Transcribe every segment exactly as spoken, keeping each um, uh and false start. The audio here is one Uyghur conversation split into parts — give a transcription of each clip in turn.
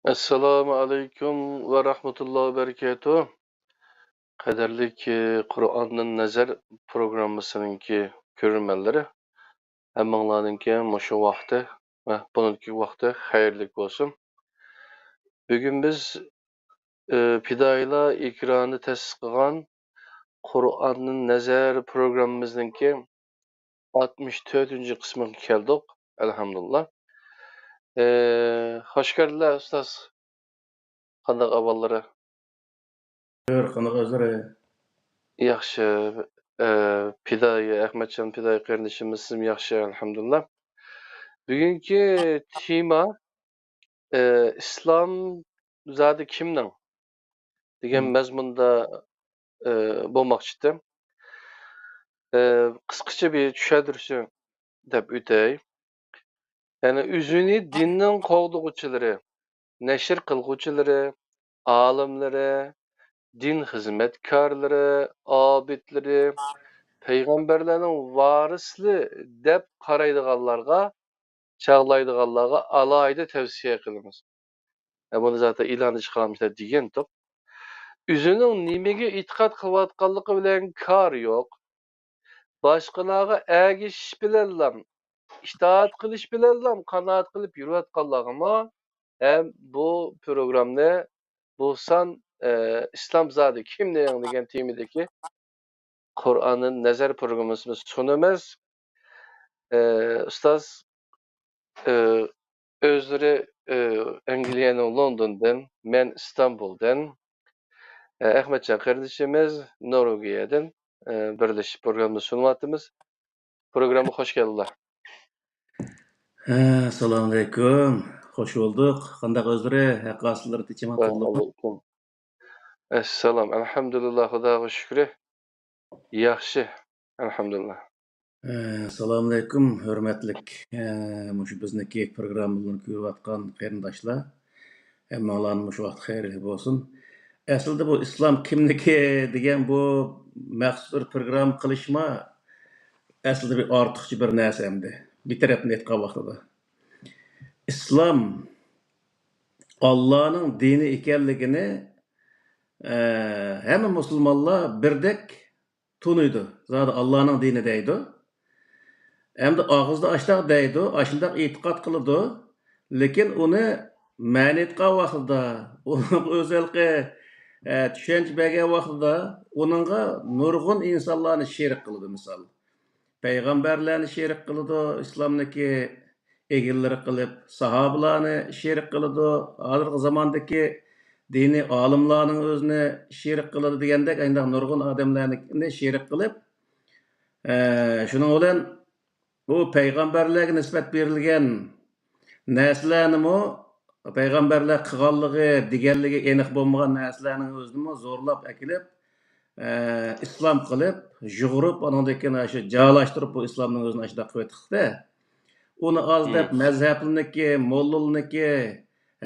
ئەسسالامۇ ئەلەيكۇم ۋە رەھمەتۇللاھى ۋە بەرىكاتۇھ. قەدىرلىك، ئى، قۇرئاندىن نەزەر پروگراممىسىنىڭكى كۆرۈرمەنلىرى، ھەممىڭلارنىڭكى مۇشۇ ۋاقتى ۋە بۇنىڭكى ۋاقتى خەيرلىك بولسۇن. بۈگۈن بىز، ئى، پىدائىيلار ئېكرانى تەسىس قىلغان قۇرئاندىن نەزەر پروگراممىمىزنىڭكى ئاتمىش تۆتىنچى قىسمىغا كەلدۇق، ئەلھەمدۇلىللا. ئى، خوش كەلدىلەر، ئۇستاز. قانداق ئەھۋاللىرى؟ خەير، قانداق ئۆزلىرى؟ ياخشى. ئى، پىدائىي، ئەخمەتجان پىدائىي قېرىندىشىمىز، سىزمۇ ياخشى، ئەلھەمدۇلىللا. بۈگۈنكى تېما، ئى، ئىسلام زادى كىمنىڭ؟ دېگەن مەزمۇندا، ئى، بولماقچى ئىدىم. ئى، قىسقىچە بىر چۈشەندۈرۈشنى دەپ ئۆتەي. يەنى ئۆزىنى دىننىڭ قوغدىغۇچىلىرى، نەشر قىلغۇچىلىرى، ئالىملىرى، دىن خىزمەتكارلىرى، ئابىدلىرى، پەيغەمبەرلەرنىڭ ۋارىسلىرى دەپ قارايدىغانلارغا، چاغلايدىغانلارغا ئالاھىدە تەۋسىيە قىلىمىز. ئە، بۇنى زاتەن ئېلاندا چىقارمىشلار دېگەنتۇق. ئۆزىنىڭ نېمىگە ئېتىقاد قىلىۋاتقانلىقى بىلەن كارى يوق. باشقىلارغا ئەگىشىش بىلەنلا، ئىتائەت قىلىش بىلەنلا قانائەت قىلىپ يۈرۈۋاتقانلارغىمۇ ھەم بۇ پروگراممىنى بولسان، ئە، ئىسلام زادى كىمنىڭ دېگەن تېمىدىكى قۇرئاندىن نەزەر پروگراممىسىنى سۇنىمىز. ئى، ئۇستاز، ئى، ئۆزلىرى، ئى، ئەنگلىيەنىڭ لوندوندىن، مەن ئىستانبۇلدىن، ئى، ئەخمەتجان قېرىندىشىمىز نورۋېگىيەدىن، ئى، بىرلىشىپ پروگراممىنى سۇنۇۋاتىمىز. پروگراممىغا خوش كەلدىلەر. ھە، ئەسسالامۇئەلەيكۇم. خوش بولدۇق. قانداق ئۆزلىرى؟ ھەققاسىلىرى تىچىما ۋە تولۇقمۇ؟ ئەلەيكۇم ئەسسالام. ئەلھەمدۇلىللا، خۇداغا شۈكرى. ياخشى، ئەلھەمدۇلىللا. ئە، ئەسسالامۇئەلەيكۇم، ھۆرمەتلىك، ئە، مۇشۇ بىزنىڭكى پروگراممىلارنى كۆرۈۋاتقان قېرىنداشلار. ھەممىڭلارنىڭ مۇشۇ ۋاقىت خەيرلىك بولسۇن. ئەسلىدە بۇ ئىسلام كىمنىكى دېگەن بۇ مەخسۇس بىر پروگرامما قىلىشما ئەسلىدە بىر ئارتۇقچە بىر نەرسە ئەمدى. بىر تەرەپتىن ئېيتقان ۋاقتىدا. ئىسلام ئاللانىڭ دىنى ئىكەنلىكىنى، ئە، ھەممە مۇسۇلمانلار بىردەك تونۇيدۇ. زادى ئاللانىڭ دىنى دەيدۇ. ئەمدى ئاغزىدا ئاشۇنداق دەيدۇ، ئاشۇنداق ئېتىقاد قىلىدۇ. لېكىن ئۇنى مەنى ئېيتقان ۋاقتىدا، ئۇنىڭ ئۆزى ھېلىقى، ئە، چۈشەنچە بەرگەن ۋاقتىدا ئۇنىڭغا نۇرغۇن ئىنسانلارنى شېرىك قىلىدۇ، مىسال. پەيغەمبەرلەرنى شېرىك قىلىدۇ، ئىسلامنىڭكى ئىگىلىرى قىلىپ، ساھابىلارنى شېرىك قىلىدۇ. ھازىرقى زاماندىكى دىنىي ئالىملارنىڭ ئۆزىنى شېرىك قىلىدۇ دېگەندەك، ئانداق نۇرغۇن ئادەملەرنى شېرىك قىلىپ، ئە، شۇنىڭ بىلەن بۇ پەيغەمبەرلەرگە نىسبەت بېرىلگەن نەرسىلەرنىمۇ، پەيغەمبەرلەر قىلغانلىقى، دېگەنلىكى ئېنىق بولمىغان نەرسىلەرنىڭ ئۆزىنىمۇ زورلاپ ئەكېلىپ، ئە، ئىسلام قىلىپ، يۇغۇرۇپ، ئانىڭدىن كېيىن ئاشۇ جايلاشتۇرۇپ، بۇ ئىسلامنىڭ ئۆزىنى ئاشۇنداق قىلىۋېتىقتە. ئۇنى ئاز دەپ، مەزھەپلىرىنىڭكى، موللىلىرىنىڭكى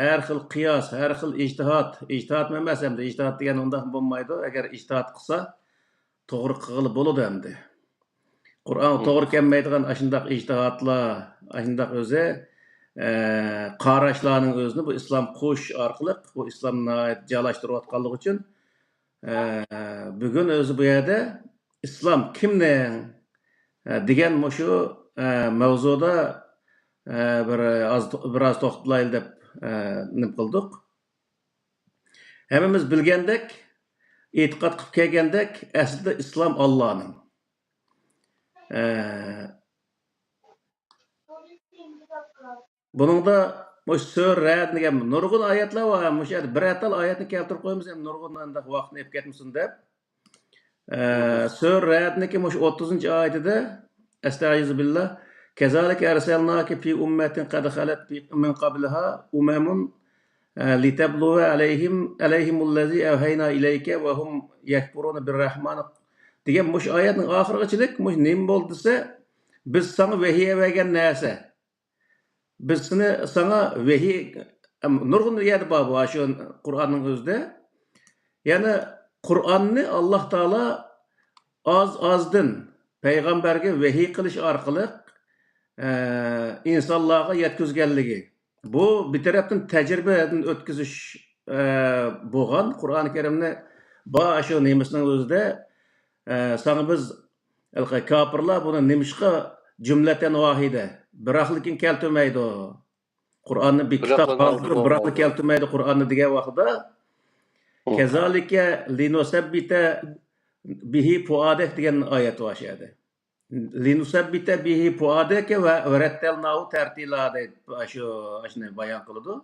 ھەر خىل قىياس، ھەر خىل ئىجتىھات، ئىجتىھاتمۇ ئەمەس ئەمدى، ئىجتىھات دېگەن ئۇنداق بولمايدۇ، ئەگەر ئىجتىھات قىلسا، توغرا قىلغىلى بولىدۇ ئەمدى. قۇرئانغا توغرا كەلمەيدىغان ئاشۇنداق ئىجتىھاتلار، ئاشۇنداق ئۆزى، ئە، قاراشلارنىڭ ئۆزىنى بۇ ئىسلام قوشۇش ئارقىلىق بۇ ئىسلامنى ناھايىتى جايلاشتۇرۇۋاتقانلىقى ئۈچۈن، ئە، بۈگۈن ئۆزى بۇ يەردە ئىسلام كىمنىڭ، ئە، دېگەن مۇشۇ، ئە، مەۋزۇدا، ئە، بىر ئاز، بىر ئاز توختىلايلى دەپ، ئە، نېمە قىلدۇق. ھەممىمىز بىلگەندەك، ئېتىقاد قىلىپ كەلگەندەك، ئەسلىدە ئىسلام ئاللانىڭ. ئە، بۇنىڭدا مۇشۇ سۈرە رەئد دېگەن نۇرغۇن ئايەتلەر بار. مۇشۇ يەردە بىرەر تال ئايەتنى كەلتۈرۈپ قويىمىز، ئەمدى نۇرغۇن ئانداق ۋاقىتنى ئېلىپ كەتمىسۇن دەپ. ئە، سۈرە رەئدنىڭكى مۇشۇ ئوتتۇزىنچى ئايىتىدە، ئەستەئىزۇ بىللا، كەزالىكە ئەرسەلناكە فى ئۇممەتىن قەد خەلەت من قەبلىھا ئۇمەمۇن، ئە، لىتەبلۇۋە ئەلەيھىم، ئەلەيھىمۇللەزى ئەۋھەينا ئىلەيكە ۋە ھۇم يەكفۇرۇنە بىررەھمان دېگەن مۇشۇ ئايەتنىڭ ئاخىرىغىچىلىك مۇشۇ نېمە بولدى دېسە، بىز ساڭا ۋەھىي ئەۋەرگەن نەرسە. بىز سېنى، ساڭا ۋەھىي، ئەم، نۇرغۇن يەردە بار بۇ، شۇ قۇرئاننىڭ ئۆزىدە. يەنى قۇرئاننى ئاللا تائالا ئاز-ئازدىن پەيغەمبەرگە ۋەھىي قىلىش ئارقىلىق، ئە، ئىنسانلارغا يەتكۈزگەنلىكى. بۇ بىر تەرەپتىن تەجرىبىدىن ئۆتكۈزۈش، ئە، بولغان. قۇرئان كەرىمنى بار شۇ نېمىسىنىڭ ئۆزىدە، ئە، ساڭا بىز، ھېلىقى كاپىرلار بۇنى نېمىشقا جۈملەتەن ۋاھىدە، بىراقلىكىن كەلتۈرمەيدۇ؟ قۇرئاننى بىر كىتاب بىراقلا ھازىر بىراقلا كەلتۈرمەيدۇ قۇرئاننى دېگەن ۋاقتىدا، كەزالىكە لىنۇسەببىتە بىھى پۇئادەك دېگەن ئايەت بار شۇ يەردە. لىنۇسەببىتە بىھى پۇئادەك ۋە ۋەرەتتەلناھۇ تەرتىلا دەيدۇ، شۇ، شۇنى بايان قىلىدۇ.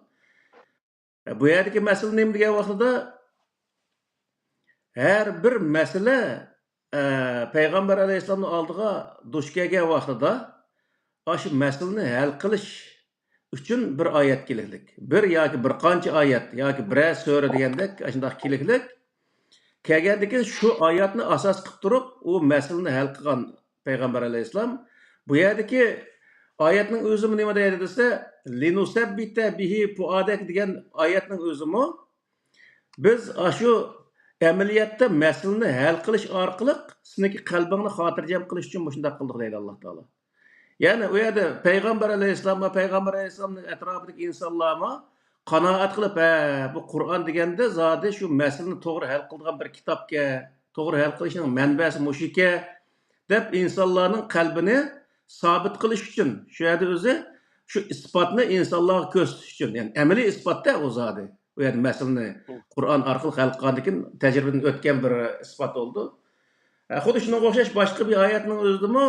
بۇ يەردىكى مەسىلە نېمە دېگەن ۋاقتىدا، ھەر بىر مەسىلە، ئە، پەيغەمبەر ئەلەيھىسسالامنىڭ ئالدىغا دۇچ كەلگەن ۋاقتىدا، ئاشۇ مەسىلىنى ھەل قىلىش ئۈچۈن بىر ئايەت كېلىكلىك. بىر ياكى بىر قانچە ئايەت ياكى بىرەر سۈرە دېگەندەك ئاشۇنداق كېلىكلىك. كەلگەندىن كېيىن شۇ ئايەتنى ئاساس قىلىپ تۇرۇپ، ئۇ مەسىلىنى ھەل قىلغان پەيغەمبەر ئەلەيھىسسالام. بۇ يەردىكى ئايەتنىڭ ئۆزىمۇ نېمە دەيدۇ دېسە، لىنۇسەببىتە بىھى پۇئادەك دېگەن ئايەتنىڭ ئۆزىمۇ، بىز ئاشۇ ئەمەلىيەتتە مەسىلىنى ھەل قىلىش ئارقىلىق سېنىڭكى قەلبىڭنى خاتىرجەم قىلىش ئۈچۈن مۇشۇنداق قىلدۇق دەيدۇ ئاللا تائالا. يەنى ئۇ يەردە پەيغەمبەر ئەلەيھىسسالام ۋە پەيغەمبەر ئەلەيھىسسالامنىڭ ئەتراپىدىكى ئىنسانلارمۇ قانائەت قىلىپ، ھە، بۇ قۇرئان دېگەندە زادى شۇ مەسىلىنى توغرا ھەل قىلىدىغان بىر كىتابكەن، توغرا ھەل قىلىشنىڭ مەنبەسى مۇشۇكەن، دەپ ئىنسانلارنىڭ قەلبىنى سابىت قىلىش ئۈچۈن شۇ يەردە ئۆزى شۇ ئىسپاتنى ئىنسانلارغا كۆرسىتىش ئۈچۈن، يەنى ئەمەلىي ئىسپاتتا ئۇ زادى. ئۇ يەردە مەسىلىنى قۇرئان ئارقىلىق ھەل قىلغاندىن كېيىن تەجرىبىدىن ئۆتكەن بىر ئىسپات بولىدۇ. ئە، خۇددى شۇنىڭغا ئوخشاش باشقا بىر ئايەتنىڭ ئۆزىدىمۇ،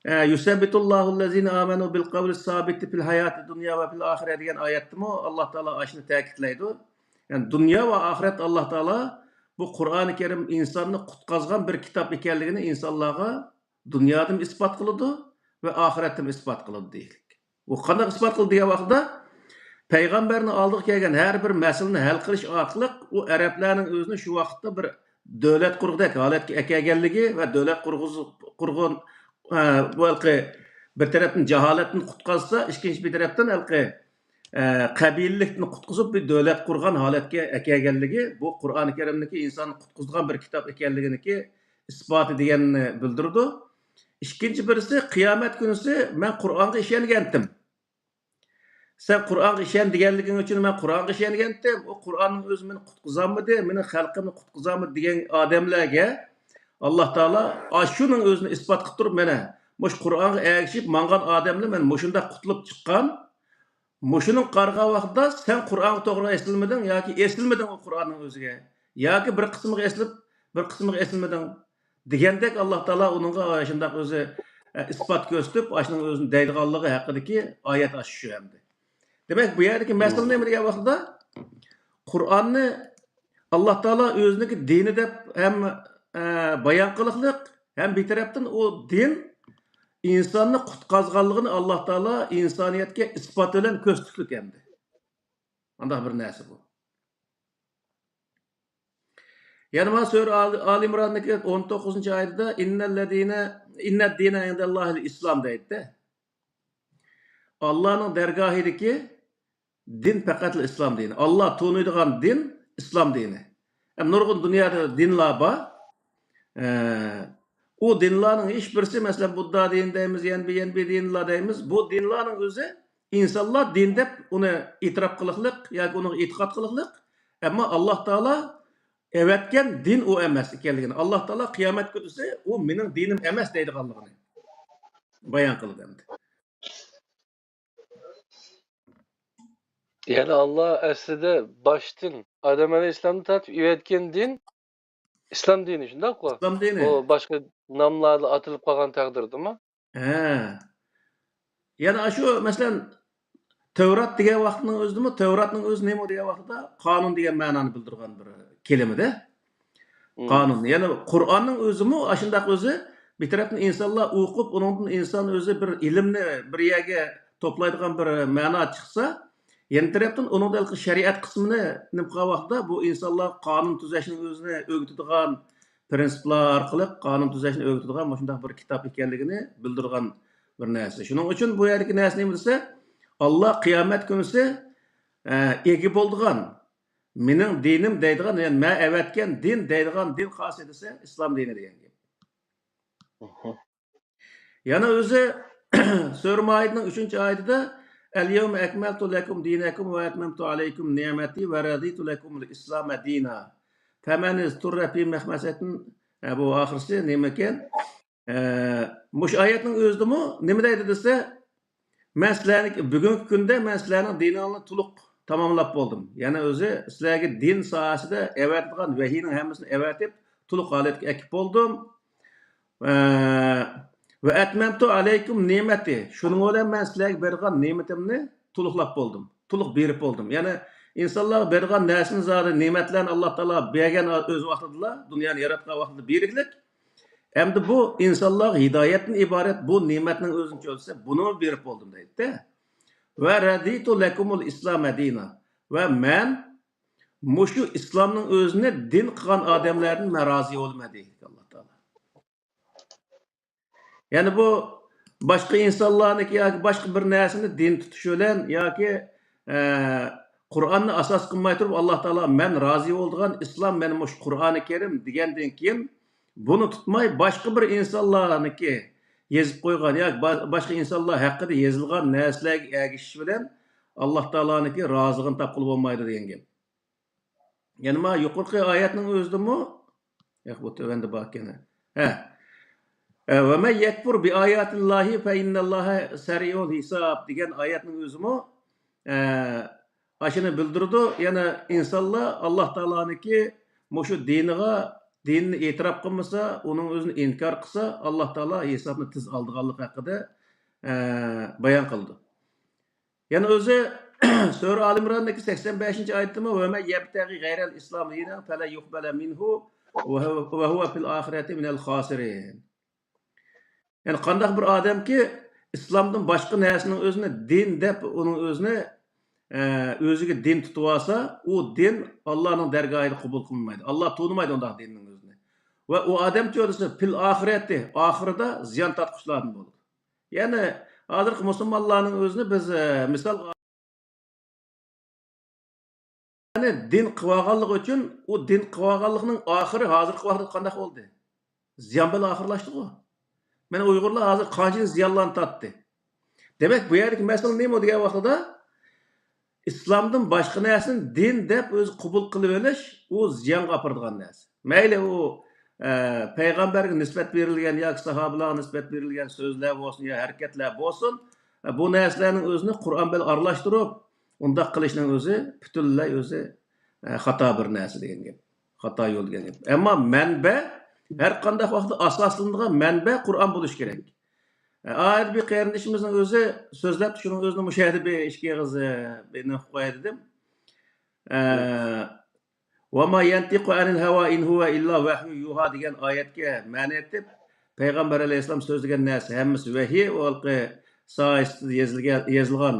ئە، يۇسەببىتۇللاھۇللەزىنە ئامەنۇ بىل قەۋلىس سابىتى فىل ھاياتىد دۇنيا ۋە فىل ئاخىرە دېگەن ئايەتتىمۇ ئاللا تائالا ئاشۇنى تەكىتلەيدۇ. يەنى دۇنيا ۋە ئاخىرەت ئاللا تائالا بۇ قۇرئانى كەرىم ئىنساننى قۇتقازغان بىر كىتاب ئىكەنلىكىنى ئىنسانلارغا دۇنيادىمۇ ئىسپات قىلىدۇ ۋە ئاخىرەتتىمۇ ئىسپات قىلىدۇ دېيىلدى. ئۇ قانداق ئىسپات قىلدى دېگەن ۋاقىتتا، پەيغەمبەرنىڭ ئالدىغا كەلگەن ھەر بىر مەسىلىنى ھەل قىلىش ئارقىلىق ئۇ ئەرەبلەرنىڭ ئۆزىنى شۇ ۋاقىتتا بىر دۆلەت قۇرغۇدەك ھالەتكە ئەكەلگەنلىكى ۋە دۆلەت قۇرغۇز-، قۇرغۇن، ئە، بۇ ھېلىقى بىر تەرەپتىن جاھالەتتىن قۇتقازسا، ئىككىنچى بىر تەرەپتىن ھېلىقى، ئە، قەبىلىلىكتىن قۇتقۇزۇپ بىر دۆلەت قۇرغان ھالەتكە ئەكەلگەنلىكى بۇ قۇرئانى كەرىمنىڭكى ئىنساننى قۇتقۇزىدىغان بىر كىتاب ئىكەنلىكىنىڭكى ئىسپاتى دېگەننى بىلدۈرىدۇ. ئىككىنچى بىرسى، قىيامەت كۈنىسى مەن قۇرئانغا ئىشەنگەنتىم. سەن قۇرئانغا ئىشەن دېگەنلىكىڭ ئۈچۈن مەن قۇرئانغا ئىشەنگەنتىم. ئۇ قۇرئاننىڭ ئۆزى مېنى قۇتقۇزالمىدى، مېنىڭ خەلقىمنى قۇتقۇزالمىدى دېگەن ئادەملەرگە ئاللا تائالا ئاشۇنىڭ ئۆزىنى ئىسپات قىلىپ تۇرۇپ، مانا مۇشۇ قۇرئانغا ئەگىشىپ ماڭغان ئادەملەر مەن مۇشۇنداق قۇتۇلۇپ چىققان. مۇشۇنىڭغا قارىغان ۋاقىتتا سەن قۇرئانغا توغرا ئېسىلمىدىڭ ياكى ئېسىلمىدىڭ ئۇ قۇرئاننىڭ ئۆزىگە، ياكى بىر قىسمىغا ئېسىلىپ، بىر قىسمىغا ئېسىلمىدىڭ دېگەندەك، ئاللا تائالا ئۇنىڭغا شۇنداق ئۆزى، ئە، ئىسپات كۆرسىتىپ، ئاشۇنىڭ ئۆزىنى دەيدىغانلىقى ھەققىدىكى ئايەت ئاشۇ شۇ ئەمدى. دېمەك، بۇ يەردىكى مەسىلە نېمە دېگەن ۋاقتىدا، قۇرئاننى ئاللا تائالا ئۆزىنىڭكى دىنى دەپ ھەم، ئە، بايان قىلىقلىق، ھەم بىر تەرەپتىن ئۇ دىن ئىنساننى قۇتقازغانلىقىنى ئاللا تائالا ئىنسانىيەتكە ئىسپات بىلەن كۆرسىتىپلىك ئەمدى. ئانداق بىر نەرسە بۇ. يەنە مانا سۈرە ئال-، ئال ئىمراندىكى ئون توققۇزىنچى ئايىتىدە، «ئىننەللەزىنە، ئىننەددىنە ئىندەللاھىل ئىسلام» دەيدۇ. ئاللانىڭ دەرگاھىدىكى دىن پەقەتلا ئىسلام دىنى. ئاللا تونۇيدىغان دىن ئىسلام دىنى. ھەم نۇرغۇن دۇنيادا دىنلار بار. ئە، ئۇ دىنلارنىڭ ھېچ بىرسى، مەسىلەن، بۇددا دىنى دەيمىز، يەنە بىر، يەنە بىر دىنلار دەيمىز. بۇ دىنلارنىڭ ئۆزى ئىنسانلار دىن دەپ ئۇنى ئېتىراپ قىلىقلىق ياكى ئۇنىڭغا ئېتىقاد قىلىقلىق. ئەمما ئاللا تائالا ئەۋەتكەن دىن ئۇ ئەمەس ئىكەنلىكىنى، ئاللا تائالا قىيامەت كۈنىسى ئۇ مېنىڭ دىنىم ئەمەس دەيدىغانلىقىنى بايان قىلدى ئەمدى. يەنى ئاللا ئەسلىدە باشتىن ئادەم ئەلەيھىسسالامدىن تارتىپ ئۆگەتكەن دىن ئىسلام دىنى، شۇنداققۇ؟ ئىسلام دىنى. ئۇ باشقا ناملاردا ئاتىلىپ قالغان تەقدىردىمۇ؟ ھە. يەنە ئاشۇ، مەسىلەن، تەۋرات دېگەن ۋاقىتنىڭ ئۆزىدىمۇ، تەۋراتنىڭ ئۆزى نېمە دېگەن ۋاقىتتا، قانۇن دېگەن مەنانى بىلدۈرگەن بىر كېلىمىدە. مم. قانۇن. يەنى قۇرئاننىڭ ئۆزىمۇ ئاشۇنداق ئۆزى، بىر تەرەپتىن ئىنسانلار ئوقۇپ، ئۇنىڭدىن ئىنسان ئۆزى بىر ئىلىمنى بىر يەرگە توپلايدىغان بىر مەنا چىقسا، يەنە تەرەپتىن ئۇنىڭدا ھېلىقى شەرىئەت قىسمىنى نېمە قىلغان ۋاقىتتا، بۇ ئىنسانلار قانۇن تۈزەشنىڭ ئۆزىنى ئۆگىتىدىغان، پىرىنسىپلار ئارقىلىق قانۇن تۈزەشنى ئۆگىتىدىغان مۇشۇنداق بىر كىتاب ئىكەنلىكىنى بىلدۈرگەن بىر نەرسە. شۇنىڭ ئۈچۈن بۇ يەردىكى نەرسە نېمە دېسە، ئاللا قىيامەت كۈنىسى، ئە، ئىگە بولىدىغان، مېنىڭ دىنىم دەيدىغان، يەنى مەن ئەۋەتكەن دىن دەيدىغان دىن قايسى دېسە، ئىسلام دىنى دېگەن گەپ. ئوھو. يەنە ئۆزى سۈرە مائىدىنىڭ ئۈچىنچى ئايىتىدە، اليوم أكملت لكم دينكم وأتممت عليكم نعمتي ورضيت لكم الإسلام دينا فمن اضطر في مخمصة، ھە، بۇ ئاخىرسى نېمىكەن؟ ئە، مۇشۇ ئايەتنىڭ ئۆزىدىمۇ نېمە دەيدۇ دېسە، مەن سىلەرنى، بۈگۈنكى كۈندە مەن سىلەرنىڭ دىنىڭلارنى تولۇق تاماملاپ بولدۇم. يەنى ئۆزى سىلەرگە دىن ساھەسىدە ئەۋەتىدىغان ۋەھىينىڭ ھەممىسىنى ئەۋەتىپ، تولۇق ھالەتكە ئەكىپ بولدۇم. ئە، وأتممت عليكم نعمتي، شۇنىڭ بىلەن مەن سىلەرگە بەرگەن نېمىتىمنى تولۇقلاپ بولدۇم، تولۇق بېرىپ بولدۇم. يەنى ئىنسانلارغا بەرگەن نەرسىنى زادى نېمەتلەرنى ئاللا تائالا بەرگەن ئۆز ۋاقتىدىلا، دۇنيانى ياراتقان ۋاقتىدا بېرىكلىك. ئەمدى بۇ ئىنسانلارغا ھىدايەتتىن ئىبارەت بۇ نېمەتنىڭ ئۆزىنى چۆلسە، بۇنىمۇ بېرىپ بولدۇم دەيدىدە. ورضيت لكم الإسلام دينا، ۋە مەن مۇشۇ ئىسلامنىڭ ئۆزىنى دىن قىلغان ئادەملەردىن مەن رازى بولىمەن دەيدۇ ئاللا تائالا. يەنى بۇ باشقا ئىنسانلارنىڭكى ياكى باشقا بىر نەرسىنى دىن تۇتۇش بىلەن ياكى، ئە، قۇرئاننى ئاساس قىلماي تۇرۇپ، ئاللا تائالا مەن رازى بولىدىغان ئىسلام مانا مۇشۇ قۇرئانى كەرىم دېگەندىن كېيىن، بۇنى تۇتماي باشقا بىر ئىنسانلارنىڭكى يېزىپ قويغان ياكى با-، باشقا ئىنسانلار ھەققىدە يېزىلغان نەرسىلەرگە ئەگىشىش بىلەن ئاللا تائالانىڭكى رازىلىقىنى تاپقىلى بولمايدۇ دېگەن گەپ. يەنە ما يۇقىرىقى ئايەتنىڭ ئۆزىدىمۇ، ياق، بۇ تۆۋەندە باركەن. ھە. ئە، ومن يكفر بآيات الله فإن الله سريع الحساب دېگەن ئايەتنىڭ ئۆزىمۇ، ئە، ئاشۇنى بىلدۈرىدۇ. يەنە ئىنسانلار ئاللا تائالانىڭكى مۇشۇ دىنىغا، دىننى ئېتىراپ قىلمىسا، ئۇنىڭ ئۆزىنى ئىنكار قىلسا، ئاللا تائالا ھېسابنى تېز ئالىدىغانلىقى ھەققىدە، ئە، بايان قىلىدۇ. يەنە ئۆزى سۈرە ئال ئىمراندىكى سەكسەن بەشىنچى ئايىتىمۇ، ومن يبتغ غير الإسلام دينا فلن يقبل منه وهو، وهو في الآخرة من الخاسرين. يەنى قانداق بىر ئادەمكى ئىسلامدىن باشقا نەرسىنىڭ ئۆزىنى دىن دەپ، ئۇنىڭ ئۆزىنى، ئە، ئۆزىگە دىن تۇتۇۋالسا، ئۇ دىن ئاللانىڭ دەرگاھىدا قوبۇل قىلىنمايدۇ. ئاللا تونۇمايدۇ ئۇنداق دىننىڭ ئۆزىنى. ۋە ئۇ ئادەمچۇ دېسە، في الآخرة، ئاخىرىدا زىيان تارتقۇچىلاردىن بولىدۇ. يەنى ھازىرقى مۇسۇلمانلارنىڭ ئۆزىنى بىز، ئە، مىسالغا، يەنى دىن قىلىۋالغانلىقى ئۈچۈن، ئۇ دىن قىلىۋالغانلىقنىڭ ئاخىرى ھازىرقى ۋاقىتتا قانداق بولدى؟ زىيان بىلەن ئاخىرلاشتىغۇ. مانا ئۇيغۇرلار ھازىر قانچىلىك زىيانلارنى تارتتى. دېمەك، بۇ يەردىكى مەسىلە نېمە دېگەن ۋاقتىدا، ئىسلامدىن باشقا نەرسىنى دىن دەپ ئۆزى قوبۇل قىلىۋېلىش، ئۇ زىيانغا ئاپىرىدىغان نەرسە. مەيلى ئۇ، ئە، پەيغەمبەرگە نىسبەت بېرىلگەن ياكى ساھابىلارغا نىسبەت بېرىلگەن سۆزلەر بولسۇن يا ھەرىكەتلەر بولسۇن، ئە، بۇ نەرسىلەرنىڭ ئۆزىنى قۇرئان بىلەن ئارىلاشتۇرۇپ، ئۇنداق قىلىشنىڭ ئۆزى پۈتۈنلەي ئۆزى، ئە، خاتا بىر نەرسە دېگەن گەپ. خاتا يول دېگەن گەپ. ئەمما مەنبە، ھەر قانداق ۋاقىتتا ئاساسلىنىدىغان مەنبە قۇرئان بولۇشى كېرەك. ئە، ئايەت بىر قېرىندىشىمىزنىڭ ئۆزى سۆزلەپتۇ، شۇنىڭ ئۆزىنى مۇشۇ يەردە بىر ئىككى ئېغىز، ئە، بىر نېمە قىلىپ قوياي دېدىم. ئە، وما ينطق عن الهوى إن هو إلا وحي يوحى دېگەن ئايەتكە مەنە ئېيتىپ، پەيغەمبەر ئەلەيھىسسالام سۆزلىگەن نەرسە ھەممىسى ۋەھىي، ئۇ ھېلىقى ساھىستىدا يېزىلگەن، يېزىلغان،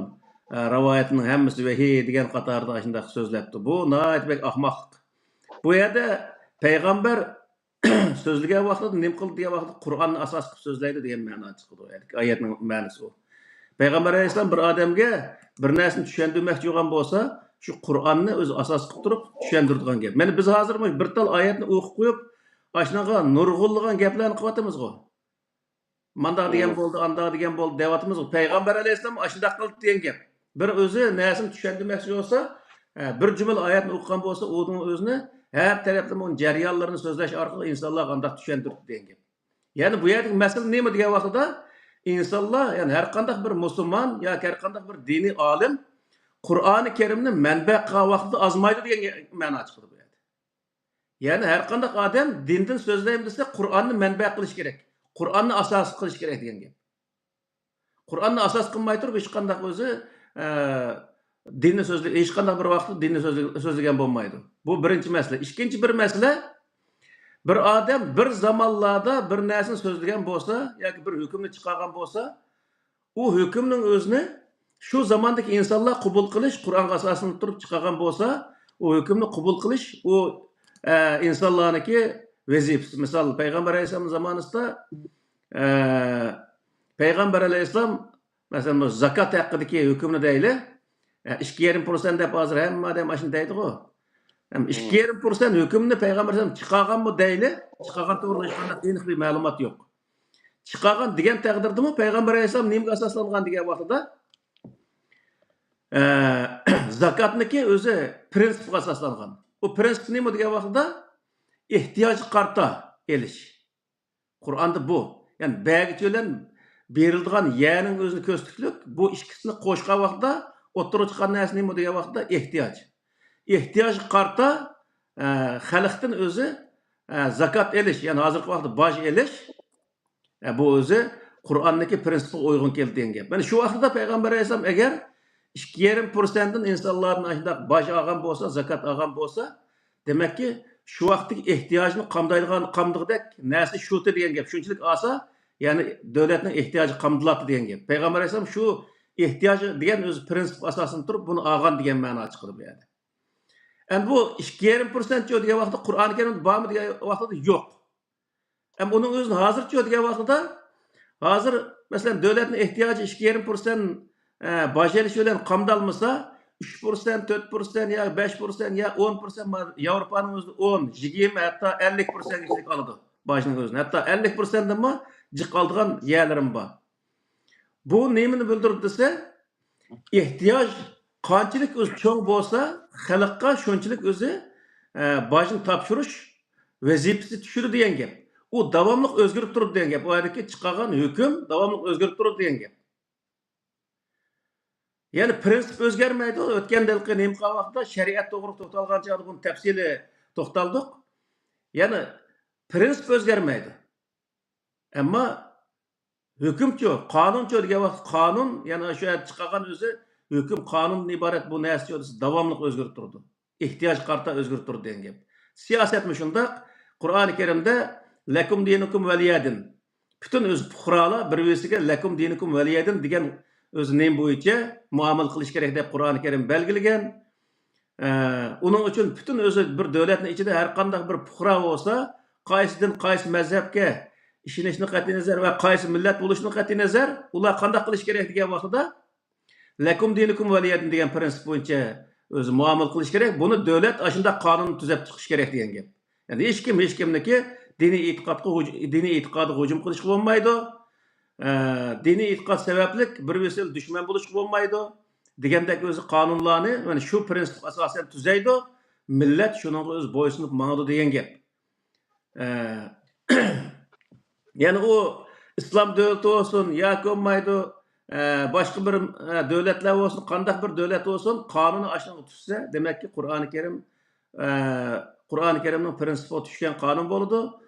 ئە، رىۋايەتنىڭ ھەممىسى ۋەھىي دېگەن قاتاردا شۇنداق سۆزلەپتۇ. بۇ ناھايىتى بەك ئاخماقلىق. بۇ يەردە پەيغەمبەر سۆزلىگەن ۋاقتىدا نېمە قىلدى دېگەن ۋاقىتتا قۇرئاننى ئاساس قىلىپ سۆزلەيدۇ دېگەن مەنا چىقىدۇ. ئايەتنىڭ مەنىسى ئۇ. پەيغەمبەر ئەلەيھىسسالام بىر ئادەمگە بىر نەرسىنى چۈشەندۈرمەكچى بولغان بولسا، شۇ قۇرئاننى ئۆزى ئاساس قىلىپ تۇرۇپ چۈشەندۈرىدىغان گەپ. مانا بىز ھازىر مۇشۇ بىر تال ئايەتنى ئوقۇپ قويۇپ، ئاشۇنىڭغا نۇرغۇنلىغان گەپلەرنى قىلىۋاتىمىزغۇ. مانداق دېگەن بولدى، ئانداق دېگەن بولدى دەۋاتىمىزغۇ. پەيغەمبەر ئەلەيھىسسالام ئاشۇنداق قىلدى دېگەن گەپ. بىر ئۆزى نەرسىنى چۈشەندۈرمەكچى بولسا، ئە، بىر جۈملە ئايەتنى ئوقۇغان بولسا، ئۇنىڭ ئۆزىنى ھەر تەرەپلىمە ئۇنىڭ جەريانلىرىنى سۆزلەش ئارقىلىق ئىنسانلارغا ئانداق چۈشەندۈردى دېگەن گەپ. يەنى بۇ يەردىكى مەسىلە نېمە دېگەن ۋاقتىدا، ئىنسانلار، يەنى ھەر قانداق بىر مۇسۇلمان ياكى ھەر قانداق بىر دىنىي ئالىم قۇرئانى كەرىمنى مەنبە قىلغان ۋاقتىدا ئازمايدۇ دېگەن مەنا چىقىدۇ بۇ يەردە. يەنى ھەر قانداق ئادەم دىندىن سۆزلەيمەن دېسە، قۇرئاننى مەنبە قىلىش كېرەك. قۇرئاننى ئاساس قىلىش كېرەك دېگەن گەپ. قۇرئاننى ئاساس قىلماي تۇرۇپ، ھېچقانداق ئۆزى، ئە، دىننى سۆزلە-، ھېچقانداق بىر ۋاقىتتا دىننى سۆزلە-، سۆزلىگەن بولمايدۇ. بۇ بىرىنچى مەسىلە. ئىككىنچى بىر مەسىلە، بىر ئادەم بىر زامانلاردا بىر نەرسىنى سۆزلىگەن بولسا ياكى بىر ھۆكۈمنى چىقارغان بولسا، ئۇ ھۆكۈمنىڭ ئۆزىنى شۇ زاماندىكى ئىنسانلار قوبۇل قىلىش، قۇرئانغا ئاساسلىنىپ تۇرۇپ چىقارغان بولسا، ئۇ ھۆكۈمنى قوبۇل قىلىش، ئۇ، ئە، ئىنسانلارنىڭكى ۋەزىپىسى. مىسال، پەيغەمبەر ئەلەيھىسسالام زامانىسىدا، ئە، پەيغەمبەر ئەلەيھىسسالام، مەسىلەن، بۇ زاكات ھەققىدىكى ھۆكۈمنى دەيلى، ئە، ئىككى يېرىم پىرسەنت دەپ ھازىر ھەممە ئادەم ئاشۇنى دەيدىغۇ. ھەم ئىككى يېرىم پىرسەنت ھۆكۈمنى پەيغەمبەر ئەلەيھىسسالام چىقارغانمۇ دەيلى، چىقارغان توغرىلىق ھېچقانداق ئېنىق بىر مەلۇمات يوق. چىقارغان دېگەن تەقدىردىمۇ پەيغەمبەر ئەلەيھىسسالام نېمىگە ئاساسلانغان دېگەن ۋاقتىدا، ئە، زاكاتنىكى ئۆزى پرىنسىپقا ئاساسلانغان. ئۇ پرىنسىپ نېمە دېگەن ۋاقتىدا، ئېھتىياجغا قارىتا ئېلىش. قۇرئاندا بۇ. يەنى بەگىچە بىلەن بېرىلىدىغان يەرنىڭ ئۆزىنى كۆرسىتىكلىك، بۇ ئىككىسىنى قوشقان ۋاقتىدا ئوتتۇرىغا چىققان نەرسە نېمە دېگەن ۋاقتىدا ئېھتىياج. ئېھتىياجغا قارىتا، ئە، خەلقتىن ئۆزى، ئە، زاكات ئېلىش، يەنى ھازىرقى ۋاقىتتا باج ئېلىش، ئە، بۇ ئۆزى قۇرئاندىكى پرىنسىپقا ئۇيغۇن كېلىدۇ دېگەن گەپ. مانا شۇ ۋاقىتتا پەيغەمبەر ئەلەيھىسسالام ئەگەر ئىككى يېرىم پىرسەنتتىن ئىنسانلاردىن ئاشۇنداق باج ئالغان بولسا، زاكات ئالغان بولسا، دېمەككى، شۇ ۋاقىتتىكى ئېھتىياجنى قامدايدىغان، قامدىغۇدەك نەرسە شۇتى دېگەن گەپ. شۇنچىلىك ئالسا، يەنى دۆلەتنىڭ ئېھتىياجى قامدىلاتتى دېگەن گەپ. پەيغەمبەر ئەلەيھىسسالام شۇ ئېھتىياج دېگەن ئۆزى پرىنسىپ ئاساسىدا تۇرۇپ بۇنى ئالغان دېگەن مەنا چىقىدۇ بۇ يەردە. ئەمدى بۇ ئىككى يېرىم پىرسەنتچۇ دېگەن ۋاقىتتا قۇرئان كەرىمدە بارمۇ دېگەن ۋاقىتتا يوق. ئەمما ئۇنىڭ ئۆزىنى ھازىرچۇ دېگەن ۋاقتىدا، ھازىر، مەسىلەن، دۆلەتنىڭ ئېھتىياجى ئىككى يېرىم پىرسەنت، ئە، باج ئېلىش بىلەن قامدالمىسا، ئۈچ پىرسەنت، تۆت پىرسەنت يا بەش پىرسەنت يا ئون پىرسەنت، ياۋروپانىڭ ئۆزىدە ئون، يىگىرمە، ھەتتا ئەللىك پىرسەنتكىچىلىك ئالىدۇ باجنىڭ ئۆزىنى. ھەتتا ئەللىك پىرسەنتتىنمۇ جىق ئالىدىغان يەرلىرىمۇ بار. بۇ نېمىنى بىلدۈرىدۇ دېسە، ئېھتىياج قانچىلىك ئۆزى چوڭ بولسا، خەلققە شۇنچىلىك ئۆزى، ئە، باجنى تاپشۇرۇش ۋەزىپىسى چۈشىدۇ دېگەن گەپ. ئۇ داۋاملىق ئۆزگىرىپ تۇرىدۇ دېگەن گەپ. ئۇ يەردىكى چىقارغان ھۆكۈم داۋاملىق ئۆزگىرىپ تۇرىدۇ دېگەن گەپ. يەنى پرىنسىپ ئۆزگەرمەيدۇ. ئۆتكەندە ھېلىقى نېمە قىلغان ۋاقىتتا شەرىئەت توغرىلىق توختالغان چاغدا بۇنى تەپسىلىي توختالدۇق. يەنى پرىنسىپ ئۆزگەرمەيدۇ. ئەمما ھۆكۈمچۇ، قانۇنچۇ دېگەن ۋاقىت قانۇن، يەنى شۇ يەردە چىقارغان ئۆزى ھۆكۈم، قانۇندىن ئىبارەت بۇ نەرسىچۇ دېسە، داۋاملىق ئۆزگىرىپ تۇرىدۇ. ئېھتىياجغا قارىتا ئۆزگىرىپ تۇرىدۇ دېگەن گەپ. سىياسەتمۇ شۇنداق. قۇرئانى كەرىمدە «لەكۇم دىنۇكۇم ۋەلىيەدىن». پۈتۈن ئۆزى پۇقرالار بىر-بىرسىگە «لەكۇم دىنۇكۇم ۋەلىيەدىن» دېگەن ئۆزى نېمە بويىچە مۇئامىلە قىلىش كېرەك دەپ قۇرئانى كەرىم بەلگىلىگەن. ئە، ئۇنىڭ ئۈچۈن پۈتۈن ئۆزى بىر دۆلەتنىڭ ئىچىدە ھەر قانداق بىر پۇقرا بولسا، قايسى دىن، قايسى مەزھەپكە ئىشىنىشتىن قەتئىينەزەر ۋە قايسى مىللەت بولۇشىدىن قەتئىينەزەر، ئۇلار قانداق قىلىش كېرەك دېگەن ۋاقتىدا، «لەكۇم دىنۇكۇم ۋەلىيەدىن» دېگەن پرىنسىپ بويىچە ئۆزى مۇئامىلە قىلىش كېرەك. بۇنى دۆلەت ئاشۇنداق قانۇن تۈزەپ چىقىش كېرەك دېگەن گەپ. يەنى ھېچكىم ھېچكىمنىڭكى دىنىي ئېتىقادقا ھۇج-، دىنىي ئېتىقادىغا ھۇجۇم قىلىشقا بولمايدۇ. ئە، دىنىي ئېتىقاد سەۋەبلىك بىر-بىرسى بىلەن دۈشمەن بولۇشقا بولمايدۇ دېگەندەك ئۆزى قانۇنلارنى مانا شۇ پرىنسىپقا ئاساسەن تۈزەيدۇ. مىللەت شۇنىڭغا ئۆزى بويسۇنۇپ ماڭىدۇ دېگەن گەپ. ئە، يەنى ئۇ ئىسلام دۆلىتى بولسۇن ياكى بولمايدۇ، ئە، باشقا بىر، ئە، دۆلەتلەر بولسۇن، قانداق بىر دۆلەت بولسۇن، قانۇنى ئاشۇنىڭغا تۈزسە، دېمەككى، قۇرئانى كەرىم، ئە، قۇرئانى كەرىمنىڭ پرىنسىپىغا چۈشكەن قانۇن بولىدۇ.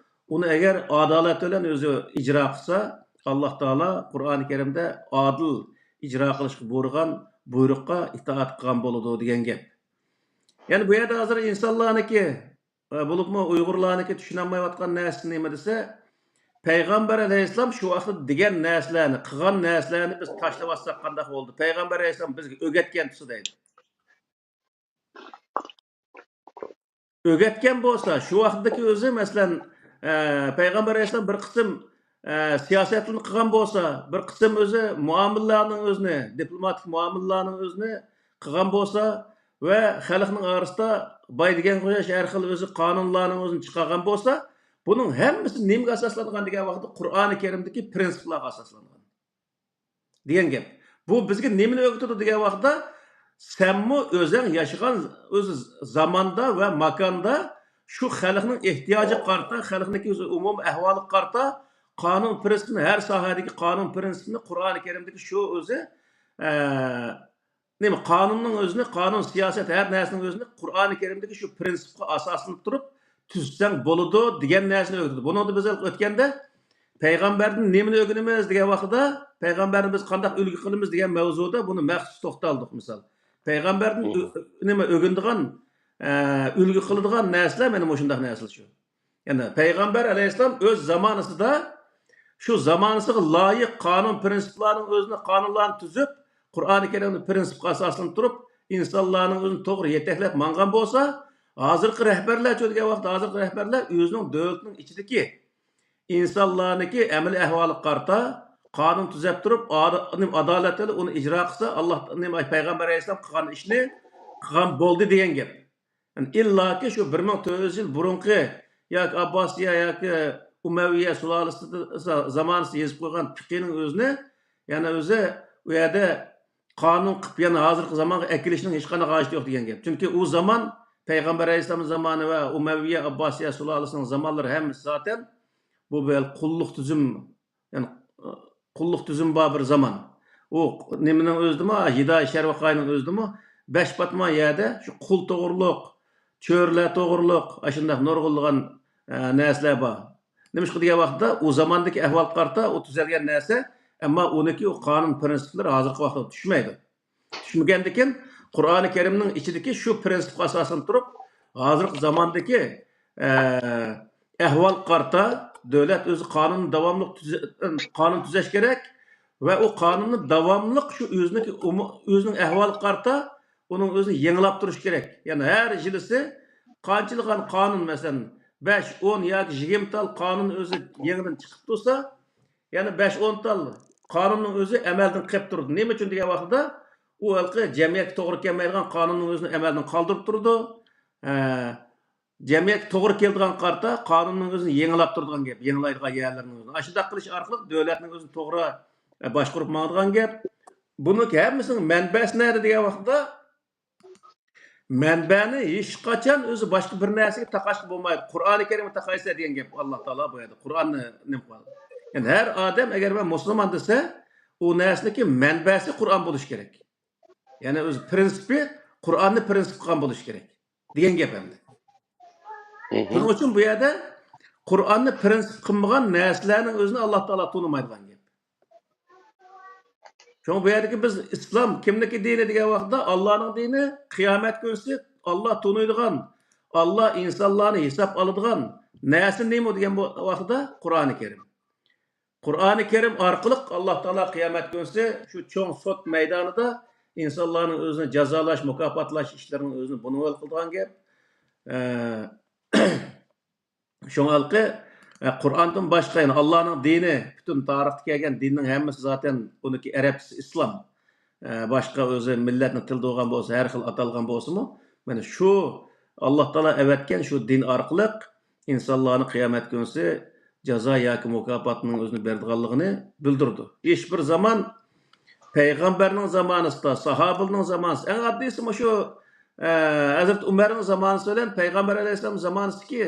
ئۇنى ئەگەر ئادالەت بىلەن ئۆزى ئىجرا قىلسا، ئاللا تائالا قۇرئانى كەرىمدە ئادىل ئىجرا قىلىشقا بۇيرۇغان بۇيرۇققا ئىتائەت قىلغان بولىدۇ دېگەن گەپ. يەنى بۇ يەردە ھازىر ئىنسانلارنىڭكى، ئە، بولۇپمۇ ئۇيغۇرلارنىڭكى چۈشىنەلمەيۋاتقان نەرسىسى نېمە دېسە، پەيغەمبەر ئەلەيھىسسالام شۇ ۋاقىتتا دېگەن نەرسىلەرنى، قىلغان نەرسىلەرنى بىز تاشلىۋاتساق قانداق بولدى؟ پەيغەمبەر ئەلەيھىسسالام بىزگە ئۆگەتكەن تۇرسا دەيدۇ. ئۆگەتكەن بولسا، شۇ ۋاقىتتىكى ئۆزى، مەسىلەن، ئە، پەيغەمبەر ئەلەيھىسسالام بىر قىسىم، ئە، سىياسەتلىرىنى قىلغان بولسا، بىر قىسىم ئۆزى مۇئامىلىلەرنىڭ ئۆزىنى، دىپلوماتىك مۇئامىلىلەرنىڭ ئۆزىنى قىلغان بولسا ۋە خەلقنىڭ ئارىسىدا باي دېگەنگە ئوخشاش ھەر خىل ئۆزى قانۇنلارنىڭ ئۆزىنى چىقارغان بولسا، بۇنىڭ ھەممىسى نېمىگە ئاساسلانغان دېگەن ۋاقىتتا، قۇرئانى كەرىمدىكى پرىنسىپلارغا ئاساسلانغان. دېگەن گەپ. بۇ بىزگە نېمىنى ئۆگىتىدۇ دېگەن ۋاقىتتا، سەنمۇ ئۆزەڭ ياشىغان ئۆزى زاماندا ۋە ماكاندا شۇ خەلقنىڭ ئېھتىياجىغا قارىتا، خەلقنىڭكى ئۆزى ئومۇمىي ئەھۋالىغا قارىتا قانۇن پرىنسىپىنى، ھەر ساھەدىكى قانۇن پرىنسىپىنى قۇرئانى كەرىمدىكى شۇ ئۆزى، ئە، نېمە، قانۇننىڭ ئۆزىنى، قانۇن، سىياسەت، ھەر نەرسىنىڭ ئۆزىنى قۇرئانى كەرىمدىكى شۇ پرىنسىپقا ئاساسلىنىپ تۇرۇپ تۈزسەڭ بولىدۇ دېگەن نەرسىنى ئۆگىتىدۇ. بۇنىڭدا بىز ئۆتكەندە پەيغەمبەردىن نېمىنى ئۆگىنىمىز دېگەن ۋاقتىدا، پەيغەمبەردىن بىز قانداق ئۈلگە قىلىمىز دېگەن مەۋزۇدا بۇنى مەخسۇس توختالدۇق. مىسال، پەيغەمبەردىن ئۆ-، نېمە ئۆگىنىدىغان، ئە، ئۈلگە قىلىدىغان نەرسىلەر مانا مۇشۇنداق نەرسىلەر شۇ. يەنى پەيغەمبەر ئەلەيھىسسالام ئۆز زامانىسىدا شۇ زامانىسىغا لايىق قانۇن پرىنسىپلارنىڭ ئۆزىنى، قانۇنلارنى تۈزۈپ، قۇرئانى كەرىمنى پرىنسىپقا ئاساسلىنىپ تۇرۇپ، ئىنسانلارنىڭ ئۆزىنى توغرا يېتەكلەپ ماڭغان بولسا، ھازىرقى رەھبەرلەرچۇ دېگەن ۋاقىتتا، ھازىرقى رەھبەرلەر ئۆزىنىڭ دۆلىتىنىڭ ئىچىدىكى ئىنسانلارنىڭكى ئەمەلىي ئەھۋالىغا قارىتا قانۇن تۈزەپ تۇرۇپ، ئادا-، نېمە، ئادالەت بىلەن ئۇنى ئىجرا قىلسا، ئاللا، نېمە، پەيغەمبەر ئەلەيھىسسالام قىلغان ئىشنى قىلغان بولدى دېگەن گەپ. يەنى ئىللاكى شۇ بىر مىڭ تۆت يۈز يىل بۇرۇنقى ياكى ئابباسىيە ياكى ئۇمەۋىيە سۇلالىسىدە، زامانىسىدا يېزىپ قويغان پىقىنىڭ ئۆزىنى، يەنى ئۆزى ئۇ يەردە قانۇن قىلىپ يەنە ھازىرقى زامانغا ئەكېلىشنىڭ ھېچقانداق ھاجىتى يوق دېگەن گەپ. چۈنكى ئۇ زامان پەيغەمبەر ئەلەيھىسسالام زامانى ۋە ئۇمەۋىيە ئابباسىيە سۇلالىسىنىڭ زامانلىرى ھەممىسى زاتەن بۇ بىر قۇللۇق تۈزۈم، يەنى قۇللۇق تۈزۈم بار بىر زامان. ئۇ نېمىنىڭ ئۆزىدىمۇ، ھىدايە شەرۋەقاينىڭ ئۆزىدىمۇ بەش پاتمان يەردە شۇ قۇل توغرۇلۇق، چۆرىلەر توغرۇلۇق ئاشۇنداق نۇرغۇنلىغان ئە، نەرسىلەر بار. نېمىشقا دېگەن ۋاقىتتا ئۇ زاماندىكى ئەھۋالغا قارىتا ئۇ تۈزەلگەن نەرسە، ئەمما ئۇنىڭكى ئۇ قانۇن پىرىنسىپلىرى ھازىرقى ۋاقىتتا چۈشمەيدۇ. چۈشمىگەندىكىن قۇرئانى كەرىمنىڭ ئىچىدىكى شۇ پىرىنسىپقا ئاساسەن تۇرۇپ، ھازىرقى زاماندىكى ئە، ئەھۋالغا قارىتا دۆلەت ئۆزى قانۇننى داۋاملىق تۈزە-، قانۇن تۈزەش كېرەك ۋە ئۇ قانۇننى داۋاملىق شۇ ئۆزىنىڭكى ئومۇ-، ئۆزىنىڭ ئەھۋالىغا قارىتا ئۇنىڭ ئۆزىنى يېڭىلاپ تۇرۇش كېرەك. يەنى ھەر يىلىسى قانچىلىغان قانۇن، مەسىلەن، بەش، ئون ياكى يىگىرمە تال قانۇن ئۆزى يېڭىدىن چىقىپ تۇرسا، يەنە بەش، ئون تال قانۇننىڭ ئۆزى ئەمەلدىن قېلىپ تۇرىدۇ. نېمە ئۈچۈن دېگەن ۋاقىتتا، ئۇ ھېلىقى جەمئىيەتكە توغرا كەلمەيدىغان قانۇننىڭ ئۆزىنى ئەمەلدىن قالدۇرۇپ تۇرىدۇ. ئە، جەمئىيەتكە توغرا كېلىدىغان قارىتا قانۇننىڭ ئۆزىنى يېڭىلاپ تۇرىدىغان گەپ، يېڭىلايدىغان يەرلىرىنىڭ ئۆزىنى. ئاشۇنداق قىلىش ئارقىلىق دۆلەتنىڭ ئۆزىنى توغرا، ئە، باشقۇرۇپ ماڭىدىغان گەپ. بۇنىڭ ھەممىسىنىڭ مەنبەسى نەدە دېگەن ۋاقىتتا، مەنبەنى ھېچقاچان ئۆزى باشقا بىر نەرسىگە تاقاشقا بولمايدۇ. قۇرئانى كەرىمگە تاقايسىلەر دېگەن گەپ ئاللا تائالا بۇ يەردە. قۇرئاننى نېمە قىلىدۇ؟ يەنى ھەر ئادەم ئەگەر مەن مۇسۇلمان دېسە، ئۇ نەرسىنىڭكى مەنبەسى قۇرئان بولۇشى كېرەك. يەنى ئۆزى پىرىنسىپى قۇرئاننى پىرىنسىپ قىلغان بولۇشى كېرەك دېگەن گەپ ئەمدى. شۇنىڭ ئۈچۈن بۇ يەردە قۇرئاننى پىرىنسىپ قىلمىغان نەرسىلەرنىڭ ئۆزىنى ئاللا تائالا تونۇمايدىغان گەپ. شۇڭا بۇ يەردىكى بىز ئىسلام كىمنىڭكى دىنى دېگەن ۋاقىتتا، ئاللانىڭ دىنى، قىيامەت كۈنسى ئاللا تونۇيدىغان، ئاللا ئىنسانلارنى ھېساب ئالىدىغان نەرسە نېمە دېگەن بۇ ۋاقتىدا؟ قۇرئانى كەرىم. قۇرئانى كەرىم ئارقىلىق ئاللا تائالا قىيامەت كۈنسى شۇ چوڭ سوت مەيدانىدا ئىنسانلارنىڭ ئۆزىنى جازالاش، مۇكاپاتلاش ئىشلىرىنىڭ ئۆزىنى بۇنىڭ ھەل قىلىدىغان گەپ. ئە، شۇڭا ھېلىقى، ئە، قۇرئاندىن باشقا، يەنى ئاللانىڭ دىنى، پۈتۈن تارىختا كەلگەن دىننىڭ ھەممىسى زاتەن ئۇنىڭكى ئەرەبچىسى ئىسلام. ئە، باشقا ئۆزى مىللەتنىڭ تىلىدا بولغان بولسا، ھەر خىل ئاتالغان بولسىمۇ، مانا شۇ ئاللا تائالا ئەۋەتكەن شۇ دىن ئارقىلىق ئىنسانلارنى قىيامەت كۈنسى جازا ياكى مۇكاپاتنىڭ ئۆزىنى بېرىدىغانلىقىنى بىلدۈرىدۇ. ھېچ بىر زامان پەيغەمبەرنىڭ زامانىسىدا، ساھابىلىرنىڭ زامانىسىدا، ئەڭ ئاددىيسى مۇشۇ، ئە، ھەزرىتى ئۇمەرنىڭ زامانىسى بىلەن پەيغەمبەر ئەلەيھىسسالام زامانىسىدىكى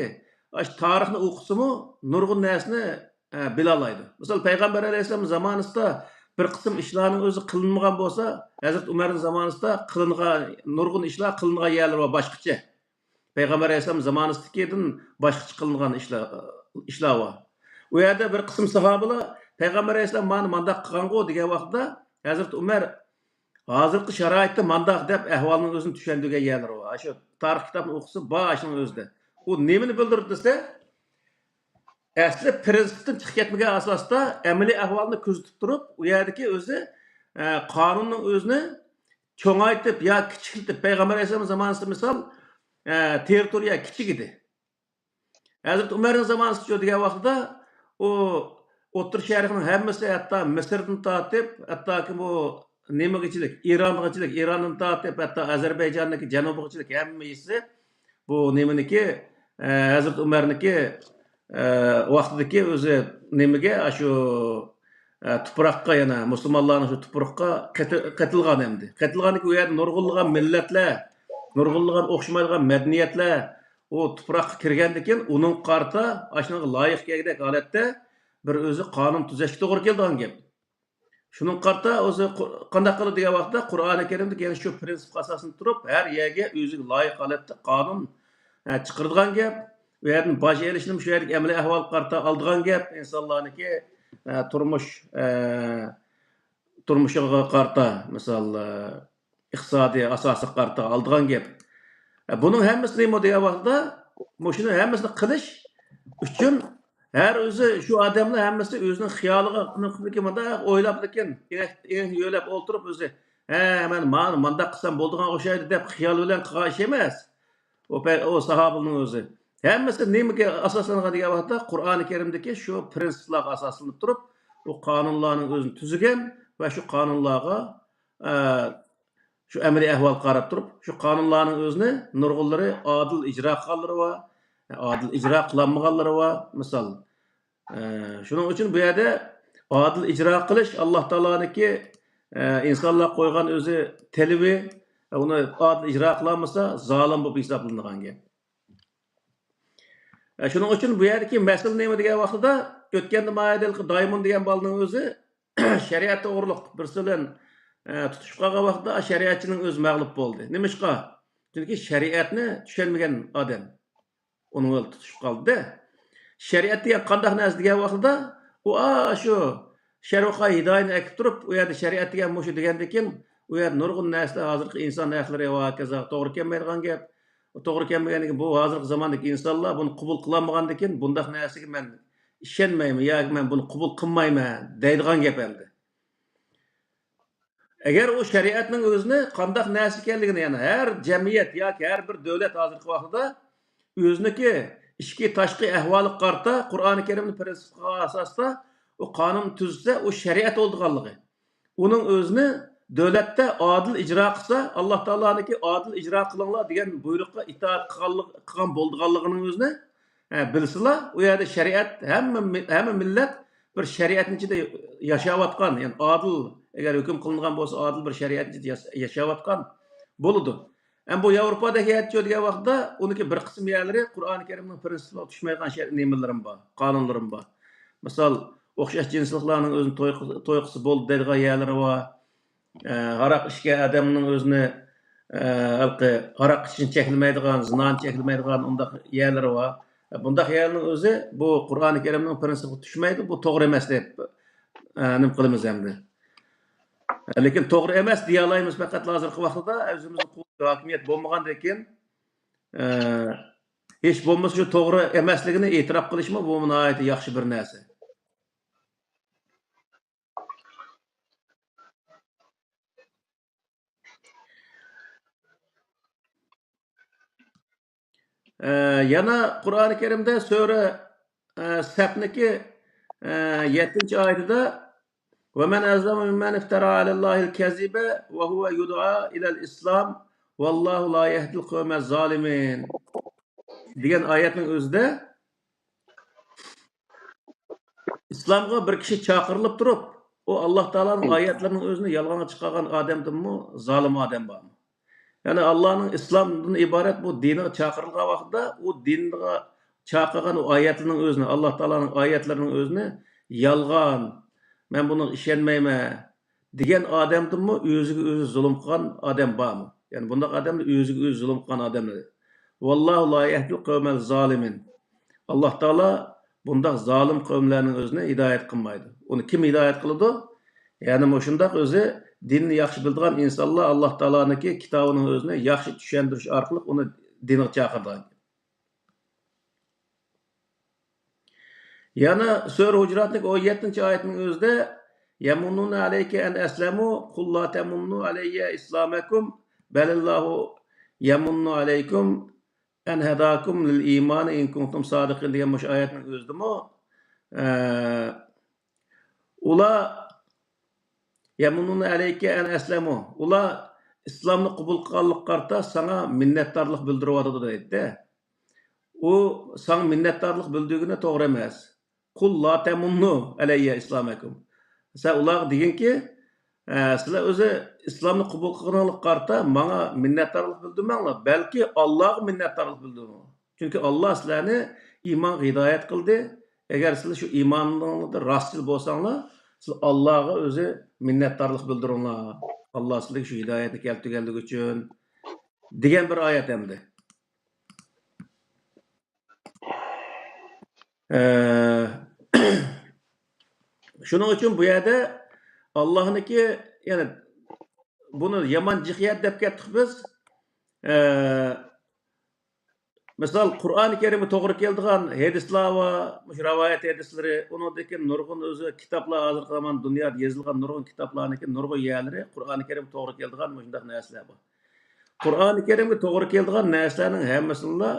ئاشۇ تارىخنى ئوقۇسىمۇ نۇرغۇن نەرسىنى، ئە، بىلالايدۇ. مىسال، پەيغەمبەر ئەلەيھىسسالام زامانىسىدا بىر قىسىم ئىشلارنىڭ ئۆزى قىلىنمىغان بولسا، ھەزرىتى ئۇمەرنىڭ زامانىسىدا قىلىنغان، نۇرغۇن ئىشلار قىلىنغان يەرلىرى بار باشقىچە. پەيغەمبەر ئەلەيھىسسالام زامانىسىدىكىدىن باشقىچە قىلىنغان ئىشلار، ئىشلار بار. ئۇ يەردە بىر قىسىم ساھابىلار پەيغەمبەر ئەلەيھىسسالام مانا مانداق قىلغانغۇ دېگەن ۋاقىتتا، ھەزرىتى ئۇمەر ھازىرقى شارائىتتا مانداق دەپ ئەھۋالنىڭ ئۆزىنى چۈشەندۈرگەن يەرلىرى بار. شۇ تارىخ كىتابنى ئوقۇسا بار ئاشۇنىڭ ئۆزىدە. ئۇ نېمىنى بىلدۈرىدۇ دېسە، ئەسلى پىرىنسىپتىن چىقىپ كەتمىگەن ئاساستا ئەمەلىي ئەھۋالنى كۆزىتىپ تۇرۇپ، ئۇ يەردىكى ئۆزى، ئە، قانۇننىڭ ئۆزىنى چوڭايتىپ يا كىچىكلىتىپ، پەيغەمبەر ئەلەيھىسسالام زامانىسىدا مىسال، ئە، تېررىتورىيە كىچىك ئىدى. ھەزرىتى ئۆمەرنىڭ زامانىسىچۇ دېگەن ۋاقتىدا ئۇ ئوتتۇرا شەرقنىڭ ھەممىسى، ھەتتا مىسىردىن تارتىپ، ھەتتاكى بۇ نېمىگىچىلىك، ئىرانغىچىلىك، ئىراندىن تارتىپ، ھەتتا ئەزەربەيجاننىڭكى جەنۇبىغىچىلىك ھەممىسى بۇ نېمىنىكى، ئە، ھەزرىتى ئۆمەرنىڭكى، ئە، ۋاقتىدىكى ئۆزى نېمىگە، ئاشۇ، ئە، تۇپراققا، يەنە مۇسۇلمانلارنىڭ شۇ تۇپرىقىغا قېتى-، قېتىلغان ئەمدى. قېتىلغاندىكى ئۇ يەردە نۇرغۇنلىغان مىللەتلەر، نۇرغۇنلىغان ئوخشىمايدىغان مەدەنىيەتلەر ئۇ تۇپراققا كىرگەندىكىن، ئۇنىڭغا قارىتا ئاشۇنىڭغا لايىق كەلگۈدەك ھالەتتە بىر ئۆزى قانۇن تۈزەشكە توغرا كېلىدىغان گەپ. شۇنىڭغا قارىتا ئۆزى قو-، قانداق قىلىدۇ دېگەن ۋاقىتتا، قۇرئانى كەرىمدىكى يەنە شۇ پىرىنسىپ ئاساسىدا تۇرۇپ، ھەر يەرگە ئۆزىگە لايىق ھالەتتە قانۇن، ئە، چىقىرىدىغان گەپ. ئۇ يەردىن باج ئېلىشنىمۇ شۇ يەردىكى ئەمەلىي ئەھۋالغا قارىتا ئالىدىغان گەپ. ئىنسانلارنىڭكى، ئە، تۇرمۇش، ئە، تۇرمۇشىغا قارىتا، مىسال، ئە، ئىقتىسادىي ئاساسىغا قارىتا ئالىدىغان گەپ. ئە، بۇنىڭ ھەممىسى نېمە دېگەن ۋاقىتتا، مۇشۇنى ھەممىسىنى قىلىش ئۈچۈن ھەر ئۆزى شۇ ئادەملەر ھەممىسى ئۆزىنىڭ خىيالىغا، مۇنداق ئويلاپلىكىن، ئېڭەك، ئېڭەك يۆلەپ ئولتۇرۇپ ئۆزى، ھە، مەن مانا مانداق قىلسام بولىدىغان ئوخشايدۇ دەپ خىيال بىلەن قىلغان ئىش ئەمەس. ئۇ پە-، ئۇ ساھابىنىڭ ئۆزى. ھەممىسى نېمىگە ئاساسلانغان دېگەن ۋاقىتتا، قۇرئانى كەرىمدىكى شۇ پىرىنسىپلارغا ئاساسلىنىپ تۇرۇپ، ئۇ قانۇنلارنىڭ ئۆزىنى تۈزگەن ۋە شۇ قانۇنلارغا، ئە، شۇ ئەمەلىي ئەھۋالغا قاراپ تۇرۇپ، شۇ قانۇنلارنىڭ ئۆزىنى نۇرغۇنلىرى ئادىل ئىجرا قىلغانلىرى بار، ئادىل ئىجرا قىلالمىغانلىرى بار. مىسال، ئە، شۇنىڭ ئۈچۈن بۇ يەردە ئادىل ئىجرا قىلىش ئاللا تائالانىڭكى، ئە، ئىنسانلار قويغان ئۆزى تەلىپى، ئۇنى ئادىل ئىجرا قىلالمىسا، زالىم بولۇپ ھېسابلىنىدىغان گەپ. ئە، شۇنىڭ ئۈچۈن بۇ يەردىكى مەسىلە نېمە دېگەن ۋاقتىدا، ئۆتكەندە مايەدە دايمۇن دېگەن بالىنىڭ ئۆزى شەرىئەت توغرۇلۇق بىرسى بىلەن، ئە، تۇتۇشۇپ قالغان ۋاقتىدا شەرىئەتچىنىڭ ئۆزى مەغلۇپ بولدى. نېمىشقا؟ چۈنكى شەرىئەتنى چۈشەنمىگەن ئادەم ئۇنىڭ بىلەن تۇتۇشۇپ قالدى. شەرىئەت دېگەن قانداق نەرسە دېگەن ۋاقتىدا، ئۇ ئاشۇ شەرۋىقا ھىدايىنى ئەكىپ تۇرۇپ، ئۇ يەردە شەرىئەت دېگەن مۇشۇ دېگەندىكىن، ئۇ يەردە نۇرغۇن نەرسىلەر ھازىرقى ئىنسان ھەقلىرى ۋە ھاكازا توغرا كەلمەيدىغان گەپ. توغرا كەلمىگەندىن كېيىن بۇ ھازىرقى زاماندىكى ئىنسانلار بۇنى قوبۇل قىلالمىغاندىكىن، بۇنداق نەرسىگە مەن ئىشەنمەيمەن ياكى مەن بۇنى قوبۇل قىلمايمەن دەيدىغان گەپ ئەمدى. ئەگەر ئۇ شەرىئەتنىڭ ئۆزىنى قانداق نەرسە ئىكەنلىكىنى، يەنى ھەر جەمئىيەت ياكى ھەر بىر دۆلەت ھازىرقى ۋاقتىدا ئۆزىنىڭكى ئىچكى، تاشقى ئەھۋالىغا قارىتا قۇرئانى كەرىمنى پىرىنسىپقا ئاساستا ئۇ قانۇن تۈزسە، ئۇ شەرىئەت بولىدىغانلىقى. ئۇنىڭ ئۆزىنى دۆلەتتە ئادىل ئىجرا قىلسا، ئاللا تائالانىڭكى ئادىل ئىجرا قىلىڭلار دېگەن بۇيرۇققا ئىتائەت قىلغانلىق-، قىلغان بولىدىغانلىقىنىڭ ئۆزىنى، ھە، بىلسىلا، ئۇ يەردە شەرىئەت، ھەممە مىل-، ھەممە مىللەت بىر شەرىئەتنىڭ ئىچىدە ياشاۋاتقان، يەنى ئادىل، ئەگەر ھۆكۈم قىلىنغان بولسا، ئادىل بىر شەرىئەتنىڭ ئىچىدە ياس-، ياشاۋاتقان بولىدۇ. ئەمما بۇ ياۋروپادەك يەرچۇ دېگەن ۋاقىتتا، ئۇنىڭكى بىر قىسىم يەرلىرى قۇرئانى كەرىمنىڭ پىرىنسىپىغا چۈشمەيدىغان شەر-، نېمىلىرىمۇ بار، قانۇنلىرىمۇ بار. مىسال، ئوخشاش جىنسلىقلارنىڭ ئۆزىنى توي قىل-، توي قىلسا بولدى دەيدىغان يەرلىرى بار. ئە، ھاراق ئىچكەن ئادەمنىڭ ئۆزىنى، ئە، ھېلىقى ھاراق ئىچىشنى چەكلىمەيدىغان، زىنانى چەكلىمەيدىغان ئۇنداق يەرلىرى بار. بۇنداق يەرنىڭ ئۆزى بۇ قۇرئانى كەرىمنىڭ پىرىنسىپىغا چۈشمەيدۇ، بۇ توغرا ئەمەس دەپ، ئە، نېمە قىلىمىز ئەمدى. لېكىن توغرا ئەمەس دېيەلەيمىز پەقەتلا ھازىرقى ۋاقىتتا، ئۆزىمىزنىڭ قۇۋۋىتى، ھاكىمىيەت بولمىغاندىن كېيىن، ئە، ھېچ بولمىسا شۇ توغرا ئەمەسلىكىنى ئېتىراپ قىلىشمۇ بۇ ناھايىتى ياخشى بىر نەرسە. ئە، يەنە قۇرئانى كەرىمدە سۈرە، ئە، سەپنىكى، ئە، يەتتىنچى ئايىتىدە، ومن أظلم ممن افترى على الله الكذب وهو يدعى إلى الإسلام والله لا يهدي القوم الظالمين دېگەن ئايەتنىڭ ئۆزىدە ئىسلامغا بىر كىشى چاقىرىلىپ تۇرۇپ، ئۇ ئاللا تائالانىڭ ئايەتلىرىنىڭ ئۆزىنى يالغانغا چىقارغان ئادەمدىنمۇ زالىم ئادەم بارمۇ؟ يەنى ئاللانىڭ ئىسلامدىن ئىبارەت بۇ دىنىغا چاقىرىلغان ۋاقتىدا، ئۇ دىنغا چاقىرغان ئۇ ئايەتلىرىنىڭ ئۆزىنى، ئاللا تائالانىڭ ئايەتلىرىنىڭ ئۆزىنى يالغان، مەن بۇنىڭغا ئىشەنمەيمەن دېگەن ئادەمدىنمۇ ئۆزىگە ئۆزى زۇلۇم قىلغان ئادەم بارمۇ؟ يەنى بۇنداق ئادەملەر ئۆزىگە ئۆزى زۇلۇم قىلغان ئادەملەر. والله لا يهدي القوم الظالمين. ئاللا تائالا بۇنداق زالىم قەۋملەرنىڭ ئۆزىنى ھىدايەت قىلمايدۇ. ئۇنى كىم ھىدايەت قىلىدۇ؟ يەنى مۇشۇنداق ئۆزى دىننى ياخشى بىلىدىغان ئىنسانلار ئاللا تائالانىڭكى كىتابىنىڭ ئۆزىنى ياخشى چۈشەندۈرۈش ئارقىلىق ئۇنى دىنغا چاقىرىدىغان. يەنە سۈرە ھۇجراتنىڭ ئون يەتتىنچى ئايىتىنىڭ ئۆزىدە، يمنون عليك أن أسلموا قل لا تمنوا علي إسلامكم بل الله يمن عليكم أن هداكم للإيمان إن كنتم صادقين دېگەن مۇشۇ ئايەتنىڭ ئۆزىدىمۇ، ئە، ئۇلار يمنون عليك أن أسلموا، ئۇلار ئىسلامنى قوبۇل قىلغانلىققا قارىتا ساڭا مىننەتدارلىق بىلدۈرۈۋاتىدۇ دەيدۇ. ئۇ ساڭا مىننەتدارلىق بىلدۈرگىنى توغرا ئەمەس. قل لا تمنوا علي إسلامكم. سەن ئۇلارغا دېگىنكى، ئە، سىلەر ئۆزى ئىسلامنى قوبۇل قىلغىنىڭلارغا قارىتا ماڭا مىننەتدارلىق بىلدۈرمەڭلار، بەلكى ئاللاغا مىننەتدارلىق بىلدۈرۈڭلار. چۈنكى ئاللا سىلەرنى ئىمانغا ھىدايەت قىلدى. ئەگەر سىلەر شۇ ئىمانىڭلاردا راستچىل بولساڭلار، سىلەر ئاللاغا ئۆزى مىننەتدارلىق بىلدۈرۈڭلار. ئاللا سىلەرگە شۇ ھىدايەتنى كەلتۈرگەنلىكى ئۈچۈن دېگەن بىر ئايەت ئەمدى. ئە، شۇنىڭ ئۈچۈن بۇ يەردە ئاللانىڭكى، يەنى بۇنى يامان جىق يەر دەپ كەتتۇق بىز. ئە، مىسال، قۇرئانى كەرىمگە توغرا كېلىدىغان ھەدىسلەر بار، مۇشۇ رىۋايەت ھەدىسلىرى، ئۇنىڭدىن كېيىن نۇرغۇن ئۆزى كىتابلار، ھازىرقى زامان دۇنيادا يېزىلغان نۇرغۇن كىتابلارنىڭكى نۇرغۇن يەرلىرى قۇرئانى كەرىمگە توغرا كېلىدىغان مۇشۇنداق نەرسىلەر بار. قۇرئانى كەرىمگە توغرا كېلىدىغان نەرسىلەرنىڭ ھەممىسىنىلا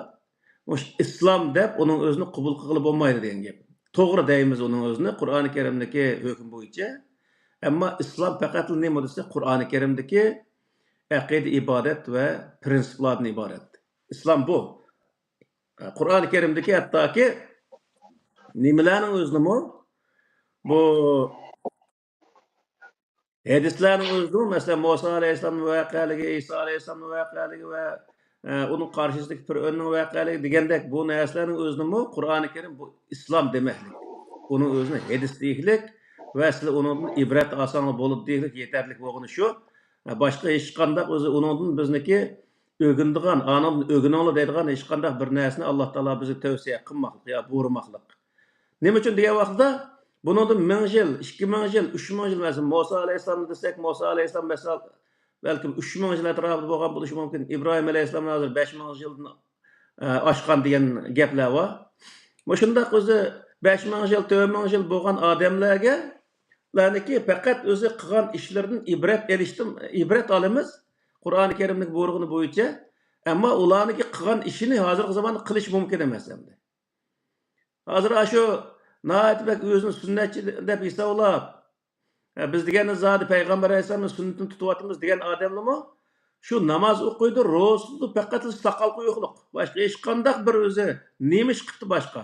مۇشۇ ئىسلام دەپ ئۇنىڭ ئۆزىنى قوبۇل قىلغىلى بولمايدۇ دېگەن گەپ. توغرا دەيمىز ئۇنىڭ ئۆزىنى قۇرئانى كەرىمدىكى ھۆكۈم بويىچە. ئەمما ئىسلام پەقەتلا نېمە دېسە، قۇرئانى كەرىمدىكى ئەقىدە، ئىبادەت ۋە پىرىنسىپلاردىن ئىبارەت. ئىسلام بۇ. قۇرئانى كەرىمدىكى ھەتتاكى نېمىلەرنىڭ ئۆزىنىمۇ بۇ ھەدىسلەرنىڭ ئۆزىدىمۇ، مەسىلەن، مۇسا ئەلەيھىسسالامنىڭ ۋەقەلىكى، ئىسا ئەلەيھىسسالامنىڭ ۋەقەلىكى ۋە، ئە، ئۇنىڭ قارشىسىدىكى پىرئۆننىڭ ۋەقەلىكى دېگەندەك بۇ نەرسىلەرنىڭ ئۆزىنىمۇ قۇرئانى كەرىم بۇ ئىسلام دېمەكلىك. ئۇنىڭ ئۆزىنى ھەدىس دېيىكلىك ۋە سىلەر ئۇنىڭدىن ئىبرەت ئالساڭلار بولىدۇ دېيىكلىك يېتەرلىك بولغىنى شۇ. ئە، باشقا ھېچقانداق ئۆزى ئۇنىڭدىن بىزنىكى ئۆگىنىدىغان، ئانىڭدىن ئۆگىنىڭلار دەيدىغان ھېچقانداق بىر نەرسىنى ئاللا تائالا بىزگە تەۋسىيە قىلماقلىق يا بۇيرۇماقلىق. نېمە ئۈچۈن دېگەن ۋاقتىدا، بۇنىڭدىن مىڭ يىل، ئىككى مىڭ يىل، ئۈچ مىڭ يىل، مەسىلەن، مۇسا ئەلەيھىسسالامنى دېسەك، مۇسا ئەلەيھىسسالام، مەسىلەن، بەلكىم ئۈچ مىڭ يىل ئەتراپىدا بولغان بولۇشى مۇمكىن. ئىبراھىم ئەلەيھىسسالام ھازىر بەش مىڭ يىلدىن، ئە، ئاشقان دېگەن گەپلەر بار. مۇشۇنداق ئۆزى بەش مىڭ يىل، تۆت مىڭ يىل بولغان ئادەملەرگە، لەرنىكى پەقەت ئۆزى قىلغان ئىشلىرىدىن ئىبرەت ئېلىشتىن، ئىبرەت ئالىمىز، قۇرئانى كەرىمنىڭ بۇيرۇغىنى بويىچە. ئەمما ئۇلارنىڭكى قىلغان ئىشىنى ھازىرقى زاماندا قىلىش مۇمكىن ئەمەس ئەمدى. ھازىر ئاشۇ ناھايىتى بەك ئۆزىنى سۈننەتچى دەپ ھېسابلاپ، ھە، بىز دېگەننى زادى پەيغەمبەر ئەلەيھىسسالامنىڭ سۈننىتىنى تۇتۇۋاتىمىز دېگەن ئادەملىمۇ شۇ ناماز ئوقۇيدۇ، روزا تۇتىدۇ، پەقەت ساقال قويۇقلۇق. باشقا ھېچقانداق بىر ئۆزى نېمە ئىش قىپتۇ باشقا؟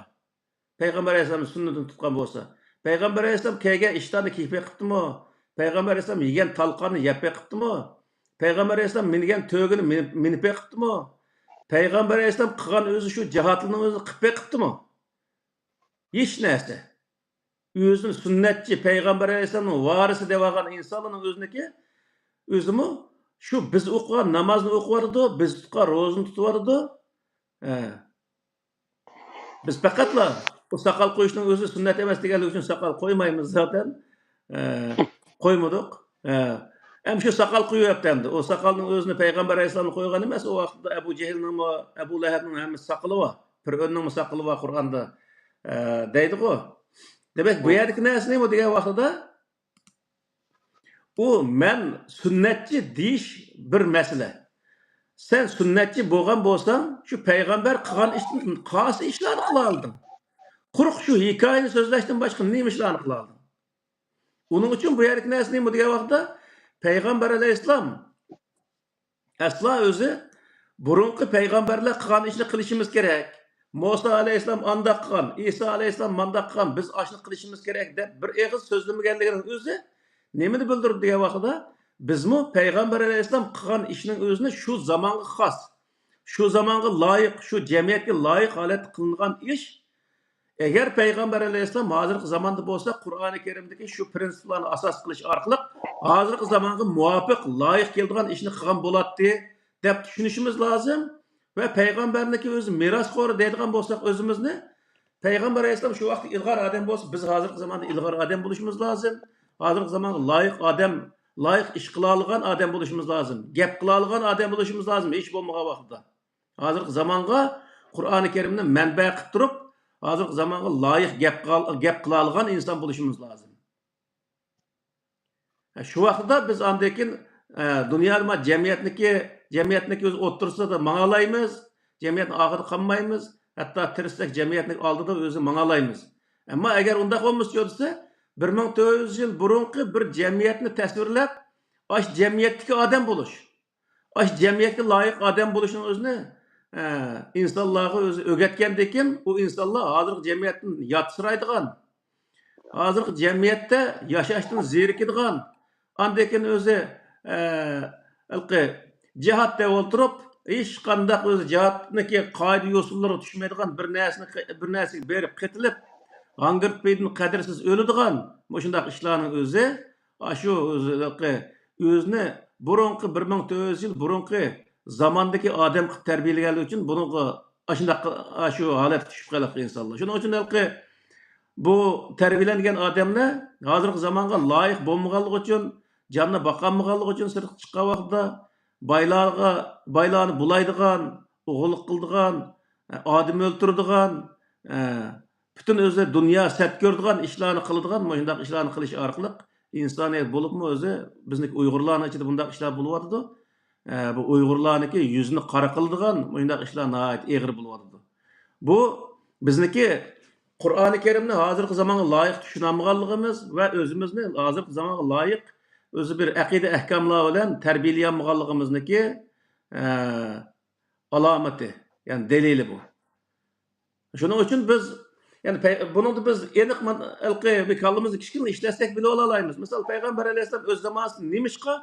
پەيغەمبەر ئەلەيھىسسالامنىڭ سۈننىتىنى تۇتقان بولسا، پەيغەمبەر ئەلەيھىسسالام كىيگەن ئىشتاننى كىيىپ بېقىپتىمۇ؟ پەيغەمبەر ئەلەيھىسسالام يېگەن تالقاننى يەپ بېقىپتىمۇ؟ پەيغەمبەر ئەلەيھىسسالام مىنگەن تۆگىنى مىنىپ، مىنىپ بېقىپتىمۇ؟ پەيغەمبەر ئەلەيھىسسالام قىلغان ئۆزى شۇ جىھادلىرىنىڭ ئۆزىنى قىلىپ بېقىپتىمۇ؟ ھېچ نەرسە. ئۆزىنى سۈننەتچى، پەيغەمبەر ئەلەيھىسسالامنىڭ ۋارىسى دەۋالغان ئىنسانلارنىڭ ئۆزىنىكى، ئۆزىمۇ شۇ بىز ئوقۇغان نامازنى ئوقۇۋاتىدۇ، بىز تۇتقان روزىنى تۇتۇۋاتىدۇ. ھە. بىز پەقەتلا بۇ ساقال قويۇشنىڭ ئۆزى سۈننەت ئەمەس دېگەنلىكى ئۈچۈن ساقال قويمايمىز زاتەن. ئە، قويمىدۇق. ئە، ھەم شۇ ساقال قويۇۋەپتۇ ئەمدى. ئۇ ساقالنىڭ ئۆزىنى پەيغەمبەر ئەلەيھىسسالام قويغان ئەمەس. ئۇ ۋاقىتتا ئەبۇ جەھىلنىڭمۇ، ئەبۇ لەھەبنىڭ ھەممىسى ساقىلى بار. پىرئۆننىڭمۇ ساقىلى بار قۇرئاندا، ئە، دەيدىغۇ. دېمەك، بۇ يەردىكى نەرسە نېمە دېگەن ۋاقتىدا، ئۇ مەن سۈننەتچى دېيىش بىر مەسىلە. سەن سۈننەتچى بولغان بولساڭ، شۇ پەيغەمبەر قىلغان ئىشتىن خاس ئىشلارنى قىلالىدىڭ. قۇرۇق شۇ ھېكايىنى سۆزلەشتىن باشقا نېمە ئىشلارنى قىلالىدىڭ؟ ئۇنىڭ ئۈچۈن بۇ يەردىكى نەرسە نېمە دېگەن ۋاقىتتا، پەيغەمبەر ئەلەيھىسسالام ئەسلا ئۆزى بۇرۇنقى پەيغەمبەرلەر قىلغان ئىشنى قىلىشىمىز كېرەك. مۇسا ئەلەيھىسسالام ئانداق قىلغان، ئىسا ئەلەيھىسسالام مانداق قىلغان، بىز ئاشۇنى قىلىشىمىز كېرەك دەپ بىر ئېغىز سۆزلىمىگەنلىكىنىڭ ئۆزى نېمىنى بىلدۈرىدۇ دېگەن ۋاقتىدا، بىزمۇ پەيغەمبەر ئەلەيھىسسالام قىلغان ئىشنىڭ ئۆزىنى شۇ زامانغا خاس، شۇ زامانغا لايىق، شۇ جەمئىيەتكە لايىق ھالەتتە قىلىنغان ئىش، ئەگەر پەيغەمبەر ئەلەيھىسسالام ھازىرقى زاماندا بولسا، قۇرئانى كەرىمدىكى شۇ پىرىنسىپلارنى ئاساس قىلىش ئارقىلىق ھازىرقى زامانغا مۇۋاپىق، لايىق كېلىدىغان ئىشنى قىلغان بولاتتى، دەپ چۈشىنىشىمىز لازىم. ۋە پەيغەمبەرنىڭكى ئۆزى مىراسخورى دەيدىغان بولساق ئۆزىمىزنى، پەيغەمبەر ئەلەيھىسسالام شۇ ۋاقىتتا ئىلغار ئادەم بولسا، بىز ھازىرقى زاماندا ئىلغار ئادەم بولۇشىمىز لازىم. ھازىرقى زامانغا لايىق ئادەم، لايىق ئىش قىلالىغان ئادەم بولۇشىمىز لازىم. گەپ قىلالىغان ئادەم بولۇشىمىز لازىم، ھېچ بولمىغان ۋاقىتتا. ھازىرقى زامانغا قۇرئانى كەرىمنى مەنبە قىلىپ تۇرۇپ، ھازىرقى زامانغا لايىق گەپ قىل-، گەپ قىلالىغان ئىنسان بولۇشىمىز لازىم. شۇ ۋاقىتتا بىز ئاندىن كېيىن، ئە، دۇنيادا ما جەمئىيەتنىكى، جەمئىيەتنىكى ئۆز ئوتتۇرىسىدا ماڭالايمىز، جەمئىيەتنىڭ ئارقىدا قالمايمىز، ھەتتا تىرىشساق جەمئىيەتنىڭ ئالدىدا ئۆزى ماڭالايمىز. ئەمما ئەگەر ئۇنداق بولمىسا دېسە، بىر مىڭ تۆت يۈز يىل بۇرۇنقى بىر جەمئىيەتنى تەسۋىرلەپ، ئاشۇ جەمئىيەتتىكى ئادەم بولۇش، ئاشۇ جەمئىيەتكە لايىق ئادەم بولۇشنىڭ ئۆزىنى، ئە، ئىنسانلارغا ئۆزى ئۆگەتكەندىن كېيىن، ئۇ ئىنسانلار ھازىرقى جەمئىيەتتىن ياتسىرايدىغان، ھازىرقى جەمئىيەتتە ياشاشتىن زېرىكىدىغان، ئاندىن كېيىن ئۆزى، ئە، ھېلىقى جىھاد دەپ ئولتۇرۇپ، ھېچقانداق ئۆزى جىھادنىڭكى قائىدە يوسۇنلىرىغا چۈشمەيدىغان، بىر نەرسىنى، بىر نەرسىگە بېرىپ قېتىلىپ، ھاڭگىرتپېيىدىن قەدىرسىز ئۆلىدىغان مۇشۇنداق ئىشلارنىڭ ئۆزى، ئاشۇ ئۆزى ھېلىقى ئۆزىنى بۇرۇنقى، بىر مىڭ تۆت يۈز يىل بۇرۇنقى زاماندىكى ئادەم قىلىپ تەربىيەلىگەنلىكى ئۈچۈن بۇنىڭغا ئاشۇنداق، ئاشۇ ھالەتكە چۈشۈپ قالىدۇ ئىنسانلار. شۇنىڭ ئۈچۈن ھېلىقى بۇ تەربىيەلەنگەن ئادەملەر ھازىرقى زامانغا لايىق بولمىغانلىقى ئۈچۈن، جاننى باقالمىغانلىقى ئۈچۈن سىرتقا چىققان ۋاقتىدا بايلارغا، بايلارنى بۇلايدىغان، ئوغرىلىق قىلىدىغان، ئادەم ئۆلتۈرىدىغان، پۈتۈن ئۆزى دۇنيا سەت كۆرىدىغان ئىشلارنى قىلىدىغان، مۇشۇنداق ئىشلارنى قىلىش ئارقىلىق ئىنسانىيەت بولۇپمۇ ئۆزى بىزنىڭكى ئۇيغۇرلارنىڭ ئىچىدە بۇنداق ئىشلار بولۇۋاتىدۇ. ئە، بۇ ئۇيغۇرلارنىڭكى يۈزىنى قارا قىلىدىغان مۇشۇنداق ئىشلار ناھايىتى ئېغىر بولۇۋاتىدۇ. بۇ بىزنىڭكى قۇرئانى كەرىمنى ھازىرقى زامانغا لايىق چۈشىنەلمىغانلىقىمىز ۋە ئۆزىمىزنى ھازىرقى زامانغا لايىق ئۆزى بىر ئەقىدە ئەھكاملار بىلەن تەربىيەلىيەلمىگەنلىكىمىزنىڭكى، ئە، ئالامىتى، يەنى دەلىلى بۇ. شۇنىڭ ئۈچۈن بىز يەنى پەي-، بۇنىڭدا بىز ئېنىق مانا ھېلىقى بىر كاللىمىزنى كىچىككىنە ئىشلەتسەك بىلىۋالالايمىز. مىسال، پەيغەمبەر ئەلەيھىسسالام ئۆز زامانىسىدا نېمىشقا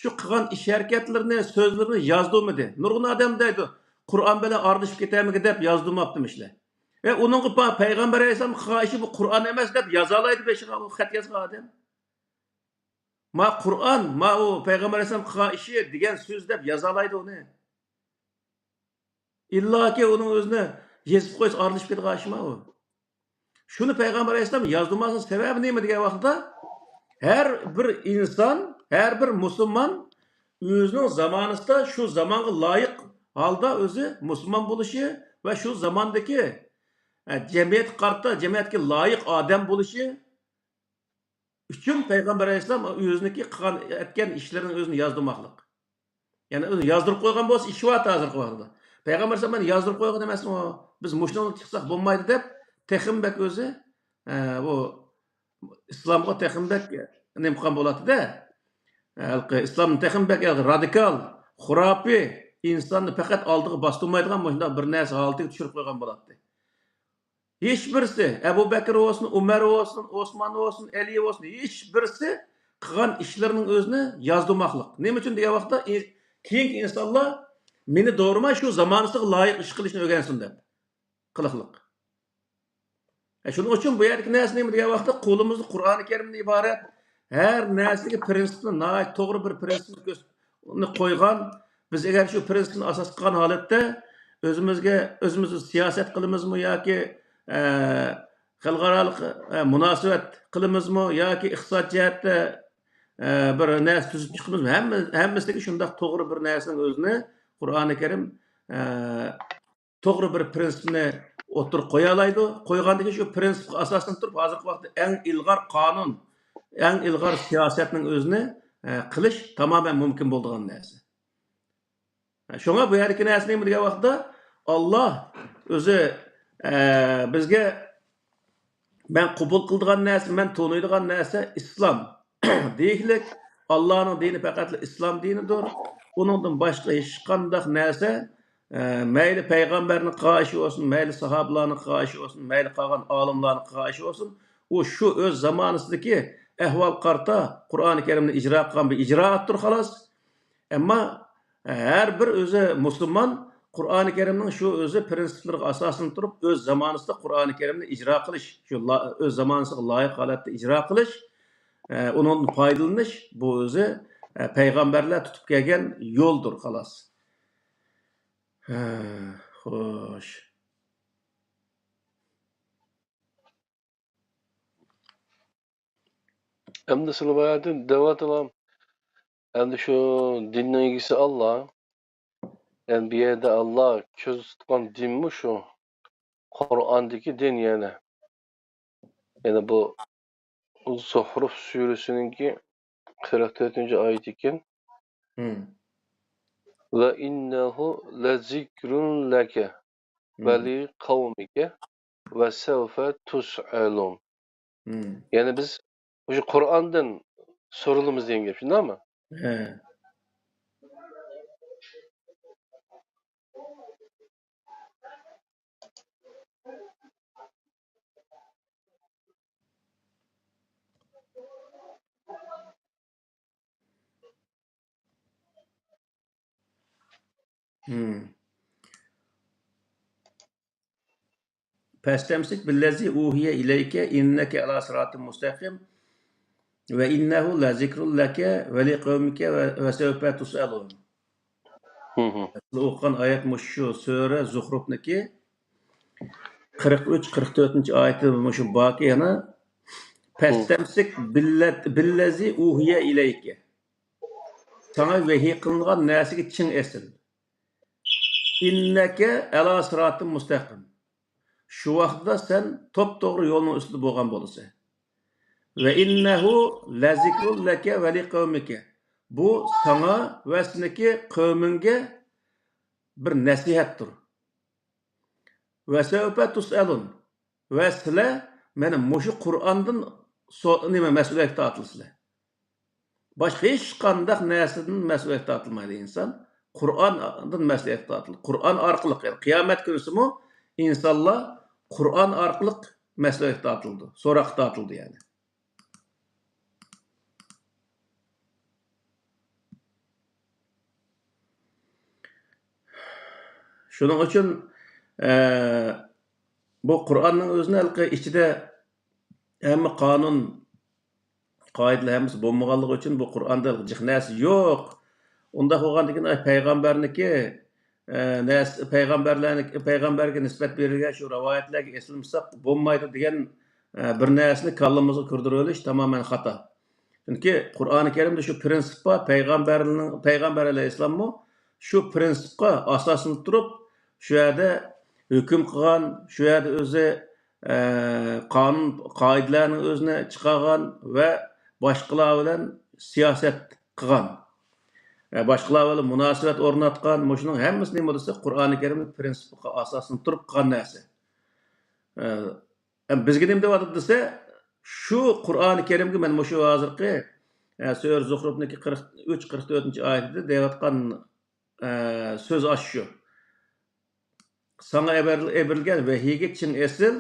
شۇ قىلغان ئىش ھەرىكەتلىرىنى، سۆزلىرىنى يازدۇرمىدى؟ نۇرغۇن ئادەم دەيدۇ، قۇرئان بىلەن ئارىلىشىپ كېتەرمىكىن دەپ يازدۇرماپتىمىش. ئە، ئۇنىڭغا پا-، پەيغەمبەر ئەلەيھىسسالام قىلغان ئىشى بۇ قۇرئان ئەمەس دەپ يازالايدۇ بېشىغا ئۇ خەت يازغان ئادەم. ما قۇرئان، ما ئۇ پەيغەمبەر ئەلەيھىسسالام قىلغان ئىشى دېگەن سۆز دەپ يازالايدۇ ئۇنى. ئىللاكى ئۇنىڭ ئۆزىنى يېزىپ قويسا ئارىلىشىپ كېتىدىغان ئىشما ئۇ؟ شۇنى پەيغەمبەر ئەلەيھىسسالام يازدۇرماسلىق سەۋەبى نېمە دېگەن ۋاقىتتا، ھەر بىر ئىنسان، ھەر بىر مۇسۇلمان ئۆزىنىڭ زامانىسىدا شۇ زامانغا لايىق ھالدا ئۆزى مۇسۇلمان بولۇشى ۋە شۇ زاماندىكى، ئە، جەمئىيەتكە قارىتا، جەمئىيەتكە لايىق ئادەم بولۇشى ئۈچۈن پەيغەمبەر ئەلەيھىسسالام ئۆزىنىڭكى قىلغان، ئەتكەن ئىشلىرىنىڭ ئۆزىنى يازدۇرماقلىق. يەنى ئۆزى يازدۇرۇپ قويغان بولسا، ئىشى بار ھازىرقى ۋاقىتتا. پەيغەمبەر ئەلەيھىسسالام مەن يازدۇرۇپ قويغان ئەمەسمۇ؟ بىز مۇشۇنىڭدىن چىقساق بولمايدۇ دەپ، تېخىمۇ بەك ئۆزى، ئە، بۇ ئىسلامغا تېخىمۇ بەك نېمە قىلغان بولاتتى-دە. ھېلىقى ئىسلامنى تېخىمۇ بەك رادىكال، خۇراپىي، ئىنساننى پەقەت ئالدىغا باستۇرمايدىغان مۇشۇنداق بىر نەرسە ھالىتىگە چۈشۈرۈپ قويغان بولاتتى. ھېچ بىرسى، ئەبۇ بەكرى بولسۇن، ئۆمەر بولسۇن، ئوسمان بولسۇن، ئەلى بولسۇن، ھېچ بىرسى قىلغان ئىشلىرىنىڭ ئۆزىنى يازدۇرماقلىق. نېمە ئۈچۈن دېگەن ۋاقىتتا، ئى-، كېيىنكى ئىنسانلار مېنى دورىماي شۇ زامانىسىغا لايىق ئىش قىلىشنى ئۆگەنسۇن دەپ قىلىقلىق. ئە، شۇنىڭ ئۈچۈن بۇ يەردىكى نەرسە نېمە دېگەن ۋاقىتتا، قولىمىزدا قۇرئانى كەرىمدىن ئىبارەت ھەر نەرسىگە پرىنسىپنى، ناھايىتى توغرا بىر پرىنسىپنى كۆرس-، ئۇنى قويغان. بىز ئەگەر شۇ پرىنسىپنى ئاساس قىلغان ھالەتتە ئۆزىمىزگە، ئۆزىمىز سىياسەت قىلىمىزمۇ ياكى، ئە، خەلقئارالىق، ئە، مۇناسىۋەت قىلىمىزمۇ ياكى ئىقتىساد جەھەتتە، ئە، بىر نەرسە تۈزۈپ چىقىمىزمۇ؟ ھەممە، ھەممىسىدىكى شۇنداق توغرا بىر نەرسىنىڭ ئۆزىنى قۇرئانى كەرىم، ئە، توغرا بىر پرىنسىپنى ئوتتۇرىغا قويالايدۇ. قويغاندىكىن شۇ پرىنسىپقا ئاساسلىنىپ تۇرۇپ، ھازىرقى ۋاقىتتا ئەڭ ئىلغار قانۇن، ئەڭ ئىلغار سىياسەتنىڭ ئۆزىنى، ئە، قىلىش تامامەن مۇمكىن بولىدىغان نەرسە. شۇڭا بۇ يەردىكى نەرسە نېمە دېگەن ۋاقىتتا، ئاللا ئۆزى، ئە، بىزگە مەن قوبۇل قىلىدىغان نەرسە، مەن تونۇيدىغان نەرسە ئىسلام دېيىشلىك. ئاللانىڭ دىنى پەقەتلا ئىسلام دىنىدۇر. ئۇنىڭدىن باشقا ھېچقانداق نەرسە، ئە، مەيلى پەيغەمبەرنىڭ قىلغان ئىشى بولسۇن، مەيلى ساھابىلارنىڭ قىلغان ئىشى بولسۇن، مەيلى قالغان ئالىملارنىڭ قىلغان ئىشى بولسۇن، ئۇ شۇ ئۆز زامانىسىدىكى ئەھۋالغا قارىتا قۇرئانى كەرىمنى ئىجرا قىلغان بىر ئىجرائاتتۇر، خالاس. ئەمما ھەر بىر ئۆزى مۇسۇلمان قۇرئانى كەرىمنىڭ شۇ ئۆزى پرىنسىپلىرىغا ئاساسلىنىپ تۇرۇپ، ئۆز زامانىسىدا قۇرئانى كەرىمنى ئىجرا قىلىش، شۇ لا-، ئۆز زامانىسىغا لايىق ھالەتتە ئىجرا قىلىش، ئە، ئۇنىڭدىن پايدىلىنىش، بۇ ئۆزى، ئە، پەيغەمبەرلەر تۇتۇپ كەلگەن يولدۇر، خالاس. ھە، خوش. ئەمدى سىلى باياتىن دەۋاتىلا، ئەمدى شۇ دىننىڭ ئىگىسى ئاللا. يەنى بۇ يەردە ئاللا كۆزدە تۇتقان دىنمۇ شۇ قۇرئاندىكى دىن يەنى. يەنى بۇ زۇخرۇف سۈرىسىنىڭكى قىرىق تۆتىنچى ئايىتى ئىكەن. ھىم. ۋە ئىننەھۇ لەزىكرۇن لەكە ھىم. ۋە لىقەۋمىكە ۋە سەۋفە تۇسئەلۇن. ھىم. يەنى بىز مۇشۇ قۇرئاندىن سورىلىمىز دېگەن گەپ، شۇنداقمۇ؟ ھە. ھىم. فاستمسك بالذي أوحي إليك إنك على صراط مستقيم وإنه لذكر لك ولقومك وسوف تسألون. ھىم. سىلەر ئوقۇغان ئايەت مۇشۇ سۈرە زۇخرۇفنىكى قىرىق ئۈچ، قىرىق تۆتىنچى ئايىتى مۇشۇ باركى يەنە. فاستمسك باللت-، بالذي أوحي إليك. ساڭا ۋەھىي قىلىنغان نەرسىگە چىڭ ئېسىل. إنك على صراط مستقيم. شۇ ۋاقىتتا سەن توپتوغرا يولنىڭ ئۈستىدە بولغان بولىسەن. وإنه لذكر لك ولقومك. بۇ ساڭا ۋە سېنىڭكى قەۋمىڭگە بىر نەسىھەتتۇر. وسوف تسألون. ۋە سىلەر مانا مۇشۇ قۇرئاندىن سو-، نېمە، مەسئۇلىيەتكە تارتىلىسىلەر. باشقا ھېچقانداق نەرسىدىن مەسئۇلىيەتكە تارتىلمايدۇ ئىنسان. قۇرئاندىن مەسئۇلىيەتكە تارتىلىدۇ. قۇرئان ئارقىلىق، يەنى قىيامەت كۈنىسىمۇ ئىنسانلار قۇرئان ئارقىلىق مەسلىھەتكە تارتىلىدۇ، سوراققا تارتىلىدۇ يەنى. شۇنىڭ ئۈچۈن، ئە، بۇ قۇرئاننىڭ ئۆزىنى ھېلىقى ئىچىدە ھەممە قانۇن، قائىدىلەر ھەممىسى بولمىغانلىقى ئۈچۈن بۇ قۇرئاندا جىق نەرسە يوق. ئۇنداق بولغاندىكىن، ئاي، پەيغەمبەرنىكى، ئە، نەرسە، پەيغەمبەرلەرنىكى، پەيغەمبەرگە نىسبەت بېرىلگەن شۇ رىۋايەتلەرگە ئېسىلمىساق بولمايدۇ دېگەن، ئە، بىر نەرسىنى كاللىمىزغا كىردۈرۈۋېلىش تامامەن خاتا. چۈنكى قۇرئانى كەرىمدە شۇ پرىنسىپ بار، پەيغەمبەرنىڭ، پەيغەمبەر ئەلەيھىسسالاممۇ شۇ پرىنسىپقا ئاساسلىنىپ تۇرۇپ، شۇ يەردە ھۆكۈم قىلغان، شۇ يەردە ئۆزى، ئە، قانۇن، قائىدىلەرنىڭ ئۆزىنى چىقارغان ۋە باشقىلار بىلەن سىياسەت قىلغان، ئە، باشقىلار بىلەن مۇناسىۋەت ئورناتقان، مۇشۇنىڭ ھەممىسى نېمە دېسە، قۇرئانى كەرىمنىڭ پرىنسىپىغا ئاساسلىنىپ تۇرۇپ قىلغان نەرسە. ئە، ئەم، بىزگە نېمە دەۋاتىدۇ دېسە، شۇ قۇرئانى كەرىمگە مەن مۇشۇ ھازىرقى، ئە، سۈرە زۇخرۇفنىڭكى قىرىق ئۈچ، قىرىق تۆتىنچى ئايىتىدە دەۋاتقان، ئە، سۆز ئاشۇ شۇ. ساڭا ئەبەر-، ئەبىرىلگەن ۋەھىيگە چىڭ ئېسىل،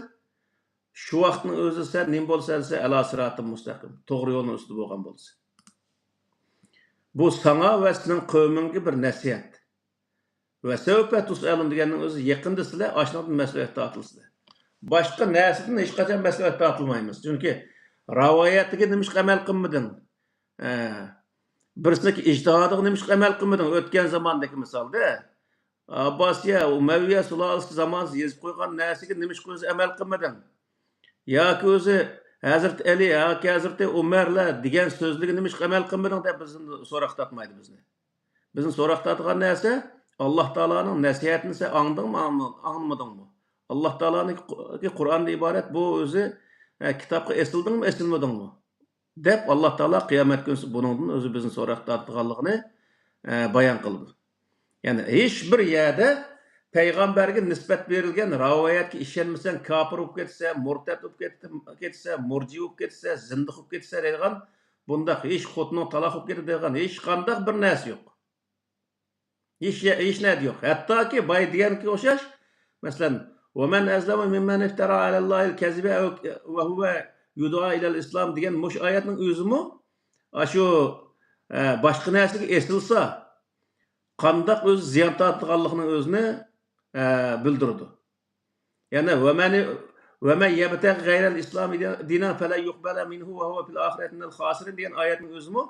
شۇ ۋاقىتنىڭ ئۆزىدە سەن نېمە بولىسەن دېسە، ئەلا سىراتىم مۇستەقىم، توغرا يولنىڭ ئۈستىدە بولغان بولىسەن. بۇ ساڭا ۋە سېنىڭ قەۋمىڭگە بىر نەسىھەت. ۋە سەۋپە تۇسئەلۇن دېگەننىڭ ئۆزى يېقىندا سىلەر ئاشۇنىڭدىن مەسئۇلىيەتكە تارتىلىسىلەر. باشقا نەرسىدىن ھېچقاچان مەسئۇلىيەتكە تارتىلمايمىز. چۈنكى راۋايەتىگە نېمىشقا ئەمەل قىلمىدىڭ؟ ئە، بىرسىنىڭكى ئىجتىھادىغا نېمىشقا ئەمەل قىلمىدىڭ؟ ئۆتكەن زاماندىكى مىسالدا، ئابباسىيە، ئۇمەۋىيە سۇلالىسى زامانىسىدا يېزىپ قويغان نەرسىگە نېمىشقا ئۆزى ئەمەل قىلمىدىڭ؟ ياكى ئۆزى ھەزرىتى ئەلى ياكى ھەزرىتى ئۆمەرلەر دېگەن سۆزلىرىگە نېمىشقا ئەمەل قىلمىدىڭ دەپ بىزدىن سوراق تارتمايدۇ بىزنى. بىزنى سوراق تارتىدىغان نەرسە، ئاللا تائالانىڭ نەسىھەتىنى سەن ئاڭلىدىڭمۇ، ئاڭلىمىدىڭمۇ؟ ئاللا تائالانىڭكى قۇرئاندىن ئىبارەت بۇ ئۆزى، ئە، كىتابقا ئېسىلدىڭمۇ، ئېسىلمىدىڭمۇ؟ دەپ، ئاللا تائالا قىيامەت كۈنىسى بۇنىڭدىن ئۆزى بىزنى سوراق تارتىدىغانلىقىنى، ئە، بايان قىلىدۇ. يەنى ھېچبىر يەردە پەيغەمبەرگە نىسبەت بېرىلگەن رىۋايەتكە ئىشەنمىسەڭ، كاپىر بولۇپ كېتىسەن، مۇرتەت بولۇپ كېتىسەن، مۇرجىئە بولۇپ كېتىسەن، زىندىق بولۇپ كېتىسەن دەيدىغان بۇنداق ھېچ خوتۇنۇڭ تالاق بولۇپ كېتىدۇ دەيدىغان ھېچقانداق بىر نەرسە يوق. ھېچ، ھېچ نەدە يوق. ھەتتاكى بايا دېگەنگە ئوخشاش، مەسىلەن، «ومن أظلم ممن افترى على الله الكذب وهو يدعى إلى الإسلام» دېگەن مۇشۇ ئايەتنىڭ ئۆزىمۇ ئاشۇ، ئە، باشقا نەرسىگە ئېسىلسا، قانداق ئۆزى زىيان تارتىدىغانلىقىنىڭ ئۆزىنى، ئە، بىلدۈرىدۇ. يەنە «ومن، ومن يبتغ غير الإسلام دينا فلن يقبل منه وهو في الآخرة من الخاسرين» دېگەن ئايەتنىڭ ئۆزىمۇ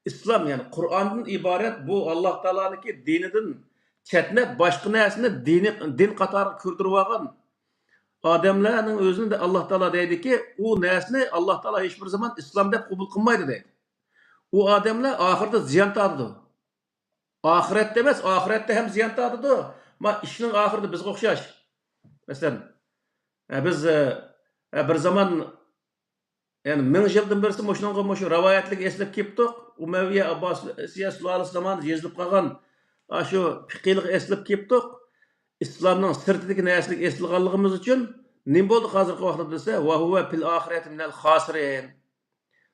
ئىسلام، يەنى قۇرئاندىن ئىبارەت بۇ ئاللا تائالانىڭكى دىنىدىن چەتنەپ، باشقا نەرسىنى دىنى، دىن قاتارىغا كىردۈرۈۋالغان ئادەملەرنىڭ ئۆزىنى ئاللا تائالا دەيدىكى، ئۇ نەرسىنى ئاللا تائالا ھېچبىر زامان ئىسلام دەپ قوبۇل قىلمايدۇ دەيدۇ. ئۇ ئادەملەر ئاخىرىدا زىيان تارتىدۇ. ئاخىرەتتە ئەمەس، ئاخىرەتتە ھەم زىيان تارتىدۇ. ما ئىشنىڭ ئاخىرىدا بىزگە ئوخشاش. مەسىلەن، ئە، بىز، ئە، ئە، بىر زامان، يەنى مىڭ يىلدىن بېرى مۇشۇنىڭغا، مۇشۇ رىۋايەتلىك ئېسىلىپ كېلىپتۇق. ئۇمەۋىيە ئابباسىيە سۇلالىسى زامانىدا يېزىلىپ قالغان ئاشۇ پىقىلىق ئېسىلىپ كېلىپتۇق. ئىسلامنىڭ سىرتىدىكى نەرسىلىك ئېسىلغانلىقىمىز ئۈچۈن نېمە بولدى ھازىرقى ۋاقىتتا دېسە، «وهو في الآخرة من الخاسرين».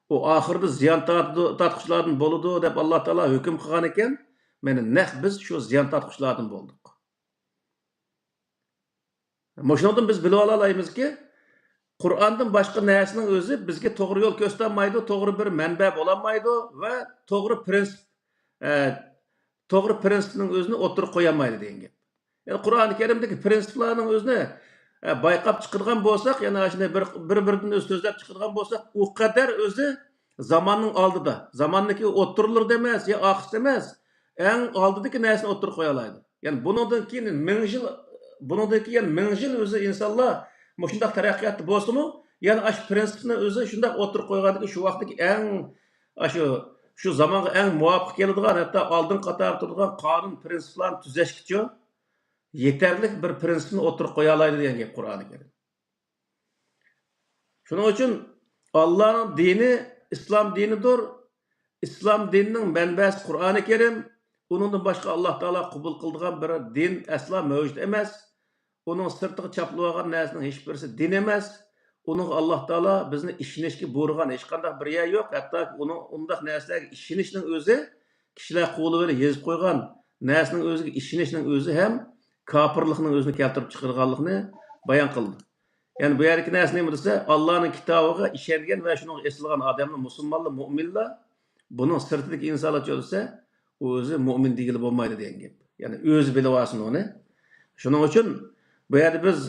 ئۇ ئاخىرىدا زىيان تارتىدۇ، تارتقۇچىلاردىن بولىدۇ دەپ ئاللا تائالا ھۆكۈم قىلغان ئىكەن، مانا نەق بىز شۇ زىيان تارتقۇچىلاردىن بولدۇق. مۇشۇنىڭدىن بىز بىلىۋالالايمىزكى، قۇرئاندىن باشقا نەرسىنىڭ ئۆزى بىزگە توغرا يول كۆرسىتەلمەيدۇ، توغرا بىر مەنبە بولالمايدۇ ۋە توغرا پرىنسىپ، ئە، توغرا پرىنسىپنىڭ ئۆزىنى ئوتتۇرىغا قويالمايدۇ دېگەن گەپ. يەنى قۇرئانى كەرىمدىكى پرىنسىپلارنىڭ ئۆزىنى، ئە، بايقاپ چىقىدىغان بولساق، يەنى ئاشۇنداق بىر، بىر-بىرىدىن ئۆزى سۆزلەپ چىقىدىغان بولساق، ئۇ قەدەر ئۆزى زاماننىڭ ئالدىدا، زاماننىڭكى ئوتتۇرىلىرىدا ئەمەس يا ئارقىسىدا ئەمەس، ئەڭ ئالدىدىكى نەرسىنى ئوتتۇرىغا قويالايدۇ. يەنى بۇنىڭدىن كېيىن مىڭ يىل، بۇنىڭدىن كېيىن مىڭ يىل ئۆزى ئىنسانلار مۇشۇنداق تەرەققىياتتا بولسىمۇ، يەنى ئاشۇ پرىنسىپنى ئۆزى شۇنداق ئوتتۇرىغا قويغاندىكىن، شۇ ۋاقىتتىكى ئەڭ، ئاشۇ، شۇ زامانغا ئەڭ مۇۋاپىق كېلىدىغان، ھەتتا ئالدىنقى قاتاردا تۇرىدىغان قانۇن پرىنسىپلارنى تۈزەشكىچە يېتەرلىك بىر پرىنسىپنى ئوتتۇرىغا قويالايدۇ دېگەن گەپ قۇرئانى كەرىم. شۇنىڭ ئۈچۈن ئاللانىڭ دىنى ئىسلام دىنىدۇر. ئىسلام دىنىنىڭ مەنبەسى قۇرئانى كەرىم. ئۇنىڭدىن باشقا ئاللا تائالا قوبۇل قىلىدىغان بىر دىن ئەسلا مەۋجۇت ئەمەس. ئۇنىڭ سىرتىغا چاپلىۋالغان نەرسىنىڭ ھېچبىرسى دىن ئەمەس. ئۇنىڭغا ئاللا تائالا بىزنى ئىشىنىشكە بۇيرۇغان ھېچقانداق بىر يەر يوق. ھەتتاكى ئۇنىڭ ئۇنداق نەرسىلەرگە ئىشىنىشنىڭ ئۆزى، كىشىلەر قولى بىلەن يېزىپ قويغان نەرسىنىڭ ئۆزىگە ئىشىنىشنىڭ ئۆزى ھەم كاپىرلىقنىڭ ئۆزىنى كەلتۈرۈپ چىقىرىدىغانلىقىنى بايان قىلدى. يەنى بۇ يەردىكى نەرسە نېمە دېسە، ئاللانىڭ كىتابىغا ئىشەنگەن ۋە شۇنىڭغا ئېسىلغان ئادەملەر مۇسۇلمانلار، مۆمىنلەر، بۇنىڭ سىرتىدىكى ئىنسانلارچۇ دېسە، ئۇ ئۆزى مۆمىن دېگىلى بولمايدۇ دېگەن گەپ. يەنى ئۆزى بىلىۋالسۇن ئۇنى. شۇنىڭ ئۈچۈن بۇ يەردە بىز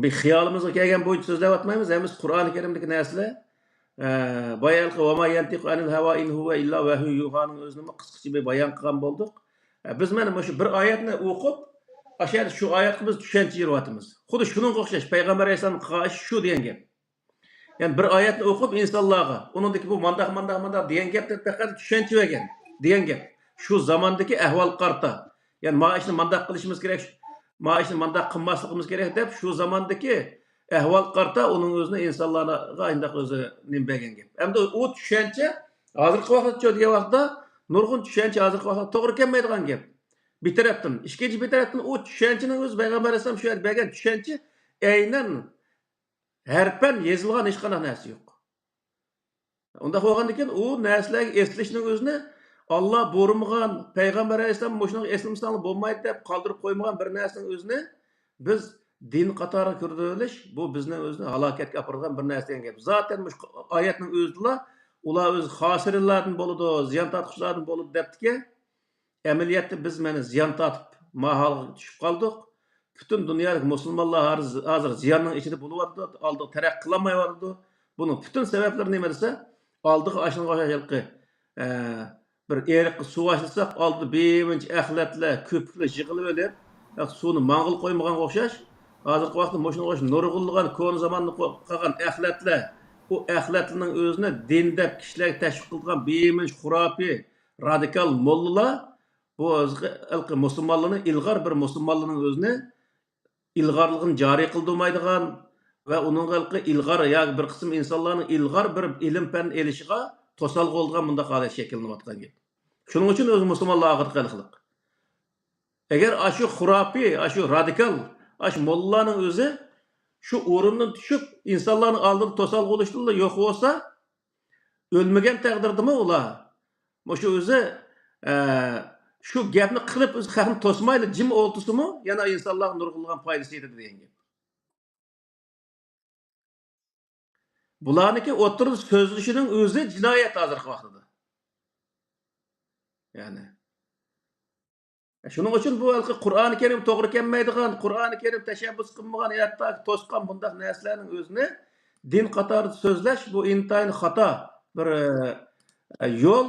بىر خىيالىمىزغا كەلگەن بويىچە سۆزلەۋاتمايمىز. ھەممىسى قۇرئانى كەرىمدىكى نەرسىلەر. ئە، بايا ھېلىقى «ۋەما يەنتىقۇ ئەنىل ھەۋا ئىن ھۇۋە ئىللا ۋەھيۇن يۇھانىڭ» ئۆزىنىمۇ قىسقىچە بىر بايان قىلغان بولدۇق. ئە، بىز مانا مۇشۇ بىر ئايەتنى ئوقۇپ، ئاشۇ يەردە شۇ ئايەتكە بىز چۈشەنچە يېرىۋاتىمىز. خۇددى شۇنىڭغا ئوخشاش، پەيغەمبەر ئەلەيھىسسالام قىلغان ئىش شۇ دېگەن گەپ. يەنى بىر ئايەتنى ئوقۇپ ئىنسانلارغا، ئۇنىڭدىكى بۇ مانداق، مانداق، مانداق دېگەن گەپنى پەقەت چۈشەنچە بەرگەن دېگەن گەپ. شۇ زاماندىكى ئەھۋالغا قارىتا. يەنى ما ئىشنى مانداق قىلىشىمىز كېرەك، ما ئىشنى مانداق قىلماسلىقىمىز كېرەك دەپ، شۇ زاماندىكى ئەھۋالغا قارىتا ئۇنىڭ ئۆزىنى ئىنسانلارغا ئانداق ئۆزى نېمە بەرگەن گەپ. ئەمدى ئۇ چۈشەنچە ھازىرقى ۋاقىتچۇ دېگەن ۋاقىتتا نۇرغۇن چۈشەنچە ھازىرقى ۋاقىتتا توغرا كەلمەيدىغان گەپ. بىر تەرەپتىن. ئىككىنچى بىر تەرەپتىن ئۇ چۈشەنچىنىڭ ئۆزى پەيغەمبەر ئەلەيھىسسالام شۇ يەردە بەرگەن چۈشەنچە ئەينەن ھەرپەن يېزىلغان ھېچقانداق نەرسە يوق. ئۇنداق بولغاندىكىن ئۇ نەرسىلەرگە ئېسىلىشنىڭ ئۆزىنى ئاللا بۇيرۇمىغان، پەيغەمبەر ئەلەيھىسسالام مۇشۇنىڭغا ئېسىلمىساڭلار بولمايدۇ دەپ قالدۇرۇپ قويمىغان بىر نەرسىنىڭ ئۆزىنى بىز دىن قاتارىغا كىرگۈزۈۋېلىش، بۇ بىزنى ئۆزىنى ھالاكەتكە ئاپىرىدىغان بىر نەرسە دېگەن گەپ. زاتەن مۇشۇ ئايەتنىڭ ئۆزىدىلا ئۇلار ئۆزى خاسىرىنلاردىن بولىدۇ، زىيان تارتقۇچىلاردىن بولىدۇ دەپتىكەن. ئەمەلىيەتتە بىز مانا زىيان تارتىپ، ما ھالغا چۈشۈپ قالدۇق. پۈتۈن دۇنيادىكى مۇسۇلمانلار ھازىر، ھازىر زىياننىڭ ئىچىدە بولۇۋاتىدۇ، ئالدىغا تەرەققىي قىلالمايۋاتىدۇ. بۇنىڭ پۈتۈن سەۋەبلىرى نېمە دېسە، ئالدىغا ئاشۇنىڭغا ئوخشاش ھېلىقى، ئە، بىر ئېرىققا سۇ باشلىساق، ئالدىدا بىرمۇنچە ئەخلەتلەر، كۆپۈكلەر يىغىلىۋېلىپ، سۇنى ماڭغىلى قويمىغانغا ئوخشاش. ھازىرقى ۋاقىتتا مۇشۇنىڭغا ئوخشاش نۇرغۇنلىغان كونا زاماندا قو-، قالغان ئەخلەتلەر، ئۇ ئەخلەتلەرنىڭ ئۆزىنى دىن دەپ كىشىلەرگە تەشۋىق قىلىدىغان بىرمۇنچە خۇراپىي، رادىكال موللىلار بۇ ھېلىقى مۇسۇلمانلارنى، ئىلغار بىر مۇسۇلمانلارنىڭ ئۆزىنى ئىلغارلىقىنى جارى قىلدۇرمايدىغان ۋە ئۇنىڭغا ھېلىقى ئىلغار ياكى بىر قىسىم ئىنسانلارنىڭ ئىلغار بىر ئىلىم-پەن ئېلىشىغا توسالغۇ بولىدىغان مۇنداق ھالەت شەكىللىنىۋاتقان گەپ. شۇنىڭ ئۈچۈن ئۆزى مۇسۇلمانلار ئاخىرقى خەلقلىق. ئەگەر ئاشۇ خۇراپىي، ئاشۇ رادىكال، ئاشۇ موللىلارنىڭ ئۆزى شۇ ئورۇندىن چۈشۈپ، ئىنسانلارنىڭ ئالدىدا توسالغۇ بولۇشتىنلا يوق بولسا، ئۆلمىگەن تەقدىردىمۇ ئۇلار مۇشۇ ئۆزى، ئە، شۇ گەپنى قىلىپ، ئۆزى خەقنى توسمايلا جىم ئولتۇرسىمۇ، يەنە ئىنسانلارغا نۇرغۇنلىغان پايدىسى يېتىدۇ دېگەن گەپ. بۇلارنىڭكى ئوتتۇرىدا سۆزلىشىنىڭ ئۆزى جىنايەت ھازىرقى ۋاقتىدا. يەنى. شۇنىڭ ئۈچۈن بۇ ھېلىقى قۇرئانى كەرىم توغرا كەلمەيدىغان، قۇرئانى كەرىم تەشەببۇس قىلمىغان، ھەتتا توسقان بۇنداق نەرسىلەرنىڭ ئۆزىنى دىن قاتارىدا سۆزلەش، بۇ ئىنتايىن خاتا بىر، ئە، يول.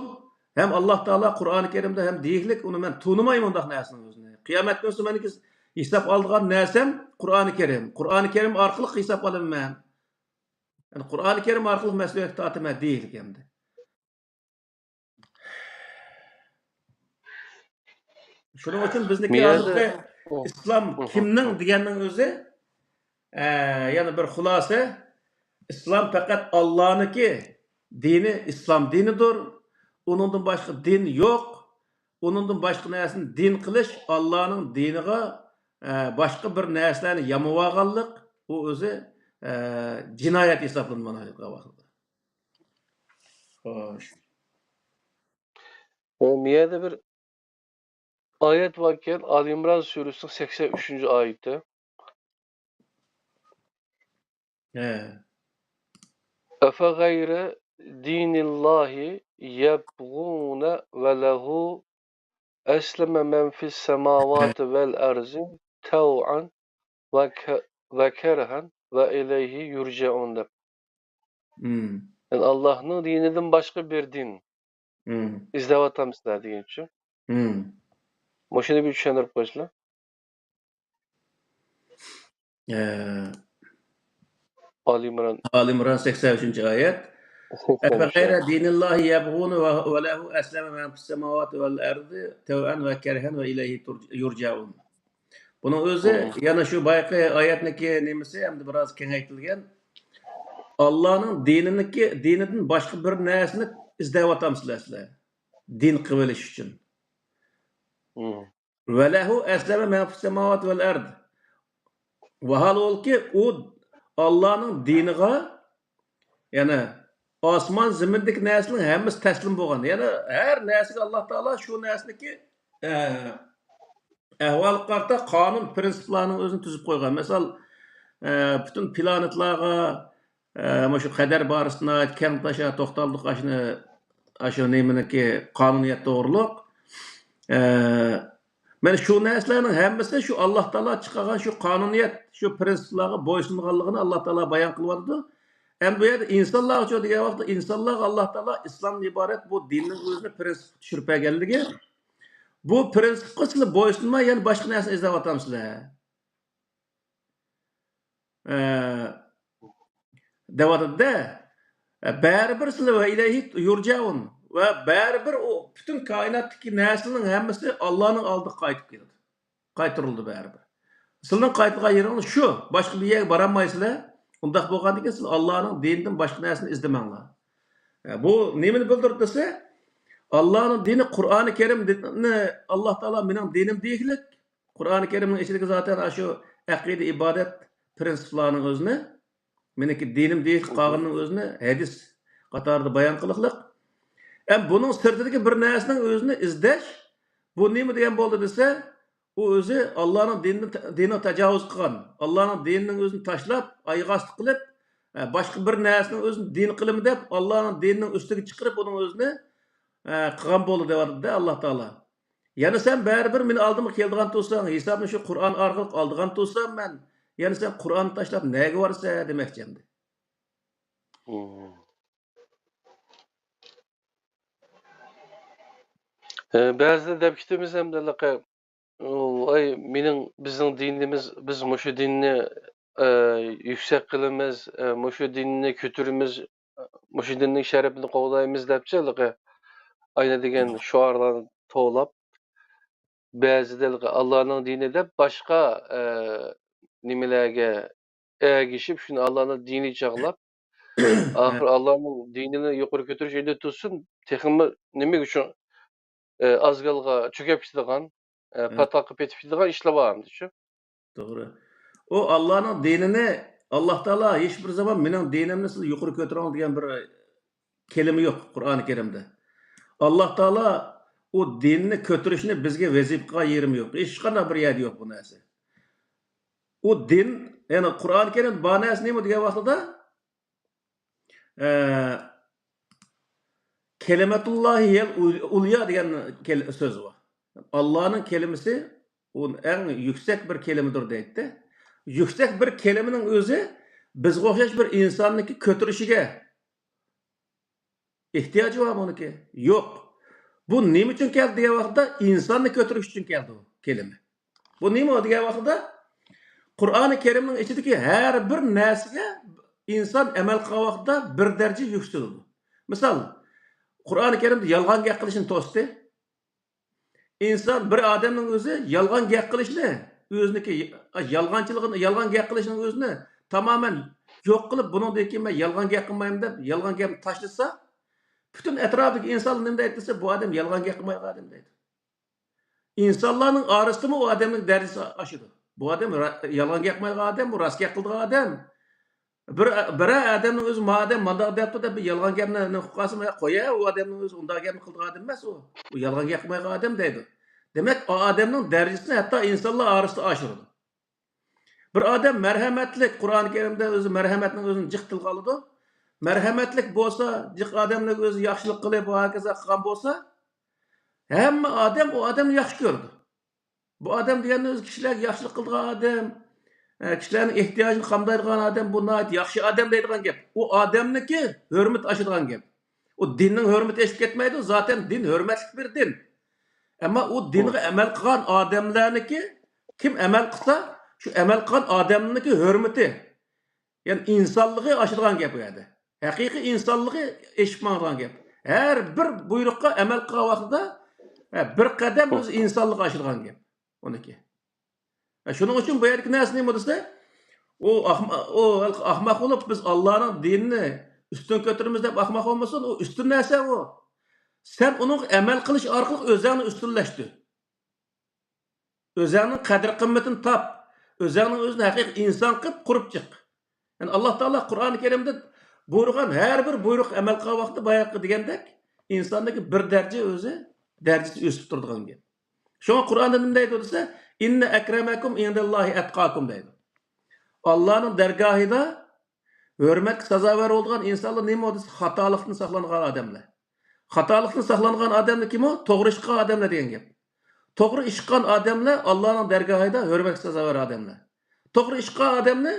ھەم ئاللا تائالا قۇرئانى كەرىمدە ھەم دېيىكلىك، ئۇنى مەن تونۇمايمەن ئۇنداق نەرسىنىڭ ئۆزىنى. قىيامەت كۈنى مېنىڭكى ھېساب ئالىدىغان نەرسەم قۇرئانى كەرىم. قۇرئانى كەرىم ئارقىلىق ھېساب ئالىمەن. يەنى قۇرئانى كەرىم ئارقىلىق مەسئۇلىيەتكە تارتىمەن دېيىكلىك ئەمدى. شۇنىڭ ئۈچۈن بىزنىڭكى بۇ يەردە ھازىرقى ئىسلام كىمنىڭ دېگەننىڭ ئۆزى، ئە، يەنە بىر خۇلاسە، ئىسلام پەقەت ئاللانىڭكى دىنى، ئىسلام دىنىدۇر. ئۇنىڭدىن باشقا دىن يوق. ئۇنىڭدىن باشقا نەرسىنى دىن قىلىش ئاللانىڭ دىنىغا، ئە، باشقا بىر نەرسىلەرنى يامىۋالغانلىق، ئۇ ئۆزى، ئە، جىنايەت ھېسابلىنىدۇ مانا ھازىرقى ۋاقىتتا. خوش. ئۇ بۇ يەردە بىر ئايەت باركەن، ئالى ئىمران سۈرىسىنىڭ سەكسەن ئۈچىنچى ئايىتى. ھە. أفغير دين الله يبغون وله أسلم من في السماوات والأرض طوعا وك-، وكرها وإليه يرجعون دەپ. مم. يەنى ئاللاھنىڭ دىنىدىن باشقا بىر دىن مم. ئىزدەۋاتامسىلەر دېگەنچۇ. مم. مۇشۇنى بىر چۈشەندۈرۈپ قويسىلا. ئە، ئالى ئىمران. ئالى ئىمران سەكسەن ئۈچىنچى ئايەت. سەكسەن ئۈچ. أفغير دين الله يبغون و-، وله أسلم من في السماوات والأرض طوعا وكرها وإليه ترج-، يرجعون. بۇنىڭ ئۆزى مم. يەنە شۇ بايىقى ئايەتنىڭكى نېمىسى ئەمدى بىراز كېڭەيتىلگەن. ئاللانىڭ دىنىنىڭكى، دىنىدىن باشقا بىر نەرسىنى ئىزدەۋاتامسىلەر سىلەر؟ دىن قىلىۋېلىش ئۈچۈن. مم. وله أسلم من في السماوات والأرض. ۋاھالبۇلكى ئۇ ئاللانىڭ دىنىغا، يەنى ئاسمان زېمىندىكى نەرسىنىڭ ھەممىسى تەسلىم بولغان. يەنى ھەر نەرسىگە ئاللا تائالا شۇ نەرسىنىڭكى، ئە، ئەھۋالىغا قارىتا قانۇن، پىرىنسىپلارنىڭ ئۆزىنى تۈزۈپ قويغان. مىسال، ئە، پۈتۈن پلانېتلارغا، ئە، مۇشۇ قەدەر بارىسىدا ناھايىتى كەڭ تاشا توختالدۇق، ئاشۇنى، ئاشۇ نېمىنىڭكى قانۇنىيەت توغرۇلۇق. ئە، مانا شۇ نەرسىلەرنىڭ ھەممىسى شۇ ئاللا تائالا چىقارغان شۇ قانۇنىيەت، شۇ پرىنسىپلارغا بويسۇنغانلىقىنى ئاللا تائالا بايان قىلىۋاتىدۇ. ئەمدى بۇ يەردە ئىنسانلارغىچۇ دېگەن ۋاقىتتا، ئىنسانلارغا ئاللا تائالا ئىسلامدىن ئىبارەت بۇ دىننىڭ ئۆزىنى پرىنسىپقا چۈشۈرۈپ بەرگەنلىكى، بۇ پرىنسىپقا سىلەر بويسۇنماي، يەنە باشقا نەرسىنى ئىزدەۋاتامسىلەر؟ ئە، دەۋاتىدۇ-دە. ئە، بەرىبىر سىلەر ۋە ئىلەيھى يۇرجەئۇن. ۋە بەرىبىر ئۇ پۈتۈن كائىناتتىكى نەرسىنىڭ ھەممىسى ئاللانىڭ ئالدىغا قايتىپ كېلىدۇ. قايتۇرۇلىدۇ بەرىبىر. سىلەرنىڭ قايتىدىغان يېرىڭلار شۇ. باشقا بىر يەرگە بارالمايسىلەر. ئۇنداق بولغاندىكىن سىلەر ئاللانىڭ دىنىدىن باشقا نەرسىنى ئىزدىمەڭلار. ئە، بۇ نېمىنى بىلدۈرىدۇ دېسە، ئاللانىڭ دىنى، قۇرئانى كەرىمنى ئاللا تائالا مېنىڭ دىنىم دېگۈلۈك. قۇرئانى كەرىمنىڭ ئىچىدىكى زاتەن ئاشۇ ئەقىدە، ئىبادەت پرىنسىپلارنىڭ ئۆزىنى، مېنىڭكى دىنىم دېيىش قالغىنىنىڭ ئۆزىنى ھەدىس قاتارىدا بايان قىلىقلىق. ئەم بۇنىڭ سىرتىدىكى بىر نەرسىنىڭ ئۆزىنى ئىزدەش، بۇ نېمە دېگەن بولدى دېسە، ئۇ ئۆزى ئاللانىڭ دىنىنى، دىنىغا تاجاۋۇز قىلغان، ئاللانىڭ دىنىنىڭ ئۆزىنى تاشلاپ، ئايىغى ئاستى قىلىپ، ئە، باشقا بىر نەرسىنىڭ ئۆزىنى دىن قىلىمەن دەپ، ئاللانىڭ دىنىنىڭ ئۈستىگە چىقىرىپ، ئۇنىڭ ئۆزىنى، ئە، قىلغان بولدى دەۋاتىدۇ-دە ئاللا تائالا. يەنە سەن بەرىبىر مېنى ئالدىمغا كېلىدىغان تۇرساڭ، ھېسابنى شۇ قۇرئان ئارقىلىق ئالىدىغان تۇرسام مەن، يەنە سەن قۇرئاننى تاشلاپ نەگە بارىسەن دېمەكچى ئەمدى. مم. ئە، بەزىدە دەپ كېتىمىز ھەمدە ۋاي، مېنىڭ، بىزنىڭ دىنىمىز، بىز مۇشۇ دىننى، ئە، يۈكسەك قىلىمىز، ئە، مۇشۇ دىننى كۆتۈرىمىز، مۇشۇ دىننىڭ شەرىپىنى قوغدايمىز دەپچە، ھېلىقى ئاينا دېگەن شوئارلارنى توۋلاپ، بەزىدە ھېلىقى ئاللانىڭ دىنى دەپ باشقا، ئە، نېمىلەرگە ئەگىشىپ، شۇنى ئاللانىڭ دىنى چاغلاپ، ئاخىر ئاللانىڭ دىنىنى يۇقىرى كۆتۈرۈش ئېلى تۇتسۇن، تېخىمۇ نېمە ئۈچۈن، ئە، ئازگالغا چۆكۈپ كېتىدىغان، ئە، پاتقاققا پېتىپ كېتىدىغان ئىشلار بار ئەمدى شۇ. توغرا. ئۇ ئاللانىڭ دىنىنى، ئاللا تائالا ھېچ بىر زامان مېنىڭ دىنىمنى سىز يۇقىرى كۆتۈرۈڭ دېگەن بىر كەلىمە يوق قۇرئانى كەرىمدە. ئاللا تائالا ئۇ دىننى كۆتۈرۈشنى بىزگە ۋەزىپە قىلغان يېرىمۇ يوق. ھېچقانداق بىر يەردە يوق بۇ نەرسە. ئۇ دىن، يەنى قۇرئانى كەرىمدە بار نەرسە نېمە دېگەن ۋاقتىدا، ئە، كەلىمەتۇللاھى ھىيەل ئۇليا دېگەن كەل-، سۆز بار. ئاللانىڭ كەلىمىسى ئۇ ئەڭ يۈكسەك بىر كەلىمىدۇر دەيتتى. يۈكسەك بىر كەلىمىنىڭ ئۆزى بىزگە ئوخشاش بىر ئىنساننىڭكى كۆتۈرۈشىگە ئېھتىياجى بار بۇنىڭكى؟ يوق. بۇ نېمە ئۈچۈن كەلدى دېگەن ۋاقىتتا، ئىنساننى كۆتۈرۈش ئۈچۈن كەلدى بۇ كەلىمە. بۇ نېمە دېگەن ۋاقىتتا، قۇرئانى كەرىمنىڭ ئىچىدىكى ھەر بىر نەرسىگە ئىنسان ئەمەل قىلغان ۋاقتىدا بىر دەرىجە يۈكسىلىدۇ. مىسال، قۇرئانى كەرىمدە يالغان گەپ قىلىشنى توستى. ئىنسان، بىر ئادەمنىڭ ئۆزى يالغان گەپ قىلىشنى، ئۆزىنىڭكى يالغانچىلىقىنى، يالغان گەپ قىلىشنىڭ ئۆزىنى تامامەن يوق قىلىپ، بۇنىڭدىن كېيىن مەن يالغان گەپ قىلمايمەن دەپ، يالغان گەپنى تاشلىسا، پۈتۈن ئەتراپىدىكى ئىنسانلار نېمە دەيدۇ دېسە، بۇ ئادەم يالغان گەپ قىلمايدىغان ئادەم دەيدۇ. ئىنسانلارنىڭ ئارىسىدىمۇ ئۇ ئادەمنىڭ دەرىجىسى ئاشىدۇ. بۇ ئادەم را-، يالغان گەپ قىلمايدىغان ئادەم، بۇ راست گەپ قىلىدىغان ئادەم. بىر، بىرەر ئادەمنىڭ ئۆزى ما ئادەم مانداق دەپتۇ دەپ بىر يالغان گەپنى نېمە قىلىپ قالسا، يا قويە، ئۇ ئادەمنىڭ ئۆزى ئۇنداق گەپنى قىلىدىغان ئادەم ئەمەس ئۇ. ئۇ يالغان گەپ قىلمايدىغان ئادەم دەيدۇ. دېمەك، ئۇ ئادەمنىڭ دەرىجىسىنى ھەتتا ئىنسانلار ئارىسىدا ئاشۇرىدۇ. بىر ئادەم مەرھەمەتلىك، قۇرئانى كەرىمدە ئۆزى مەرھەمەتنىڭ ئۆزىنى جىق تىلغا ئالىدۇ. مەرھەمەتلىك بولسا، جىق ئادەملەرگە ئۆزى ياخشىلىق قىلىپ، ۋە ھاكازا قىلغان بولسا، ھەممە ئادەم ئۇ ئادەمنى ياخشى كۆرىدۇ. بۇ ئادەم دېگەننى ئۆزى كىشىلەرگە ياخشىلىق قىلىدىغان ئادەم، ئە، كىشىلەرنىڭ ئېھتىياجىنى قامدايدىغان ئادەم، بۇ ناھايىتى ياخشى ئادەم دەيدىغان گەپ. ئۇ ئادەمنىڭكى ھۆرمىتى ئاشىدىغان گەپ. ئۇ دىننىڭ ھۆرمىتى ئېشىپ كەتمەيدۇ، زاتەن دىن ھۆرمەتلىك بىر دىن. ئەمما ئۇ دىنغا ئەمەل قىلغان ئادەملەرنىڭكى، كىم ئەمەل قىلسا، شۇ ئەمەل قىلغان ئادەمنىڭكى ھۆرمىتى، يەنى ئىنسانلىقى ئاشىدىغان گەپ ئۇ يەردە. ھەقىقىي ئىنسانلىقى ئېشىپ ماڭىدىغان گەپ. ھەر بىر بۇيرۇققا ئەمەل قىلغان ۋاقتىدا، ھە، بىر قەدەم ئۆز ئىنسانلىقى ئاشىدىغان گەپ ئۇنىڭكى. ھە، شۇنىڭ ئۈچۈن بۇ يەردىكى نەرسە نېمە دېسە، ئۇ ئاخما-، ئۇ ئاخماق بولۇپ، بىز ئاللانىڭ دىنىنى ئۈستۈن كۆتۈرىمىز دەپ ئاخماق بولمىسۇن، ئۇ ئۈستۈن نەرسە ئۇ. سەن ئۇنىڭغا ئەمەل قىلىش ئارقىلىق ئۆزۈڭنى ئۈستۈنلەشتۈر. ئۆزۈڭنىڭ قەدىر-قىممىتىنى تاپ. ئۆزۈڭنىڭ ئۆزىنى ھەقىقىي ئىنسان قىلىپ قۇرۇپ چىق. يەنى ئاللا تائالا قۇرئانى كەرىمدە بۇيرۇغان ھەر بىر بۇيرۇق ئەمەل قىلغان ۋاقتىدا باياقى دېگەندەك ئىنساندىكى بىر دەرىجە ئۆزى دەرىجىسى ئۆسۈپ تۇرىدىغان گەپ. شۇڭا قۇرئاندا نېمە دەيدۇ دېسە، «ئىننە ئەكرەمەكۇم ئىندەللاھى ئەتقاكۇم» دەيدۇ. ئاللانىڭ دەرگاھىدا ھۆرمەتكە سازاۋەر بولىدىغان ئىنسانلار نېمە دېسە، خاتالىقتىن ساقلانغان ئادەملەر. خاتالىقتىن ساقلانغان ئادەملەر كىمۇ؟ توغرا ئىش قىلغان ئادەملەر دېگەن گەپ. توغرا ئىش قىلغان ئادەملەر ئاللانىڭ دەرگاھىدا ھۆرمەتكە سازاۋەر ئادەملەر. توغرا ئىش قىلغان ئادەمنى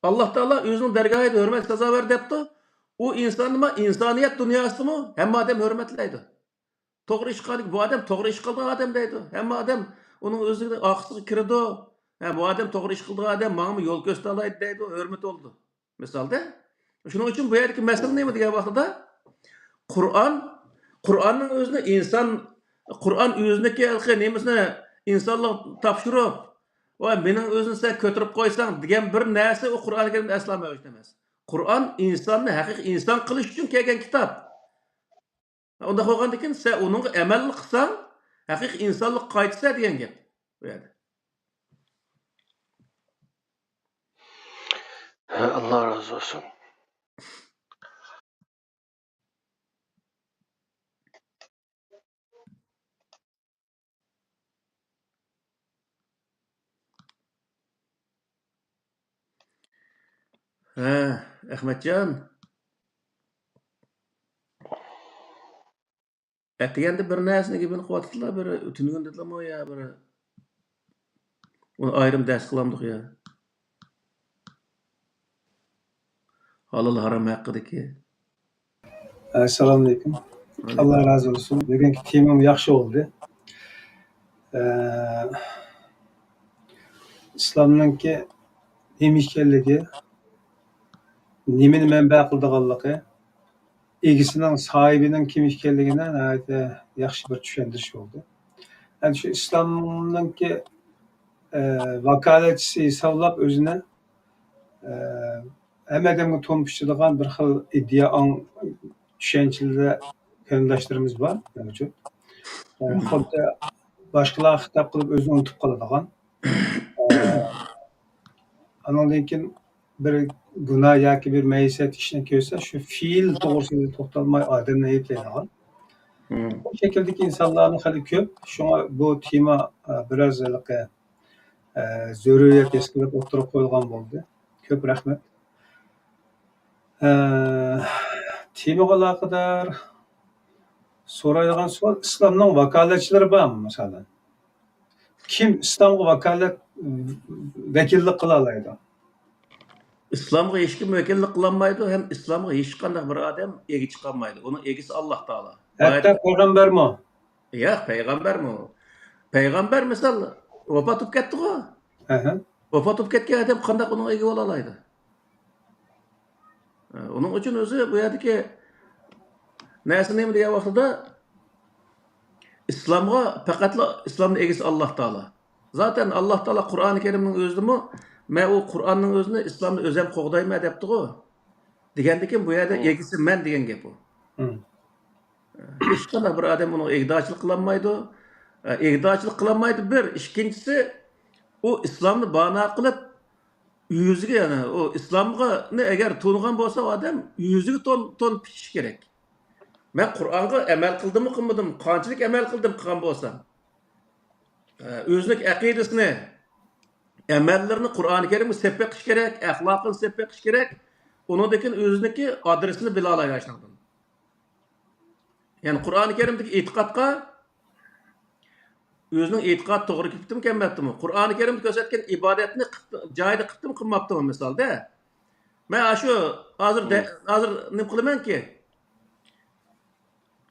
ئاللا تائالا ئۆزىنىڭ دەرگاھىدا ھۆرمەتكە سازاۋەر دەپتۇ. ئۇ ئىنسان نېمە؟ ئىنسانىيەت دۇنياسىدىمۇ ھەممە ئادەم ھۆرمەتلەيدۇ. توغرا ئىش قىلغان، بۇ ئادەم توغرا ئىش قىلىدىغان ئادەم دەيدۇ. ھەممە ئادەم ئۇنىڭ ئۆزىنىڭ ئارقىسىغا كىرىدۇ. ھە، بۇ ئادەم توغرا ئىش قىلىدىغان ئادەم، ماڭىمۇ يول كۆرسىتەلەيدۇ دەيدۇ، ھۆرمىتى بولىدۇ. مىسالدا، شۇنىڭ ئۈچۈن بۇ يەردىكى مەسىلە نېمە دېگەن ۋاقتىدا، قۇرئان، قۇرئاننىڭ ئۆزىنى ئىنسان، قۇرئان ئۆزىنىڭكى ھېلىقى نېمىسىنى ئىنسانلارغا تاپشۇرۇپ، ۋاي، مېنىڭ ئۆزىنى سەن كۆتۈرۈپ قويساڭ دېگەن بىر نەرسە ئۇ قۇرئان كەرىمدە ئەسلا مەۋجۇت ئەمەس. قۇرئان ئىنساننى ھەقىقىي ئىنسان قىلىش ئۈچۈن كەلگەن كىتاب. ئۇنداق بولغاندىكىن، سەن ئۇنىڭغا ئەمەل قىلساڭ، ھەقىقىي ئىنسانلىققا قايتىسەن دېگەن گەپ بۇ يەردە. ھە، ئاللا رازى بولسۇن. ھە، ئەخمەتجان. ئەتىگەندە بىر نەرسىنى گېپىنى قىلىۋاتىدىلا، بىر تۈنۈگۈن دېدىلىمۇ يا بىر، ئۇنى ئايرىم دەرس قىلامدۇق يا. ھالال ھارام ھەققىدىكى. ئەسسالامۇئەلەيكۇم. ۋەئەلەيكۇم. ئاللا رازى بولسۇن. بۈگۈنكى تېمام ياخشى بولدى. ئە، ئىسلامنىڭكى نېمە ئىكەنلىكى، نېمىنى مەنبە قىلىدىغانلىقى، ئىگىسىنىڭ، ساھىبىنىڭ كىم ئىكەنلىكىنى ناھايىتى ياخشى بىر چۈشەندۈرۈش بولدى. ئەنە شۇ ئىسلامنىڭكى، ئە، ۋاكالەتچىسى ھېسابلاپ ئۆزىنى، ئە، ھەممە ئادەمگە تومۇپ ئىچىدىغان بىر خىل ئىدىيە، ئاڭ، چۈشەنچىلەر قېرىنداشلىرىمىز بار، مەۋجۇت. ئە، مم. خۇددى باشقىلارغا خىتاب قىلىپ ئۆزىنى ئۇنتۇپ قالىدىغان. ئە، ئانىڭدىن كېيىن بىر گۇناھ ياكى بىر مەيسەت ئىشنى كۆرسە، شۇ پېئىل توغرىسىدا توختالماي ئادەمنى ئەيىبلەيدىغان. مم. بۇ شەكىلدىكى ئىنسانلارمۇ خېلى كۆپ. شۇڭا بۇ تېما، ئە، بىراز ھېلىقى، ئە، زۆرۈرىيەت ھېس قىلىپ ئوتتۇرىغا قويۇلغان بولدى. كۆپ رەھمەت. ئە، تېمىغا ئالاقىدار سورايدىغان سوئال، ئىسلامنىڭ ۋاكالەتچىلىرى بارمۇ، مىسالەن؟ كىم ئىسلامغا ۋاكالەت، ۋەكىللىك قىلالايدۇ؟ ئىسلامغا ھېچكىم ۋەكىللىك قىلالمايدۇ ھەم ئىسلامغا ھېچقانداق بىر ئادەم ئىگە چىقالمايدۇ. ئۇنىڭ ئىگىسى ئاللا تائالا. ھەتتا پەيغەمبەرمۇ؟ ياق، پەيغەمبەرمۇ؟ پەيغەمبەر، مىسال، ۋاپات بولۇپ كەتتىغۇ. ئەھە. ۋاپات بولۇپ كەتكەن ئادەم قانداق ئۇنىڭغا ئىگە بولالايدۇ؟ ئۇنىڭ ئۈچۈن ئۆزى بۇ يەردىكى نەرسە نېمە دېگەن ۋاقتىدا، ئىسلامغا پەقەتلا ئىسلامنىڭ ئىگىسى ئاللا تائالا. زاتەن ئاللا تائالا قۇرئانى كەرىمنىڭ ئۆزىدىمۇ، مەن ئۇ قۇرئاننىڭ ئۆزىنى، ئىسلامنى ئۆزەم قوغدايمەن دەپتىغۇ. دېگەندىكىن بۇ يەردە ئىگىسى مەن دېگەن گەپ ئۇ. ھېچقانداق بىر ئادەم ئۇنىڭغا ئىگىدارچىلىق قىلالمايدۇ. ئىگىدارچىلىق قىلالمايدۇ بىر. ئىككىنچىسى، ئۇ ئىسلامنى بانا قىلىپ، ئۆزىگە، يەنى ئۇ ئىسلامنى ئەگەر تونۇغان بولسا ئۇ ئادەم ئۆزىگە تون، تون پىچىشى كېرەك. مەن قۇرئانغا ئەمەل قىلدىممۇ قىلمىدىم، قانچىلىك ئەمەل قىلدىم قىلغان بولسام. ئە، ئۆزىنىڭ ئەقىدىسىنى، ئەمەللىرىنى قۇرئانى كەرىمگە سېلىپ بېقىش كېرەك، ئەخلاقىنى سېلىپ بېقىش كېرەك. ئۇنىڭدىن كېيىن ئۆزىنىڭكى ئادرېسىنى بىلالايدۇ ئاشۇنىڭدىن. يەنى قۇرئانى كەرىمدىكى ئېتىقادقا ئۆزىنىڭ ئېتىقادى توغرا كېلىپتىمۇ كەلمەپتىمۇ؟ قۇرئانى كەرىمدە كۆرسەتكەن ئىبادەتنى قىپتۇ-، جايىدا قىپتىمۇ قىلماپتىمۇ مىسالدا؟ مەن ئاشۇ ھازىر دە-، ھازىر نېمە قىلىمەنكى؟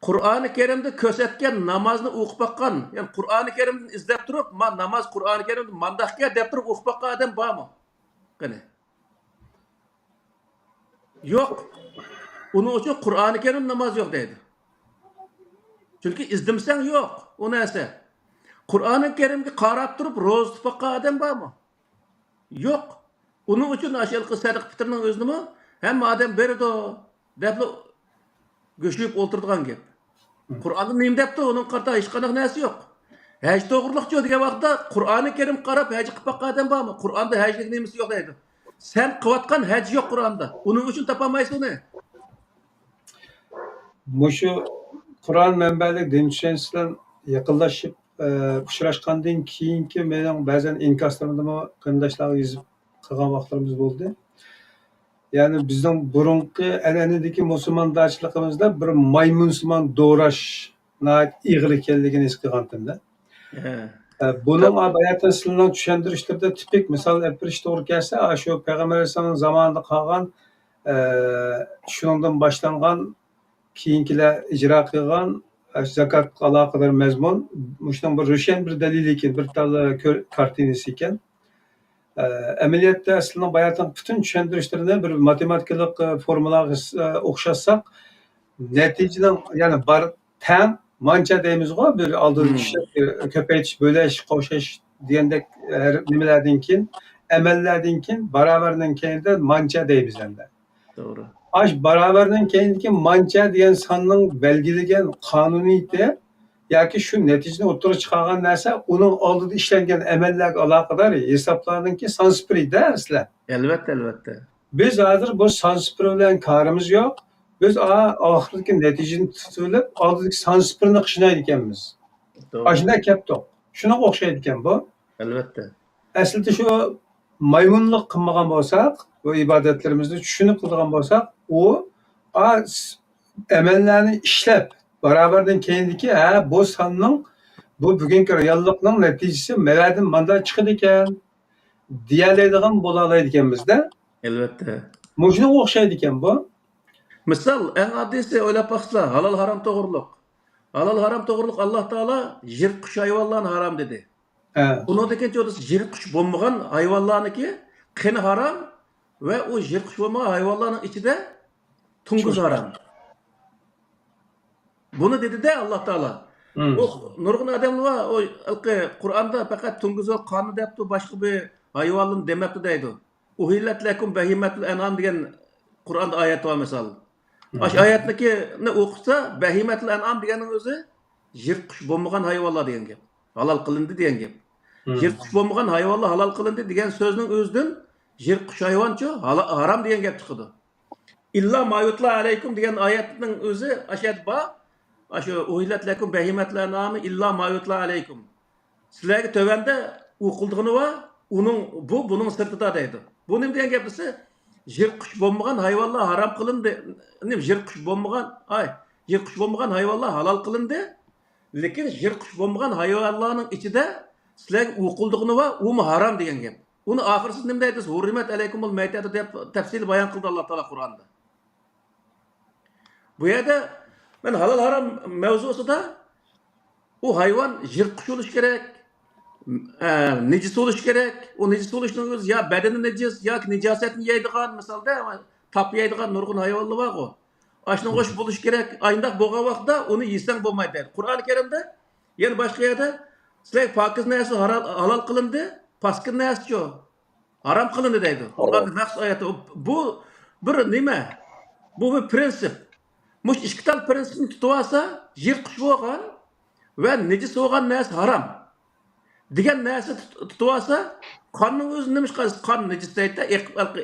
قۇرئانى كەرىمدە كۆرسەتكەن نامازنى ئوقۇپ باققان، يەنى قۇرئانى كەرىمدىن ئىزدەپ تۇرۇپ، ما ناماز قۇرئانى كەرىمدە مانداقكەن دەپ تۇرۇپ ئوقۇپ باققان ئادەم بارمۇ؟ قېنى؟ يوق. ئۇنىڭ ئۈچۈن قۇرئانى كەرىم ناماز يوق دەيدۇ. چۈنكى ئىزدىمىسەڭ يوق ئۇ نەرسە. قۇرئانى كەرىمگە قاراپ تۇرۇپ روزا تۇتۇپ باققان ئادەم بارمۇ؟ يوق. ئۇنىڭ ئۈچۈن ئاشۇ ھېلىقى سەدىقە پىتىرنىڭ ئۆزىنىمۇ ھەممە ئادەم بېرىدۇ دەپلا گۆشلىيىپ ئولتۇرىدىغان گەپ. قۇرئاندا نېمە دەپتۇ؟ ئۇنىڭغا قارىتا ھېچقانداق نەرسە يوق. ھەج توغرىلىقچۇ دېگەن ۋاقىتتا قۇرئانى كەرىم قاراپ ھەج قىلىپ باققان ئادەم بارمۇ؟ قۇرئاندا ھەجلىك نېمىسى يوق دەيدۇ. سەن قىلىۋاتقان ھەج يوق قۇرئاندا. ئۇنىڭ ئۈچۈن تاپالمايسەن ئۇنى. مۇشۇ قۇرئان مەنبەلىك دىن چۈشەنچىسى بىلەن يېقىنلاشىپ، ئە، ئۇچراشقاندىن كېيىنكى مېنىڭ بەزەن ئىنكاسلىرىمدىمۇ قېرىنداشلارغا يېزىپ قىلغان ۋاقىتلىرىمىز بولدى. يەنى بىزنىڭ بۇرۇنقى ئەنئەنىدىكى مۇسۇلماندارچىلىقىمىزدا بىر مايمۇنسىمان دوراش ناھايىتى ئېغىر ئىكەنلىكىنى ھېس قىلغانتىم-دە. ھە. ئە، بۇنىڭ، ئا، باياتىن سىلەرنىڭ چۈشەندۈرۈشلىرىدە تىپىك مىسال ئېلىپ بېرىش توغرا كەلسە، ئا، شۇ پەيغەمبەر ئەلەيھىسسالامنىڭ زامانىدا قالغان، ئە، شۇنىڭدىن باشلانغان، كېيىنكىلەر ئىجرا قىلغان، ئە، زاكاتقا ئالاقىدار مەزمۇن، مۇشۇنىڭ بىر روشەن بىر دەلىلى ئىكەن، بىر تال، ئە، كۆر-، كارتىنىسى ئىكەن. ئە، ئەمەلىيەتتە سىلەرنىڭ باياتىنقى پۈتۈن چۈشەندۈرۈشلىرىنى بىر ماتېماتىكىلىق، ئە، فورمۇلاغا، ئە، ئوخشاتساق، نەتىجىنىڭ، يەنى بار تەڭ مانچە دەيمىزغۇ، بىر ئالدىدا مم. ئىشلەپ، بىر كۆپەيتىش، بۆلۈش، قوشۇش دېگەندەك ھەر نېمىلەردىن كېيىن، ئەمەللەردىن كېيىن باراۋەرنىڭ كەينىدە مانچە دەيمىز ئەمدى. توغرا. ئاش باراۋەرنىڭ كەينىدىكى مانچە دېگەن ساننىڭ بەلگىلىگەن قانۇنىيىتى ياكى شۇ نەتىجىنى ئوتتۇرىغا چىقارغان نەرسە ئۇنىڭ ئالدىدا ئىشلەنگەن ئەمەللەرگە ئالاقىدار ھېسابلارنىڭكى سان سىپىرى-دە، ئەسلى. ئەلۋەتتە، ئەلۋەتتە. بىز ھازىر بۇ سان سىپىرى بىلەن كارىمىز يوق. بىز ئا-، ئاخىرىدىكى نەتىجىنى تۇتۇۋېلىپ، ئالدىدىكى سان سىپىرىنى قىينايدىكەنمىز. توغرا. ئاشۇنداق كەپتۇق. شۇنىڭغا ئوخشايدىكەن بۇ. ئەلۋەتتە. ئەسلىدە شۇ مايمۇنلۇق قىلمىغان بولساق، بۇ ئىبادەتلىرىمىزنى چۈشىنىپ قىلىدىغان بولساق، ئۇ، ئا، س-، ئەمەللەرنى ئىشلەپ، باراۋەردىن كەينىدىكى، ھە، بۇ ساننىڭ، بۇ بۈگۈنكى رېئاللىقنىڭ نەتىجىسى مەۋەدىن ماندا چىقىدىكەن، دېيەلەيدىغان بولالايدىكەنمىز-دە. ئەلۋەتتە. مۇشۇنىڭغا ئوخشايدىكەن بۇ. مىسال، ئەڭ ئاددىيسى ئويلاپ باقسىلا، ھالال ھارام توغرۇلۇق. ھالال ھارام توغرۇلۇق ئاللا تائالا يىرتقۇچ ھايۋانلارنى ھارام دېدى. ھە. ئۇنىڭدىن كېيىن يىرتقۇچ بولمىغان ھايۋانلارنىكى قېنى ھارام ۋە ئۇ يىرتقۇچ بولمىغان ھايۋانلارنىڭ ئىچىدە تۇڭگۇز ھارام. بۇنى دېدى-دە ئاللا تائالا. مم. ئۇ نۇرغۇن ئادەملەر بار، ئۇ ھېلىقى قۇرئاندا پەقەت تۇڭگۇز ۋە قاننى دەپتۇ، باشقا بىر ھايۋانلارنى دېمەپتۇ دەيدۇ. ئۇھىللەت لەكۇم بەھىمەتۇل ئەنئام دېگەن قۇرئاندا ئايەت بار مىسال. مم. ئاشۇ ئايەتنىكىنى ئوقۇسا، بەھىمەتۇل ئەنئام دېگەننىڭ ئۆزى يىرتقۇچ بولمىغان ھايۋانلار دېگەن گەپ. ھالال قىلىندى دېگەن گەپ. مم. يىرتقۇچ بولمىغان ھايۋانلار ھالال قىلىندى دېگەن سۆزنىڭ ئۆزىدىن يىرتقۇچ ھايۋانچۇ ھالا-، ھارام دېگەن گەپ چىقىدۇ. ئىللا ما يۇتلا ئەلەيكۇم دېگەن ئايەتنىڭ ئۆزى ئاشۇ يەردە بار. ئاشۇ ئۇھىللەت لەكۇم بەھىمەتۇل ئەنئامى ئىللا ما يۇتلا ئەلەيكۇم. سىلەرگە تۆۋەندە ئوقۇلىدىغىنى بار، ئۇنىڭ، بۇ، بۇنىڭ سىرتىدا دەيدۇ. بۇ نېمە دېگەن گەپ دېسە، يىرتقۇچ بولمىغان ھايۋانلار ھارام قىلىندى. نېمە، يىرتقۇچ بولمىغان، ئاي، يىرتقۇچ بولمىغان ھايۋانلار ھالال قىلىندى. لېكىن يىرتقۇچ بولمىغان ھايۋانلارنىڭ ئىچىدە سىلەرگە ئوقۇلىدىغىنى بار، ئۇمۇ ھارام دېگەن گەپ. ئۇنى ئاخىرسىدا نېمە دەيدۇ؟ ھۇررىمەت ئەلەيكۇمۇل مەيتەتۇ دەپ تەپسىلىي بايان قىلدى ئاللا تائالا قۇرئاندا. بۇ يەردە مەن ھالال ھارام مەۋزۇسىدا ئۇ ھايۋان يىرتقۇچ بولۇشى كېرەك، ئە، نىجىس بولۇشى كېرەك. ئۇ نىجىس بولۇشنىڭ ئۆزى يا بەدىنى نىجىس ياكى نىجاسەتنى يەيدىغان، مىسالدا تاپا يەيدىغان نۇرغۇن ھايۋانلار بارغۇ. ئاشۇنىڭغا ئوخشاش بولۇشى كېرەك. ئاينداق بولغان ۋاقىتتا ئۇنى يېسەڭ بولمايدۇ دەيدۇ. قۇرئانى كەرىمدە يەنە باشقا يەردە سىلەرگە پاكىز نەرسە ھارا-، ھالال قىلىندى، پاسكىنا نەرسىچۇ؟ ھارام قىلىندى دەيدۇ. ھارام. قۇرئاندا مەخسۇس ئايەتتە. بۇ بىر نېمە؟ بۇ بىر پرىنسىپ. مۇشۇ ئىككى تال پرىنسىپنى تۇتۇۋالسا، يىرتقۇچ بولغان ۋە نىجىس بولغان نەرسە ھارام دېگەن نەرسە تۇت-، تۇتۇۋالسا، قاننىڭ ئۆزى نېمىشقا قان نىجىس دەيدۇ؟ ئېقىپ،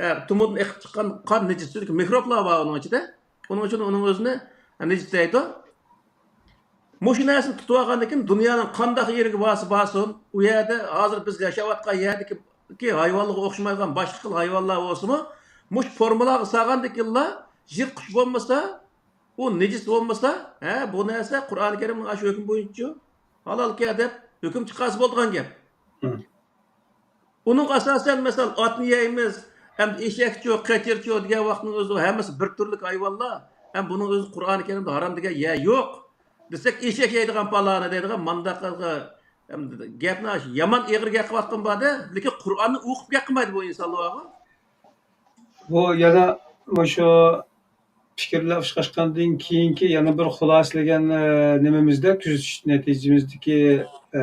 ئە، تومۇردىن ئېقىپ چىققان قان نىجىس، چۈنكى مىكروبلار بار ئۇنىڭ ئىچىدە. ئۇنىڭ ئۈچۈن ئۇنىڭ ئۆزىنى نىجىس دەيدۇ. مۇشۇ نەرسىنى تۇتۇۋالغاندىن كېيىن دۇنيانىڭ قانداق يېرىگە بارسا بارسۇن، ئۇ يەردە ھازىر بىز ياشاۋاتقان يەردىكى ھايۋانلارغا ئوخشىمايدىغان باشقا خىل ھايۋانلار بولسىمۇ، مۇشۇ فورمۇلاغا سالغاندىن كېيىنلا يىرتقۇچ بولمىسا، ئۇ نىجىس بولمىسا، ھە، بۇ نەرسە قۇرئانى كەرىمنىڭ ئاشۇ ھۆكمى بويىچە ھالالكەن دەپ ھۆكۈم چىقارسا بولىدىغان گەپ. مم. ئۇنىڭغا ئاساسەن، مەسىلەن، ئاتنى يەيمىز، ئەمدى ئېشەكچۇ، قېچىرچۇ دېگەن ۋاقىتنىڭ ئۆزىدە ھەممىسى بىر تۈرلۈك ھايۋانلار. ھەم بۇنىڭ ئۆزى قۇرئانى كەرىمدە ھارام دېگەن يەر يوق. دېسەك، ئېشەك يەيدىغان پالانى دەيدىغان مانداق قىلغان، ئەمدى گەپنى يامان ئېغىر گەپ قىلىۋاتقان بار-دە، لېكىن قۇرئاننى ئوقۇپ گەپ قىلمايدۇ بۇ ئىنسانلار بارغۇ. بۇ يەنە مۇشۇ پىكىرلەر ئۇچراشقاندىن كېيىنكى يەنە بىر خۇلاسىلىگەن، ئە، نېمىمىزدە، كۆزىتىش نەتىجىمىزدىكى، ئە،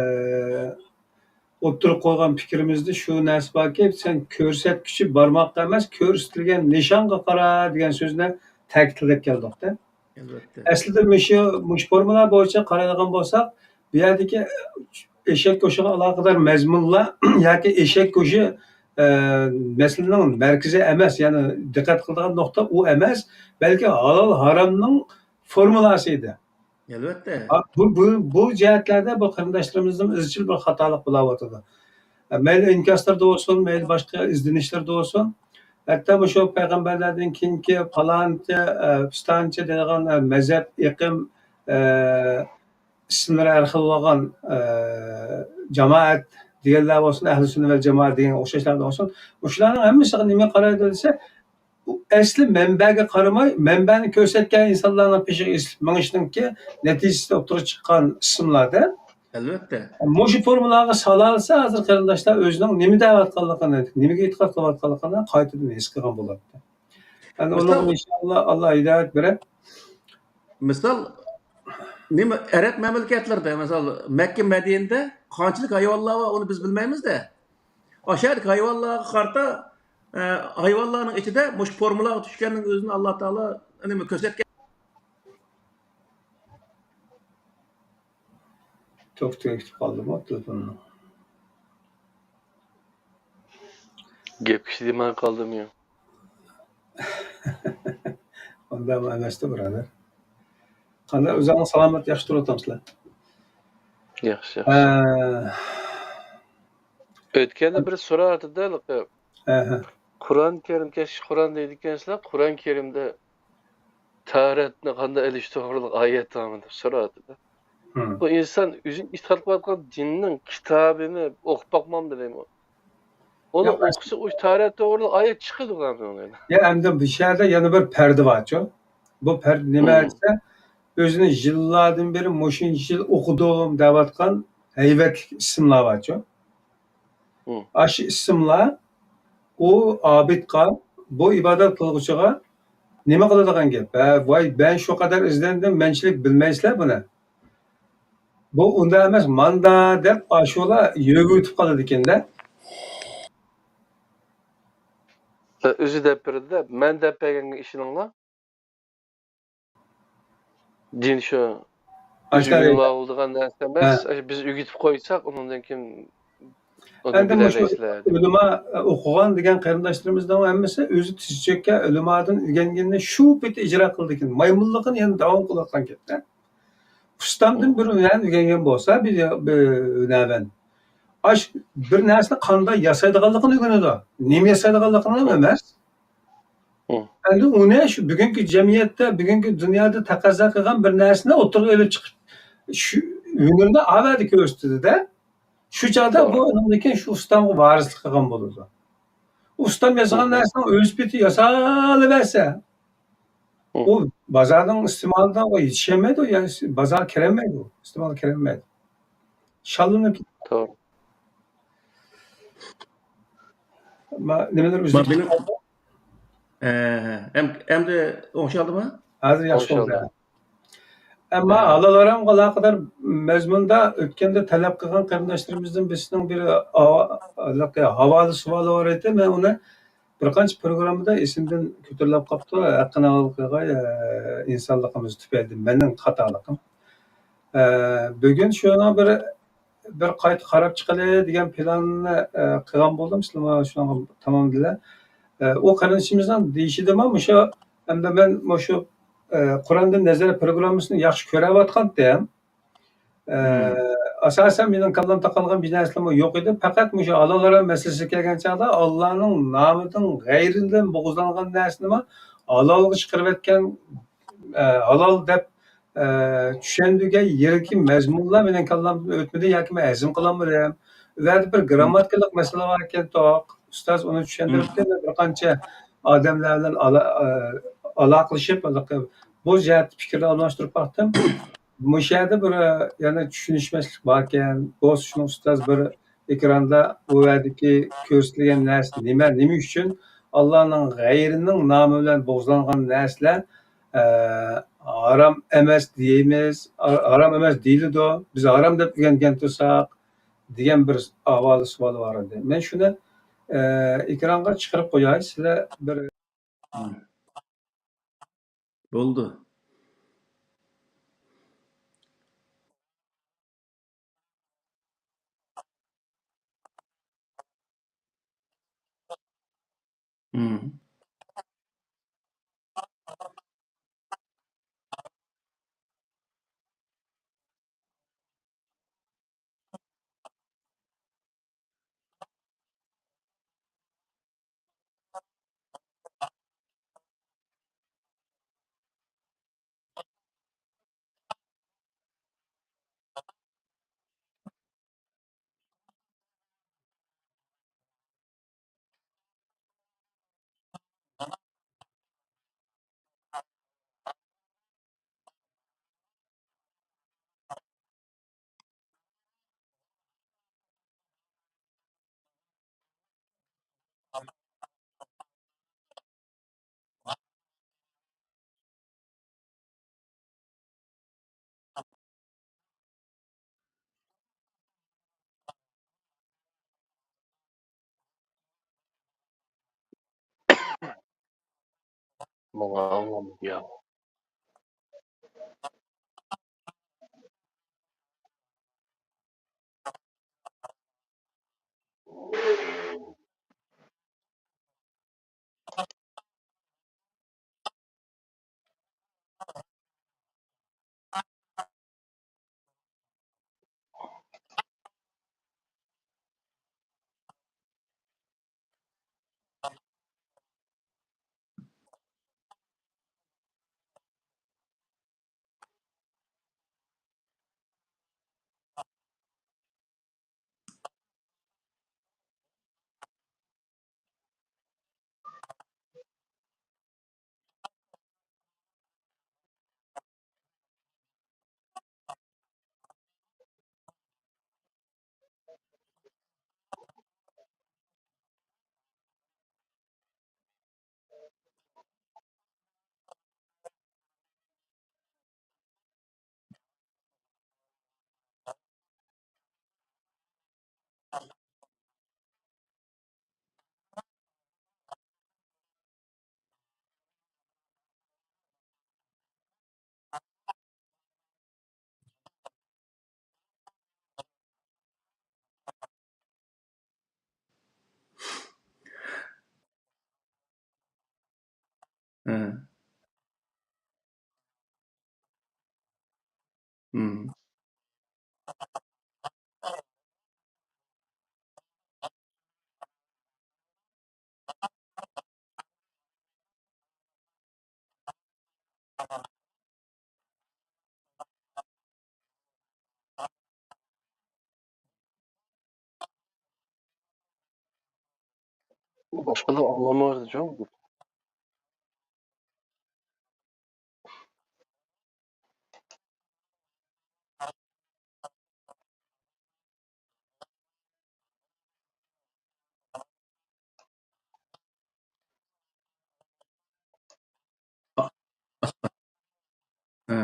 ئوتتۇرىغا قويغان پىكرىمىزدە شۇ نەرسە باركى، سەن كۆرسەتكۈچى بارماققا ئەمەس، كۆرسىتىلگەن نىشانغا قارا دېگەن سۆزنى تەكىتلەپ كەلدۇق-تە. ئەلۋەتتە. ئەسلىدە مۇشۇ، مۇشۇ فورمۇلا بويىچە قارايدىغان بولساق، بۇ يەردىكى ئېشەك گۆشىگە ئالاقىدار مەزمۇنلار ياكى ئېشەك گۆشى، ئە، مەسىلىنىڭ مەركىزى ئەمەس، يەنى دىققەت قىلىدىغان نۇقتا ئۇ ئەمەس، بەلكى ھالال ھارامنىڭ فورمۇلاسى ئىدى. ئەلۋەتتە. ھا، بۇ، بۇ، بۇ جەھەتلەردە بۇ قېرىنداشلىرىمىزنىڭ ئىزچىل بىر خاتالىق بولاۋاتىدۇ. مەيلى ئىنكاسلىرىدا بولسۇن، مەيلى باشقا ئىزدىنىشلىرىدە بولسۇن، ھەتتا مۇشۇ پەيغەمبەرلەردىن كېيىنكى پالانچى، ئە، پىستانچى دەيدىغان، ئە، مەزھەپ، ئېقىم، ئە، ئىسىملىرى ھەر خىل بولغان، ئە، جامائەت دېگەنلەر بولسۇن، ئەھلى سۈننە ۋەل جامائەت دېگەنگە ئوخشاشلار بولسۇن، مۇشۇلارنىڭ ھەممىسىگە نېمە قارايدۇ دېسە، ئەسلى مەنبەگە قارىماي، مەنبەنى كۆرسەتكەن ئىنسانلارنىڭ پېشىغا ئېسىلىپ مېڭىشنىڭكى نەتىجىسىدە ئوتتۇرىغا چىققان ئىسىملار-دە. ئەلۋەتتە. مۇشۇ فورمۇلاغا سالالىسا، ھازىر قېرىنداشلار ئۆزىنىڭ نېمە دەۋاتقانلىقىنى، نېمىگە ئېتىقاد قىلىۋاتقانلىقىنى قايتىدىن ھېس قىلغان بولاتتى. يەنى مىسال، ئۇنىڭغا ئىنشاللا ئاللا ھىدايەت بېرەر. مىسال، نېمە، ئەرەب مەملىكەتلىرىدە، مىسال، مەككە، مەدىنىدە قانچىلىك ھايۋانلار بار، ئۇنى بىز بىلمەيمىز-دە. ئاشۇ يەردىكى ھايۋانلارغا قارىتا، ئە، ھايۋانلارنىڭ ئىچىدە مۇشۇ فورمۇلاغا چۈشكەننىڭ ئۆزىنى ئاللا تائالا نېمە كۆرسەتكەن. توختىغا كېتىپ قالدىمۇ تېلېفوننىڭ؟ گەپ كىشى دېمەي قالدىمۇ؟ ئۇنداق ئەمەستە، بۇرادەر. قانداق، ئۆزۈڭلار سالامەت، ياخشى تۇرۇۋاتامسىلەر؟ ياخشى، ياخشى. ئە، ئۆتكەندە بىر سوراۋاتىدۇ، ھېلىقى. ئەھە. قۇرئان كەرىم، كەچكە قۇرئان دەيدىكەنسىلەر، قۇرئان كەرىمدە تاھارەتنى قانداق ئېلىش توغرىلىق ئايەت بارمۇ دەپ سوراۋاتىدۇ. ھىم. بۇ ئىنسان ئۆزى ئېتىقاد قىلىۋاتقان دىننىڭ كىتابىنى ئوقۇپ باقمامدۇ دەيمەن. ئۇنى ياق، ئوقۇسا، ئۇ تاھارەت توغرىلىق ئايەت چىقىدۇ ئۇنىڭدىن. يا، ئەمدى بۇ شەھەردە يەنە بىر پەردە بارچۇ. بۇ پەردە نېمە، ھىم، دېسە، ئۆزىنى يىللاردىن بېرى مۇشۇنچە يىل ئوقۇدۇم دەۋاتقان ھەيۋەتلىك ئىسىملار بارچۇ. ھىم. ئاشۇ ئىسىملار ئۇ ئابىدقا، بۇ ئىبادەت قىلغۇچىغا نېمە قىلىدىغان گەپ؟ ھە، ۋاي، مەن شۇ قەدەر ئىزدەندىم، مەنچىلىك بىلمەيسىلەر بۇنى. بۇ ئۇنداق ئەمەس، ماندا دەپ ئاشۇلا يۆگىۋېتىپ قالىدىكەن-دە. ئۆزى دەپ بېرىدۇ-دە، مەن دەپ بەرگەنگە ئىشىنىڭلار. دىن شۇ ئاشۇ ئۆزى ئۆگىنىۋالىدىغان نەرسە ئەمەس. ھە. ئاشۇ بىز ئۆگىتىپ قويساق، ئۇنىڭدىن كېيىن ئۇنى ئەمدى مۇشۇ بىلەلەيسىلەر دەپ. ئۆلىما ئوقۇغان دېگەن قېرىنداشلىرىمىزنىڭ ھەممىسى ئۆزى تىز چۆككەن ئۆلىمادىن ئۆگەنگىنىنى شۇ پېتى ئىجرا قىلىدىكەن. مايمۇنلۇقىنى يەنە داۋام قىلىۋاتقان گەپتە. ئۇستامدىن بىر ھۈنەرنى ئۆگەنگەن بولسا بىر، بىر ھۈنەرۋەن. ئاش بىر نەرسىنى قانداق ياسايدىغانلىقىنى ئۆگىنىدۇ. نېمە ياسايدىغانلىقىنى ئەمەس. مم. ئەمدى ئۇنى شۇ بۈگۈنكى جەمئىيەتتە، بۈگۈنكى دۇنيادا تەقەززا قىلغان بىر نەرسىنى ئوتتۇرىغا ئېلىپ چىقىپ، شۇ ھۈنىرىنى ئاۋەدە كۆرسىتىدۇ-دە. شۇ چاغدا بۇ ئۇنىڭدىن كېيىن شۇ ئۇستامغا ۋارىسلىق قىلغان بولىدۇ. ئۇستام ياسىغان نەرسىنىڭ ئۆز پېتى ياسالىۋەرسە، ئۇ بازارنىڭ ئىستېمالىدا ئۇ يېتىشەلمەيدۇ، يا بازارغا كىرەلمەيدۇ، ئىستېمالغا كىرەلمەيدۇ. شاللىنىپ كېتىدۇ. توغرا. ما-، نېمىلەر ما ئۈزۈلۈپ مېنىڭ، قالدى؟ ئە، ئەم-، ئەمدى ئوڭشالدىمۇ؟ ھازىر ياخشى بولدى. ئوڭشالدى. ئەمما ھە. ھالال ھارامغا ئالاقىدار مەزمۇندا ئۆتكەندە تەلەپ قىلغان قېرىنداشلىرىمىزدىن بىرسىنىڭ بىر ھاۋا-، ھېلىقى ھاۋالە سوئالى بار ئىدى. مەن ئۇنى بىر قانچە پروگراممىدا ئېسىمدىن كۆتۈرۈلۈپ قاپتۇ. ھەققىنى ھالال قىلغاي، ئە، ئىنسانلىقىمىز تۈپەيلىدىن مېنىڭ خاتالىقىم. ئە، بۈگۈن شۇنىڭ بىر، بىر قايتا قاراپ چىقىلى دېگەن پىلاننى، ئە، قىلغان بولدۇم. سىلەرمۇ شۇنىڭغا تامامدىلەر. ئە، ئۇ قېرىندىشىمىزنىڭ دېيىشىدىمۇ مۇشۇ، ئەمدى مەن مۇشۇ، ئە، قۇراندىن نەزەر پروگراممىسىنى ياخشى كۆرۈۋاتقانتىم. ئە، مم. ئاساسەن مېنىڭ كاللام تاقالغان بىر نەرسىلەرمۇ يوق ئىدى. پەقەت مۇشۇ ھالال ھارام مەسىلىسىگە كەلگەن چاغدا ئاللانىڭ نامىدىن غەيرىدىن بۇغزىلانغان نەرسىنىمۇ ھالالغا چىقىرىۋەتكەن، ئە، ھالال دەپ، ئە، چۈشەندۈرگەن يېرىدىكى مەزمۇنلار مېنىڭ كاللامدىن ئۆتمىدى ياكى مەن ھەزىم قىلالمىدىم. ئۇ يەردە بىر گىرامماتىكىلىق مەسىلە بار ئىكەن، توق. ئۇستاز ئۇنى چۈشەندۈرۈپتۇ. مم. مەن بىر قانچە ئادەملەر بىلەن ئالا-، ئە، ئالاقىلىشىپ، بۇ جەھەتتە پىكىر ئالماشتۇرۇپ باقتىم. مۇشۇ يەردە بىر، يەنە چۈشىنىشمەسلىك باركەن. بولسا شۇنىڭ ئۇستاز بىر ئېكراندا بۇ يەردىكى كۆرسىتىلگەن نەرسە نېمە، نېمە ئۈچۈن ئاللانىڭ غەيرىنىڭ نامى بىلەن بۇغزىلانغان نەرسىلەر، ئە، ھارام ئەمەس دېيىمىز، ھارام ئەمەس دېيىلىدۇ. بىز ھارام دەپ ئۆگەنگەن تۇرساق دېگەن بىر ھاۋالە سوئال بار ئىدى. مەن شۇنى، ئە، ئېكرانغا چىقىرىپ قوياي، سىلەر بىر بولدى. مم. ماڭا ئاڭلىمىدى يا. ھە. مم. باشقىلار ئاڭلىمايدۇ جۇ. ھە.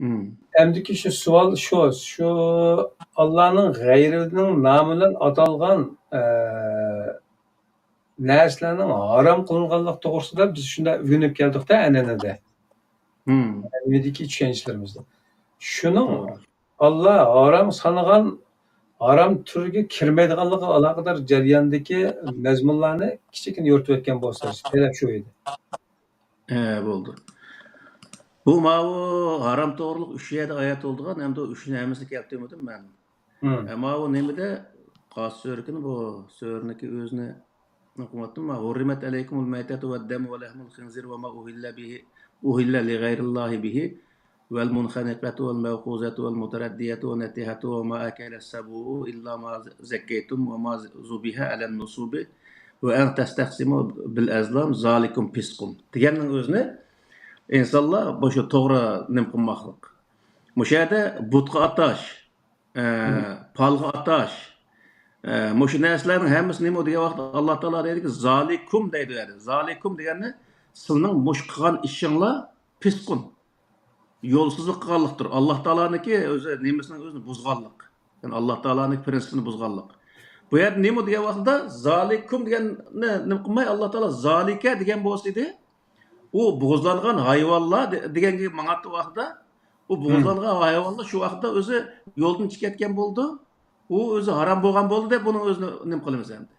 ئەمدىكى شۇ سوئال شۇ، شۇ ئاللانىڭ غەيرىنىڭ نامى بىلەن ئاتالغان، ئە، نەرسىلەرنىڭ ھارام قىلىنغانلىقى توغرىسىدا بىز شۇنداق ئۆگىنىپ كەلدۇق-دە، ئەنئەنىدە. مەنىۋىدىكى چۈشەنچىلىرىمىزدە. شۇنىڭ ئاللا ھارام سانىغان، ھارام تۈرگە كىرمەيدىغانلىقىغا ئالاقىدار جەرياندىكى مەزمۇنلارنى كىچىككىنە يورۇتۇۋەتكەن بولسا، تەلەپ شۇ ئىدى. ھە، بولدى. بۇ ماۋۇ ھارام توغرىلىق ئۈچ يەردە ئايەت بولىدىغان، ئەمدى ئۇ ئۈچنى ھەممىسىنى كەلتۈرمىدىم مەن. ھە، ماۋۇ نېمىدە؟ قاسىس سۈرىكىنى بۇ سۈرىنىڭكى ئۆزىنى ئوقۇۋاتتىم. ھۇررىمەت ئەلەيكۇمۇل مەيتەتۇ ۋەددەمۇ ۋەلەھمۇل خىنزىرى ۋەما ئۇھىللە بىھى، ئۇھىللە لىغەيرىللاھى بىھى ۋەلمۇنخەنىقەتۇ ۋەلمەۋقۇزەتۇ ۋەلمۇتەرەددىيەتۇ ۋەننەتىھەتۇ ۋەما ئەكەلەس سەبۇئۇ ئىللا ما زەككەيتۇم ۋەما زۇبىھە ئەلەن نۇسۇبى ۋە ئەن تەستەقسىمۇ بىل ئەزلام زالىكۇم پىسقۇن دېگەننىڭ ئۆزىنى ئىنسانلار بۇ شۇ توغرا نېمە قىلماقلىق. مۇشۇ يەردە بۇتقا ئاتاش، ئە، پالغا ئاتاش، ئە، مۇشۇ نەرسىلەرنىڭ ھەممىسى نېمە دېگەن ۋاقىتتا ئاللا تائالا دەيدىكى، زالىكۇم دەيدۇ يەنى. زالىكۇم دېگەننى سىلىنىڭ مۇشۇ قىلغان ئىشىڭلار پىسقۇن، يولسىزلىق قىلغانلىقتۇر. ئاللا تائالانىڭكى ئۆزى نېمىسىنىڭ ئۆزىنى بۇزغانلىق. يەنى ئاللا تائالانىڭ پرىنسىپىنى بۇزغانلىق. بۇ يەردە نېمە دېگەن ۋاقىتتا زالىكۇم دېگەننى نېمە قىلماي ئاللا تائالا زالىكە دېگەن بولسا ئىدى، ئۇ بوغۇزلانغان ھايۋانلار دە-، دېگەنگە ماڭاتتى ۋاقتىدا، ئۇ بوغۇزلانغان ھايۋانلار شۇ ۋاقىتتا ئۆزى يولدىن چىقىپ كەتكەن بولىدۇ. ئۇ ئۆزى ھارام بولغان بولدى دەپ بۇنىڭ ئۆزىنى نېمە قىلىمىز ئەمدى؟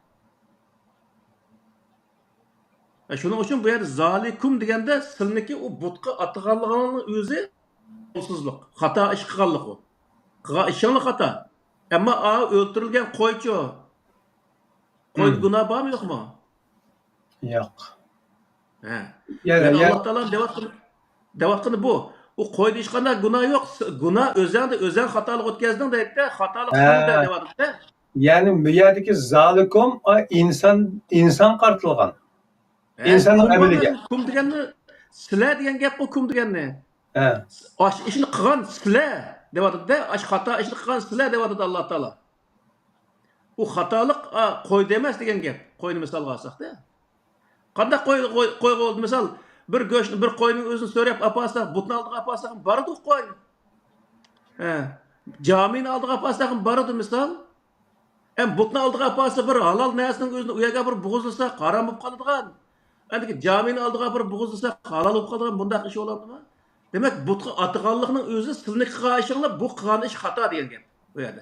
ھە، شۇنىڭ ئۈچۈن بۇ يەردە زالىكۇم دېگەندە سىلنىڭكى ئۇ بۇتقا ئاتىغانلىقىڭنىڭ ئۆزى يولسىزلىق، خاتا ئىش قىلغانلىق ئۇ. قىلغان ئىشىڭلا خاتا. ئەمما ئا ئۆلتۈرۈلگەن قويچۇ؟ قويدا گۇناھ بارمۇ يوقمۇ؟ ياق. ھە. يەنى يەنى يەنى ئاللا تائالا دەۋاتقىنى، دەۋاتقىنى بۇ. ئۇ قويدا ھېچقانداق گۇناھ يوق. س-، گۇناھ ئۆزەڭدە، ئۆزەڭ خاتالىق ئۆتكەزدىڭ دەيدىدە، خاتالىق ھە. سەندە دەۋاتىدۇ-دە. يەنى بۇ يەردىكى زالىكۇم، ئا، ئىنسان، ئىنسان قارىتىلغان. ھە، ئىنساننىڭ ئەمەلىگە. كۇم دېگەننى، سىلە دېگەن گەپقۇ كۇم دېگەننى. ھە. ئاشۇ ئىشنى قىلغان سىلە دەۋاتىدۇ-دە، ئاشۇ خاتا ئىشنى قىلغان سىلە دەۋاتىدۇ ئاللا تائالا. ئۇ خاتالىق، ئا، قويدا ئەمەس دېگەن گەپ. قوينى مىسالغا ئالساق-دە. قانداق قوي، قوي، قويغا بولدى؟ مىسال، بىر گۆشنى، بىر قوينىڭ ئۆزىنى سۆرەپ ئاپارساق، بۇتنىڭ ئالدىغا ئاپارساق، بارىدۇ قوي. ھە. جامىنىڭ ئالدىغا ئاپارساق، بارىدۇ مىسال. ئەم، بۇتنىڭ ئالدىغا ئاپارسا، بىر ھالال نەرسىنىڭ ئۆزىنى ئۇ يەرگە بىر بوغۇزلىساق، ھارام بولۇپ قالىدىغان. ئەمدىكى جامىنىڭ ئالدىغا بىر بوغۇزلىساق، ھالال بولۇپ قالىدىغان بۇنداق ئىش بولامدۇما؟ دېمەك، بۇتقا ئاتىغانلىقنىڭ ئۆزى سىلىنى قىلغان ئىشىڭلار، بۇ قىلغان ئىش خاتا دېگەن گەپ بۇ يەردە.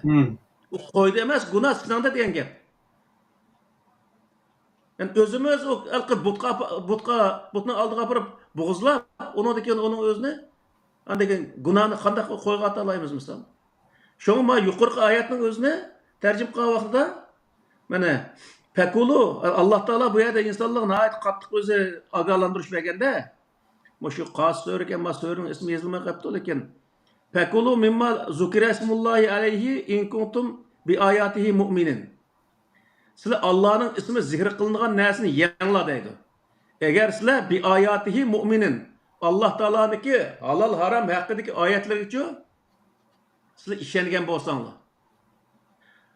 ئۇ قويدا ئەمەس، گۇناھ سېنىڭدە دېگەن گەپ. يەنى ئۆزىمىز ئۇ ھېلىقى بۇتقا، بۇتقا، بۇتنىڭ ئالدىغا ئاپىرىپ بوغۇزلاپ، ئۇنىڭدىن كېيىن ئۇنىڭ ئۆزىنى، ئاندىن كېيىن گۇناھنى قانداق قويغا ئاتالايمىز مىسال؟ شۇڭا ما يۇقىرىقى ئايەتنىڭ ئۆزىنى تەرجىمە قىلغان ۋاقتىدا، مانا، پەكۇلۇ، ئاللا تائالا بۇ يەردە ئىنسانلارغا ناھايىتى قاتتىق ئۆزى ئاگاھلاندۇرۇش بەرگەندە، مۇشۇ قاسىس سۈرە ئىكەن، ما سۈرىنىڭ ئىسمى يېزىلماي قاپتۇ، لېكىن، پەكۇلۇ مىمما زۇكىرەسمۇللاھى ئەلەيھى ئىن كۇنتۇم بىئاياتىھى مۇئمىنىن. سىلەر ئاللانىڭ ئىسمى زىكىر قىلىنغان نەرسىنى يەڭلار دەيدۇ. ئەگەر سىلەر بىئاياتىھى مۇئمىنىن، ئاللا تائالانىڭكى ھالال ھارام ھەققىدىكى ئايەتلىرىگىچۇ سىلەر ئىشەنگەن بولساڭلار.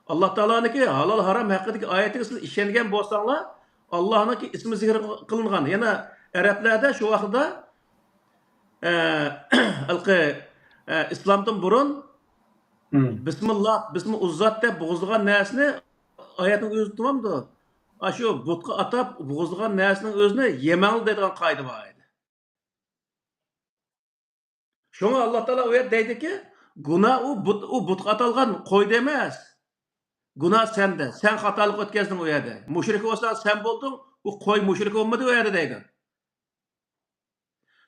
ئاللا تائالانىڭكى ھالال ھارام ھەققىدىكى ئايەتلىرىگە سىلەر ئىشەنگەن بولساڭلار، ئاللانىڭكى ئىسمى زىكىر قىلىنغان. يەنە ئەرەبلەردە شۇ ۋاقىتتا، ئە، ھېلىقى، ئە، ئىسلامدىن بۇرۇن بىسمىللا، بىسمى ئۇززات دەپ بوغۇزلىغان نەرسىنى ئايەتنىڭ ئۆزى تۇرمامدۇ؟ ئاشۇ بۇتقا ئاتاپ بوغۇزلىغان نەرسىنىڭ ئۆزىنى يېمەڭ دەيدىغان قائىدە بار ئىدى. شۇڭا ئاللا تائالا ئۇ يەردە دەيدۇكى، گۇناھ ئۇ بۇت، ئۇ بۇتقا ئاتالغان قويدا ئەمەس. گۇناھ سەندە، سەن خاتالىق ئۆتكەزدىڭ ئۇ يەردە. مۇشرىك بولساڭ سەن بولدۇڭ، ئۇ قوي مۇشرىك بولمىدى ئۇ يەردە دەيدۇ.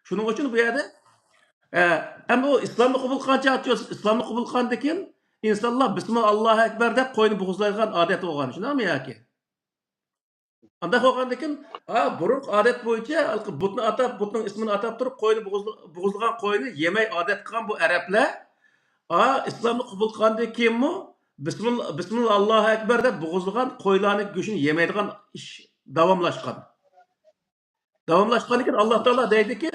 شۇنىڭ ئۈچۈن بۇ يەردە، ئە، ئەمدى ئۇ ئىسلامنى قوبۇل قىلغان چاغ، ئىسلامنى قوبۇل قىلغاندىن كېيىن ئىنسانلار بىسمىللا ئاللاھۇ ئەكبەر دەپ قوينى بوغۇزلايدىغان ئادەت بولغان، شۇنداقمۇ ياكى؟ ئانداق بولغاندىكىن، ھا، بۇرۇنقى ئادەت بويىچە ھېلىقى بۇتنى ئاتاپ، بۇتنىڭ ئىسمىنى ئاتاپ تۇرۇپ، قوينى بوغۇزلا-، بوغۇزلىغان قوينى يېمەي ئادەت قىلغان بۇ ئەرەبلەر، ھا، ئىسلامنى قوبۇل قىلغاندىن كېيىنمۇ بىسمىللا، بىسمىللا ئاللاھۇ ئەكبەر دەپ بوغۇزلىغان قويلارنىڭ گۆشىنى يېمەيدىغان ئىش داۋاملاشقان. داۋاملاشقاندىن كېيىن ئاللا تائالا دەيدىكى،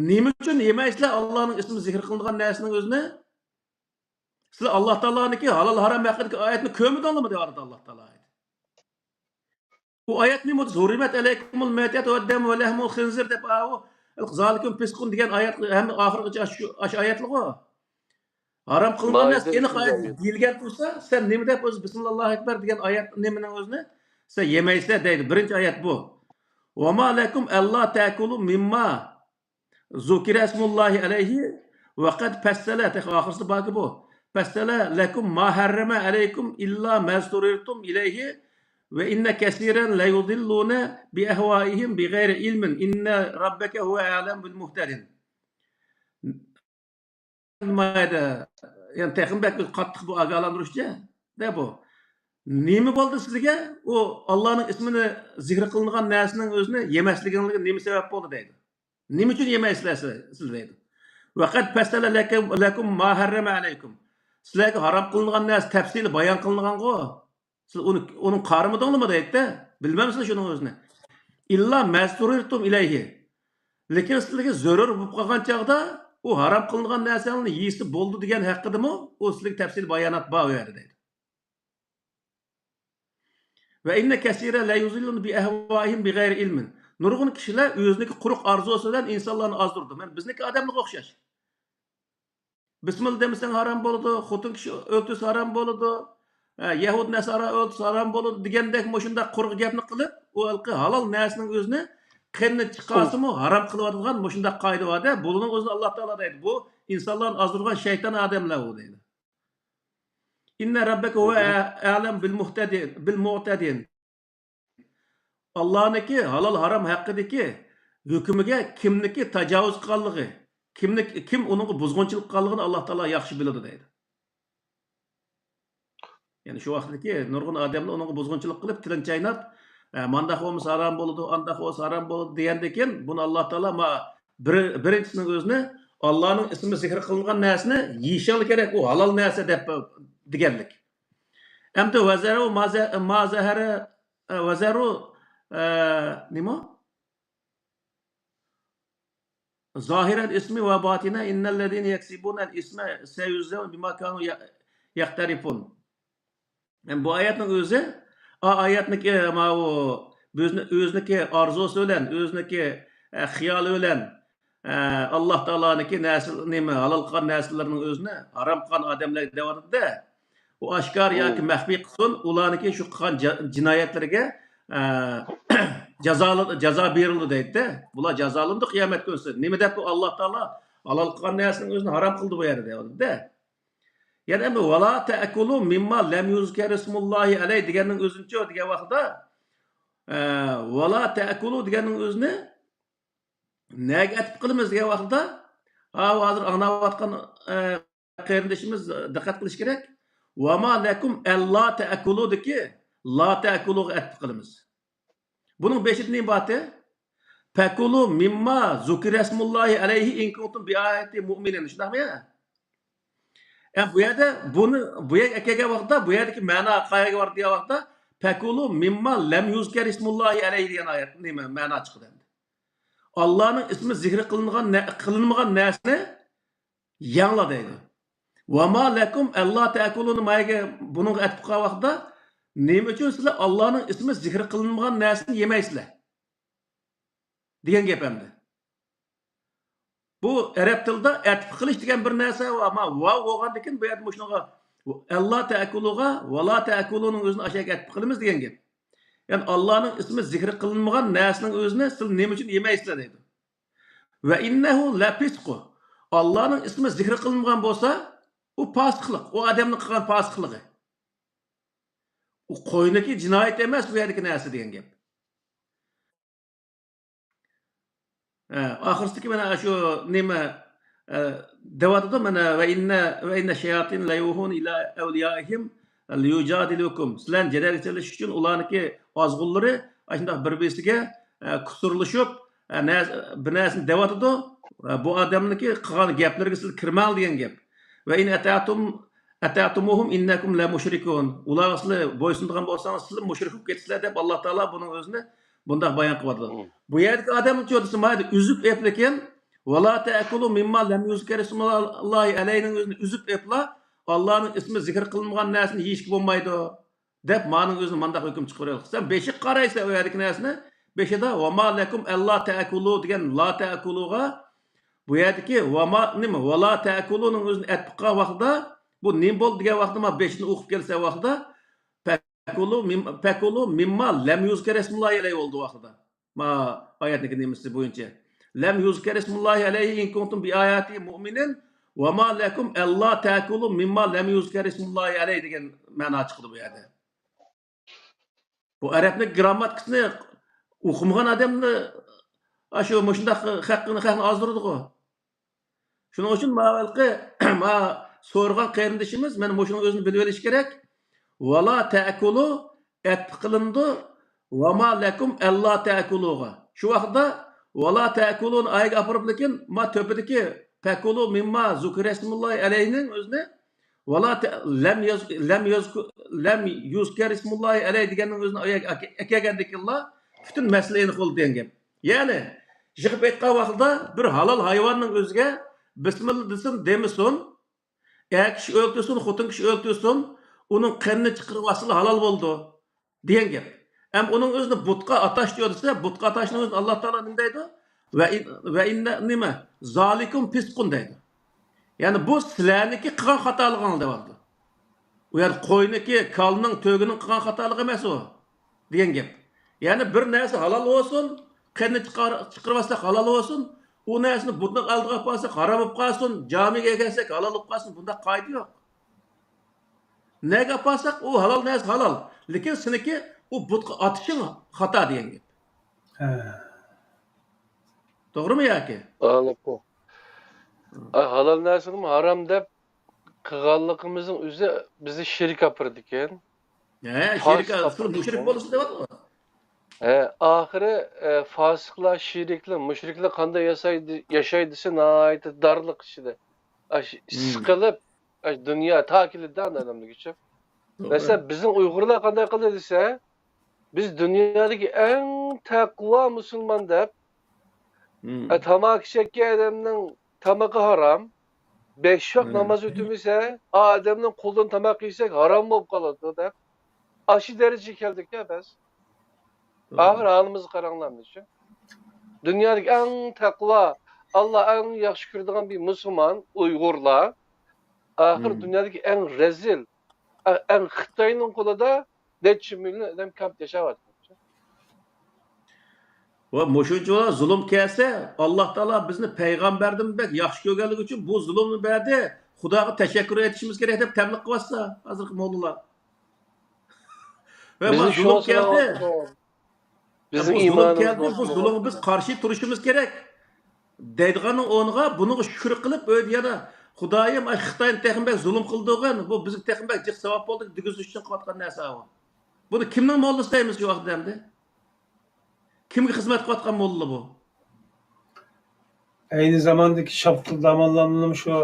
نېمە ئۈچۈن يېمەيسىلەر ئاللانىڭ ئىسمى زىكىر قىلىنغان نەرسىنىڭ ئۆزىنى؟ سىلەر ئاللا تائالانىڭكى ھالال ھارام ھەققىدىكى ئايەتنى كۆرمىدىڭلارمۇ؟ دەۋاتىدۇ ئاللا تائالا ئايەت. بۇ ئايەت نېمە؟ ھۇررىمەت ئەلەيكۇمۇل مەيتەتۇ ۋەددەمۇ ۋەلەھمۇل خىنزىر دەپ، ئاۋۇ زالىكۇم پىسقۇن دېگەن ئايەت ھەممە ئاخىرغىچە شۇ، ئاشۇ ئايەتلىغۇ. ھارام قىلىنغان نەرسە ئېنىق ئايەت دېيىلگەن تۇرسا، سەن نېمە دەپ ئۆزى بىسمىللاھۇ ئەكبەر دېگەن ئايەت نېمىنىڭ ئۆزىنى سەن يېمەيسەن دەيدۇ. بىرىنچى ئايەت بۇ. وما لكم ألا تأكلوا مما ذكر اسم الله عليه وقد فصل، تېخى ئاخىرسى باركى بۇ. فصل لكم ما حرم عليكم إلا ما اضطررتم إليه وإن كثيرا ليضلون بأهوائهم بغير علم إن ربك هو أعلم بالمهتدين. نېمىدە، يەنى تېخىمۇ بەك قاتتىق بۇ ئاگاھلاندۇرۇشچە دە بۇ. نېمە بولدى سىزگە؟ ئۇ ئاللانىڭ ئىسمىنى زىكىر قىلىنغان نەرسىنىڭ ئۆزىنى يېمەسلىكىڭلارگە نېمە سەۋەب بولدى دەيدۇ. نېمە ئۈچۈن يېمەيسىلەر سىز، سىز دەيدۇ. ۋەقەد پەسسەلە لەكۇم، لەكۇم ما ھەررەمە ئەلەيكۇم. سىلەرگە ھارام قىلىنغان نەرسە تەپسىلىي بايان قىلىنغانغۇ. سىز ئۇنى، ئۇنى قارىمىدىڭلارمۇ دەيدىدە. بىلمەمسىلەر شۇنىڭ ئۆزىنى. ئىللا مەزتۇرىرتۇم ئىلەيھى. لېكىن سىلەرگە زۆرۈر بولۇپ قالغان چاغدا ئۇ ھارام قىلىنغان نەرسەڭلارنى يېسە بولىدۇ دېگەن ھەققىدىمۇ ئۇ سىلەرگە تەپسىلىي بايانات بار ئۇ يەردە دەيدۇ. ۋە ئىننە كەسىرە لە يۇزىللۇن بى ئەھۋائىھىم بى غەيرى ئىلمىن. نۇرغۇن كىشىلەر ئۆزىنىكى قۇرۇق ئارزۇسى بىلەن ئىنسانلارنى ئازدۇرىدۇ. مانا بىزنىڭكى ئادەملەرگە ئوخشاش. بىسمىللا دېمىسەڭ ھارام بولىدۇ، خوتۇن كىشى ئۆلتۈرسە ھارام بولىدۇ، ئە، يەھۇد نەسارا ئۆلتۈرسە ھارام بولىدۇ دېگەندەك مۇشۇنداق قۇرۇق گەپنى قىلىپ، ئۇ ھېلىقى ھالال نەرسىنىڭ ئۆزىنى قېنىنى چىقارسىمۇ ھارام قىلىۋاتىدىغان مۇشۇنداق قائىدە بار-دە. بۇنىڭ ئۆزىنى ئاللا تائالا دەيدۇ. بۇ ئىنسانلارنى ئازدۇرغان شەيتان ئادەملەر ئۇ دەيدۇ. ئىننە رەببەكە ھۇۋە ئەلەم بىل مۇھتەدىن، بىل مۇئتەدىن. ئاللانىڭكى ھالال ھارام ھەققىدىكى ھۆكمىگە كىمنىڭكى تاجاۋۇز قىلغانلىقى، كىمنىڭ، كىم ئۇنىڭغا بۇزغۇنچىلىق قىلغانلىقىنى ئاللا تائالا ياخشى بىلىدۇ دەيدۇ. يەنى شۇ ۋاقىتتىكى نۇرغۇن ئادەملەر ئۇنىڭغا بۇزغۇنچىلىق قىلىپ، تىلىنى چايناپ، ئە، مانداق بولمىسا ھارام بولىدۇ، ئانداق بولسا ھارام بولىدۇ دېگەندىن كېيىن، بۇنى ئاللا تائالا ما-، بىر-، بىرىنچىسىنىڭ ئۆزىنى، ئاللانىڭ ئىسمى زىكىر قىلىنغان نەرسىنى يېيىشىڭلار كېرەك، ئۇ ھالال نەرسە دەپ دېگەنلىك. ئەمدى ۋەزەرۇ ما زە-، ما زەھەرە، ئە، ۋەزەرۇ، ئە، نېمە؟ زاھىرەل ئىسمى ۋە باتىنە ئىننەللەزىنە يەكسىبۇنەل ئىسمە سەيۇجزەۋنە بىما كانۇ يە-، يەقتەرىفۇن. يەنى بۇ ئايەتنىڭ ئۆزى، ئا، ئايەتنىكى ماۋۇ ئۆزىنى-، ئۆزىنىڭكى ئارزۇسى بىلەن، ئۆزىنىڭكى، ئە، خىيالى بىلەن، ئە، ئاللا تائالانىڭكى نەرسە، نېمە، ھالال قىلغان نەرسىلەرنىڭ ئۆزىنى ھارام قىلغان ئادەملەرگە دەۋاتىدۇ-دە. ئۇ ئاشكارا ياكى مەخپىي قىلسۇن، ئۇلارنىڭكى شۇ قىلغان جا-، جىنايەتلىرىگە، ئە، جازا-، جازا بېرىلىدۇ دەيدۇ-دە. بۇلار جازالىنىدۇ قىيامەت كۈنىسى. نېمە دەپ ئۇ ئاللا تائالا ھالال قىلغان نەرسىنىڭ ئۆزىنى ھارام قىلدى بۇ يەردە دەۋاتىدۇ-دە. يەنە ئەمدى ۋەلا تەئكۇلۇ مىمما لەم يۇزكەر ئىسمۇللاھى ئەلەيھ دېگەننىڭ ئۆزىنىچۇ دېگەن ۋاقىتتا، ئە، ۋەلا تەئكۇلۇ دېگەننىڭ ئۆزىنى نەگە ئەتىپ قىلىمىز دېگەن ۋاقىتتا، ھا، ھازىر ئاڭلاۋاتقان، ئە، قېرىندىشىمىز دىققەت قىلىشى كېرەك. ۋەما لەكۇم ئەللا تەئكۇلۇدىكى لا تەئكۇلۇغا ئەتىپ قىلىمىز. بۇنىڭ بېشىدا نېمە بارتى؟ پەكۇلۇ مىمما زۇكىرەسمۇللاھى ئەلەيھى ئىن كۇنتۇم بىئايەتى مۇئمىنىن. شۇنداقمۇ يا؟ ئە، بۇ يەردە بۇنى، بۇ يەرگە ئەكەلگەن ۋاقىتتا، بۇ يەردىكى مەنا قەيەرگە بارىدۇ دېگەن ۋاقىتتا، پەكۇلۇ مىمما لەم يۇزكەر ئىسمۇللاھى ئەلەيھى دېگەن ئايەت، نېمە، مەنا چىقىدۇ ئەمدى. ئاللانىڭ ئىسمى زىكرى قىلىنغان نە-، قىلىنمىغان نەرسىنى يەڭلار دەيدۇ. ۋەما لەكۇم ئەللا تەئكۇلۇنى مايگە بۇنىڭغا ئەتىپ قىلغان ۋاقىتتا، نېمە ئۈچۈن سىلەر ئاللانىڭ ئىسمى زىكرى قىلىنمىغان نەرسىنى يېمەيسىلەر؟ دېگەن گەپ ئەمدى. بۇ ئەرەب تىلىدا ئەتىپ قىلىش دېگەن بىر نەرسە، ئەمما ۋاۋ بولغاندىكىن بۇ يەردە مۇشۇنىڭغا ئەللا تەئكۇلۇغا ۋەلا تەئكۇلۇنىڭ ئۆزىنى ئاشۇ يەرگە ئەتىپ قىلىمىز دېگەن گەپ. يەنى ئاللانىڭ ئىسمى زىكرى قىلىنمىغان نەرسىنىڭ ئۆزىنى سىلەر نېمە ئۈچۈن يېمەيسىلەر دەيدۇ. ۋە ئىننەھۇ لەفىسقۇ. ئاللانىڭ ئىسمى زىكرى قىلىنمىغان بولسا، ئۇ پاسىقلىق، ئۇ ئادەمنىڭ قىلغان پاسىقلىقى. ئۇ قوينىكى جىنايەت ئەمەس، بۇ يەردىكى نەرسە دېگەن گەپ. ئە، ئاخىرسىدىكى مانا شۇ نېمە، ئە، دەۋاتىدۇ، مانا، ۋە ئىننە، ۋە ئىننە شەياتىن لەيۇھۇن ئىلە ئەۋلىيائىھىم لىيۇجادىلۇكۇم. سىلەرنى جېدەلگە سېلىش ئۈچۈن ئۇلارنىڭكى ئازغۇنلىرى ئاشۇنداق بىر-بىرسىگە، ئە، كۇسۇرلىشىپ، ئە، نە-، بىر نەرسىنى دەۋاتىدۇ. ئە، بۇ ئادەمنىڭكى قىلغان گەپلىرىگە سىز كىرمەڭ دېگەن گەپ. ۋە ئىن ئەتەتۇم، ئەتەتۇمۇھۇم ئىننەكۇم لەمۇشرىكۇن. ئۇلارغا سىلەر بويسۇنىدىغان بولساڭىز، سىلەر مۇشرىك بولۇپ كېتىسىلەر دەپ ئاللا تائالا بۇنىڭ ئۆزىنى بۇنداق بايان قىلىۋاتىدۇ. بۇ يەردىكى ئادەمنىڭ چۆدىسى مايدا ئۈزۈپ ئېپلىكىن. ۋەلا تەئكۇلۇ مىمما لەم يۇزكەر ئىسمۇللاھى ئەلەيھىنىڭ ئۆزىنى ئۈزۈپ ئېپلا، ئاللانىڭ ئىسمى زىكىر قىلىنمىغان نەرسىنى يېيىشكە بولمايدۇ دەپ مانىڭ ئۆزىنى مانداق ھۆكۈم چىقىرىۋالغان. سەن بېشىغا قارايسەن ئۇ يەردىكى نەرسىنى، بېشىدا ۋەما لەكۇم ئەللا تەئكۇلۇ دېگەن لا تەئكۇلۇغا بۇ يەردىكى ۋاما نېمە؟ ۋالا تەكۇلۇنىڭ ئۆزىنى ئەتىپ قىلغان ۋاقتىدا، بۇ نېمە بولدى دېگەن ۋاقتىدا، ما بېشىنى ئوقۇپ كەلسە ۋاقتىدا، پەكۇلۇ مىم-، پەكۇلۇ مىمما لەم يۇزكەر ئىسمۇللاھى ئەلەيھى بولدى ۋاقتىدا. ما ئايەتنىڭكى نېمىسى بويىچە. لەم يۇزكەر ئىسمۇللاھى ئەلەيھى ئىن كۇنتۇم بىئاياتىھى مۇئمىنىن ۋە ما لەكۇم ئەللا تەكۇلۇ مىمما لەم يۇزكەر ئىسمۇللاھى ئەلەيھى دېگەن مەنا چىقىدۇ بۇ يەردە. بۇ ئەرەبنىڭ گىرامماتىكىسىنى ئوقۇمىغان ئادەمنى ئاشۇ مۇشۇنداق خەقنى، خەقنى ئازدۇرىدىغۇ. شۇنىڭ ئۈچۈن ما ھېلىقى، ما سورىغان قېرىندىشىمىز مانا مۇشۇنىڭ ئۆزىنى بىلىۋېلىشى كېرەك. ۋالا تەكۇلۇ ئەتىپ قىلىنىدۇ. ۋاما لەكۇم ئەللا تەكۇلۇغا. شۇ ۋاقىتتا ۋالا تەكۇلۇنى ئايىگە ئاپىرىپ، لېكىن ما تۆپىدىكى پەكۇلۇ مىمما زۇكرەسمۇللاھى ئەلەيھىنىڭ ئۆزىنى ۋالا تە-، لەم يەز-، لەم يەزكۇ-، لەم يۇزكەر ئىسمۇللاھى ئەلەي دېگەننىڭ ئۆزىنى ئەكەلگەندىكىنلا پۈتۈن مەسىلە ئېنىق بولدى دېگەن گەپ. يەنى، يىغىپ ئېيتقان ۋاقتىدا بىر ھالال ھايۋاننىڭ ئۆزىگە بىسمىللا دېسۇن، دېمىسۇن، ئەر كىشى ئۆلتۈرسۇن، خوتۇن كىشى ئۆلتۈرسۇن، ئۇنىڭ قېنىنى چىقىرىۋالسىلا ھالال بولىدۇ دېگەن گەپ. ئەمما ئۇنىڭ ئۆزىنى بۇتقا ئاتاشتۇر دېسە، بۇتقا ئاتاشنىڭ ئۆزىنى ئاللا تائالا نېمە دەيدۇ؟ ۋە ئىن-، ۋە ئىننە نېمە؟ زالىكۇم پىسقۇن دەيدۇ. يەنى بۇ سىلەرنىڭكى قىلغان خاتالىقىڭلار دەۋاتىدۇ. ئۇ يەر قوينىكى، كالىنىڭ، تۆگىنىڭ قىلغان خاتالىقى ئەمەس ئۇ دېگەن گەپ. يەنى بىر نەرسە ھالال بولسۇن، قېنىنى چىقار-، چىقىرىۋالساق ھالال بولسۇن، ئۇ نەرسىنى بۇتنىڭ ئالدىغا ئاپارساق ھارام بولۇپ قالسۇن، جامىگە كەلسەك ھالال بولۇپ قالسۇن، بۇنداق قائىدە يوق. نەگە ئاپارساق ئۇ ھالال نەرسە ھالال. لېكىن سېنىڭكى ئۇ بۇتقا ئاتىشىڭ خاتا دېگەن گەپ. ھە. توغرىمۇ ياكى؟ ھالال نەرسىنىمۇ ھارام دەپ قىلغانلىقىمىزنىڭ ئۆزى بىزنى شېرىككە ئاپىرىدىكەن. ھە، شېرىك، مۇشرىك بولسا دەۋاتىدۇ. ھە، ئاخىرى، ئە، فاسىقلار، شېرىكلەر، مۇشرىكلار قانداق ياسايدۇ، ياشايدۇ دېسە، ناھايىتى دارلىق ئىچىدە. ئاش-، سىقىلىپ، ئاش-، دۇنيا تاكىلىدان ئادەملىك ئۈچۈن. مەسىلەن، بىزنىڭ ئۇيغۇرلار قانداق قىلدى دېسە، بىز دۇنيادىكى ئەڭ تەقۋا مۇسۇلمان دەپ، ئە، تاماكا چەككەن ئادەمنىڭ تامىقى ھارام. بەش ۋاق ناماز ئۆتىمىسە، ئا ئادەمنىڭ قولىدىن تاماق يېسەك ھارام بولۇپ قالىدۇ دەپ، ئاشۇ دەرىجىگە كەلدۇق-يا بىز. ئاخىر ھالىمىزغا قاراڭلار، مۇشۇ. دۇنيادىكى ئەڭ تەقۋا، ئاللا ئەڭ ياخشى كۆرىدىغان بىر مۇسۇلمان، ئۇيغۇرلار، ئاخىر دۇنيادىكى ئەڭ رەزىل، ئە-، ئەڭ خىتاينىڭ قولىدا نەچچە مىليون ئادەم كامپ ياشاۋاتىدۇ. ۋە مۇشۇنچىۋالا زۇلۇم كەلسە، ئاللا تائالا بىزنى پەيغەمبەردىن بەك ياخشى كۆرگەنلىكى ئۈچۈن بۇ زۇلۇمنى بەردى، خۇداغا تەشەككۈر ئېيتىشىمىز كېرەك دەپ تەبلىغ قىلىۋاتسا، ھازىرقى موللىلار. ۋە بۇ زۇلۇم كەلدى. بىزنىڭ بۇ زۇلۇم كەلدى، بۇ زۇلۇمغا بىز قارشى تۇرۇشىمىز كېرەك دەيدىغاننىڭ ئورنىغا، بۇنىڭغا شۈكۈر قىلىپ، ئۆيدە يەنە، خۇدايىم، ئاي، خىتاينى تېخىمۇ بەك زۇلۇم قىلدۇرغىن، بۇ بىزگە تېخىمۇ بەك جىق ساۋاب بولدى دېگۈزۈش ئۈچۈن قىلىۋاتقان نەرسە ئۇ. بۇنى كىمنىڭ موللىسى دەيمىز شۇ ۋاقىتتا ئەمدى؟ كىمگە خىزمەت قىلىۋاتقان موللا بۇ؟ ئەينى زاماندىكى شاپتۇل داموللامنىمۇ شۇ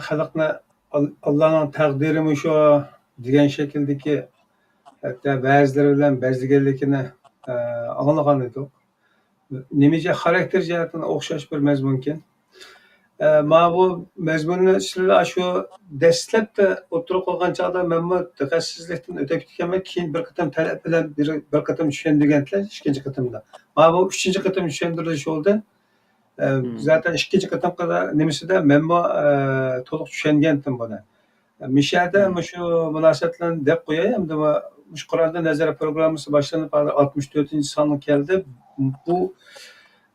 خەلقنى ئال-، ئاللانىڭ تەقدىرىمۇ شۇ دېگەن شەكىلدىكى، ھەتتا بەزىلىرى بىلەن بەزلىگەنلىكىنى، ئە، ئاڭلىغان ئىدۇق. نېمە جە-، خاراكتېر جەھەتتىن ئوخشاش بىر مەزمۇنكەن. ئە، ماۋۇ مەزمۇننى سىلەر ئاشۇ دەسلەپتە ئوتتۇرىغا قويغان چاغدا مەنمۇ دىققەتسىزلىكتىن ئۆتۈپ كېتىپتىكەنمەن. كېيىن بىر قېتىم تەلەپ بىلەن بىر، بىر قېتىم چۈشەندۈرگەنتىلەر، ئىككىنچى قېتىمدا. ماۋۇ ئۈچىنچى قېتىم چۈشەندۈرۈش بولدى. ئە، زاتەن ئىككىنچى قېتىمقى نېمىسىدە مەنمۇ، ئە، تولۇق چۈشەنگەنتىم بۇنى. مىشەدە مۇشۇ مۇناسىۋەت بىلەن دەپ قوياي، ئەمدى مۇشۇ قۇرئاندىن نەزەر پروگراممىسى باشلىنىپ، ھازىر ئاتمىش تۆتىنچى سانغا كەلدى. بۇ،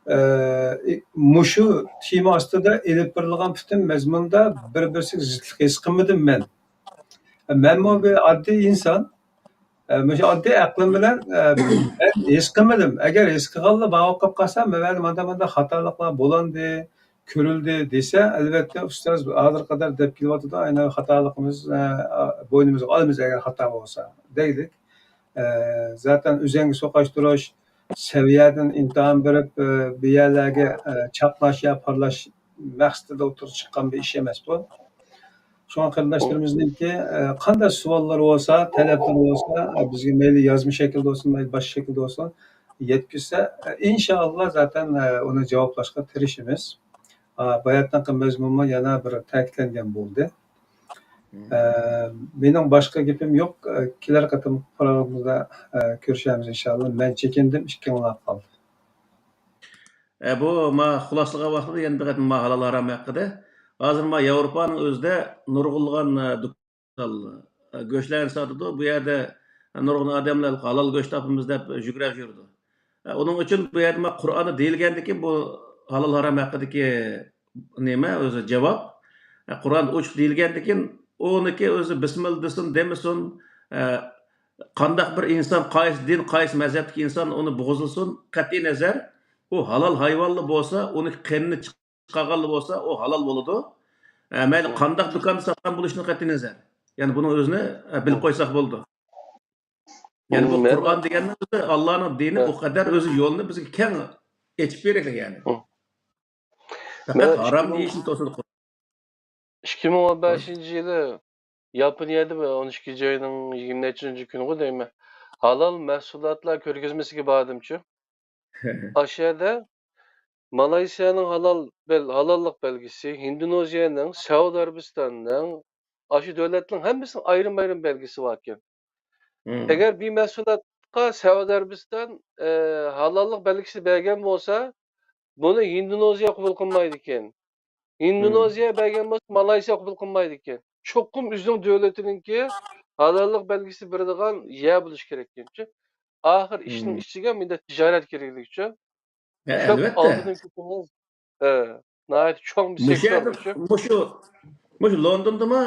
ئە، مۇشۇ تېما ئاستىدا ئېلىپ بېرىلغان پۈتۈن مەزمۇندا بىر-بىرسىگە زىتلىق ھېس قىلمىدىم مەن. مەنمۇ بىر ئاددىي ئىنسان. ئە، مۇشۇ ئاددىي ئەقلىم بىلەن، ئە، مەن ھېس قىلمىدىم. ئەگەر ھېس قىلغانلا ماۋۇ قىلىپ قالسا، مەۋەدە مانداق، مانداق خاتالىقلار بولاندى، كۆرۈلدى دېسە، ئەلۋەتتە، ئۇستاز ھازىرغا قەدەر دەپ كېلىۋاتىدۇ، ئەنە خاتالىقىمىز، ئە، بوينىمىزغا ئالىمىز، ئەگەر خاتا بولسا، دەيلىك. ئە، زاتەن ئۆزەڭگە سوقاشتۇرۇش، سەۋىيەدىن ئىمتىھان بېرىپ، ئە، بىر يەرلەرگە، ئە، چاقناش يا پارلاش مەقسىتىدە ئوتتۇرىغا چىققان بىر ئىش ئەمەس بۇ. شۇڭا قېرىنداشلىرىمىزنىڭكى، ئە، قانداق سوئاللىرى بولسا، تەلەپلىرى بولسا، ئە، بىزگە مەيلى يازما شەكىلدە بولسۇن، مەيلى باشقا شەكىلدە بولسۇن، يەتكۈزسە، ئە، ئىنشائاللا، زاتەن، ئە، ئۇنى جاۋابلاشقا تىرىشىمىز. ئا، باياتىنقى مەزمۇنمۇ يەنە بىر تەكىتلەنگەن بولدى. ئە، مېنىڭ باشقا گېپىم يوق. ئە، كېلەر قېتىم پروگراممىمىزدا، ئە، كۆرۈشەرمىز ئىنشائاللا. مەن چېكىندىم، ئىككىڭلار قالدى. ئە، بۇ ما خۇلاسىلىغان ۋاقتىدا يەنە بىر قېتىم ما ھالال ھارام ھەققىدە. ھازىر ما ياۋروپانىڭ ئۆزىدە نۇرغۇنلىغان، ئە، دۇكان، ئە، گۆشلەرنى ساتىدۇ. بۇ يەردە نۇرغۇن ئادەملەر ھالال گۆش تاپىمىز دەپ يۈگرەپ يۈرىدۇ. ئە، ئۇنىڭ ئۈچۈن بۇ يەردە ما قۇرئاندا دېيىلگەندىكىن بۇ ھالال ھارام ھەققىدىكى نېمە ئۆزى جاۋاب. ئە، قۇرئاندا ئوچۇق دېيىلگەندىكىن ئۇنىكى ئۆزى بىسمىللا دېسۇن، دېمىسۇن، ئە، قانداق بىر ئىنسان، قايسى دىن، قايسى مەزھەپتىكى ئىنسان ئۇنى بوغۇزلىسۇن، قەتئىي نەزەر، ئۇ ھالال ھايۋانلا بولسا، ئۇنى قېنىنى چىقارغانلا بولسا، ئۇ ھالال بولىدۇ. ئە، مەيلى قانداق دۇكاندا ساتقان بولۇشىدىن قەتئىي نەزەر. يەنى بۇنىڭ ئۆزىنى، ئە، بىلىپ قويساق بولىدۇ. يەنى بۇ قۇرئان دېگەننىڭ ئۆزى، ئاللانىڭ دىنى ئۇ قەدەر ئۆزى يولنى بىزگە كەڭ ئېچىپ بېرىدۇ يەنى. پەقەت ھارام دېيىشنى توسىدۇ. ئىككى مىڭ ئون بەشىنچى يىلى ياپونىيەدە بىر ئون ئىككىنچى ئاينىڭ يىگىرمە نەچچىنچى كۈنىغۇ دەيمەن. ھالال مەھسۇلاتلار كۆرگەزمىسىگە باردىمچۇ. ئاشۇ يەردە مالايسىيانىڭ ھالال بەل-، ھالاللىق بەلگىسى، ھىندونېزىيەنىڭ، سەئۇدى ئەرەبىستاننىڭ، ئاشۇ دۆلەتنىڭ ھەممىسىنىڭ ئايرىم-ئايرىم بەلگىسى باركەن. ئەگەر بىر مەھسۇلاتقا سەئۇدى ئەرەبىستان، ئە، ھالاللىق بەلگىسى بەرگەن بولسا، بۇنى ھىندونېزىيە قوبۇل قىلمايدىكەن. ھىندونېزىيە بەرگەن بولسا، مالايسىيە قوبۇل قىلمايدىكەن. چوقۇم ئۆزىنىڭ دۆلىتىنىڭكى ھالاللىق بەلگىسى بېرىدىغان يەر بولۇشى كېرەككەنچۇ. ئاخىر ئىشنىڭ ئىچىگە مۇنداق تىجارەت كىرگۈزۈكچۇ. كۆپ ئالدىدىن كۆپىمىز، ئە، ناھايىتى چوڭ بىر سېكتور بۇچۇ. مۇشۇ، مۇشۇ لوندوندىمۇ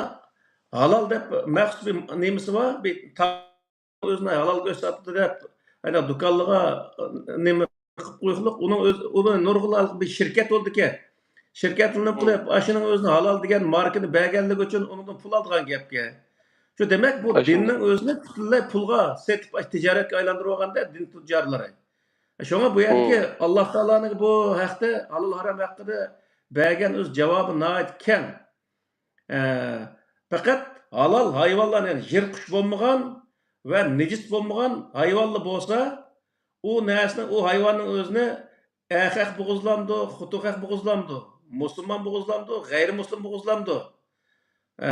ھالال دەپ مەخسۇس بىر نېمىسى بار، بىر تا-، ئۆزىنى ھالال كۆرسەتتى دەپ، ھەدە دۇكانلىرىغا نېمە قىلىپ قويۇقلۇق، ئۇنىڭ ئۆزى، ئۇنى نۇرغۇنلار بىر شىركەت بولدىكەن. شىركەتلىنىپ قىلىپ، ئاشۇنىڭ ئۆزىنى ھالال دېگەن ماركىنى بەرگەنلىكى ئۈچۈن ئۇنىڭدىن پۇل ئالىدىغان گەپكەن. شۇ دېمەك، بۇ دىننىڭ ئۆزىنى پۈتۈنلەي پۇلغا سېتىپ، ئاشۇ تىجارەتكە ئايلاندۇرۇۋالغاندا دىن تۇجارلىرى. شۇڭا بۇ يەردىكى ئاللا تائالانىڭ بۇ ھەقتە، ھالال ھارام ھەققىدە بەرگەن ئۆز جاۋابى ناھايىتى كەڭ. ئە، پەقەت ھالال ھايۋانلار، يەنى يىرتقۇچ بولمىغان ۋە نىجىس بولمىغان ھايۋانلا بولسا، ئۇ نەرسىنى، ئۇ ھايۋاننىڭ ئۆزىنى ئەر خەق بوغۇزلامدۇ، خوتۇن خەق بوغۇزلامدۇ، مۇسۇلمان بوغۇزلامدۇ، غەيرىي مۇسۇلمان بوغۇزلامدۇ؟ ئە،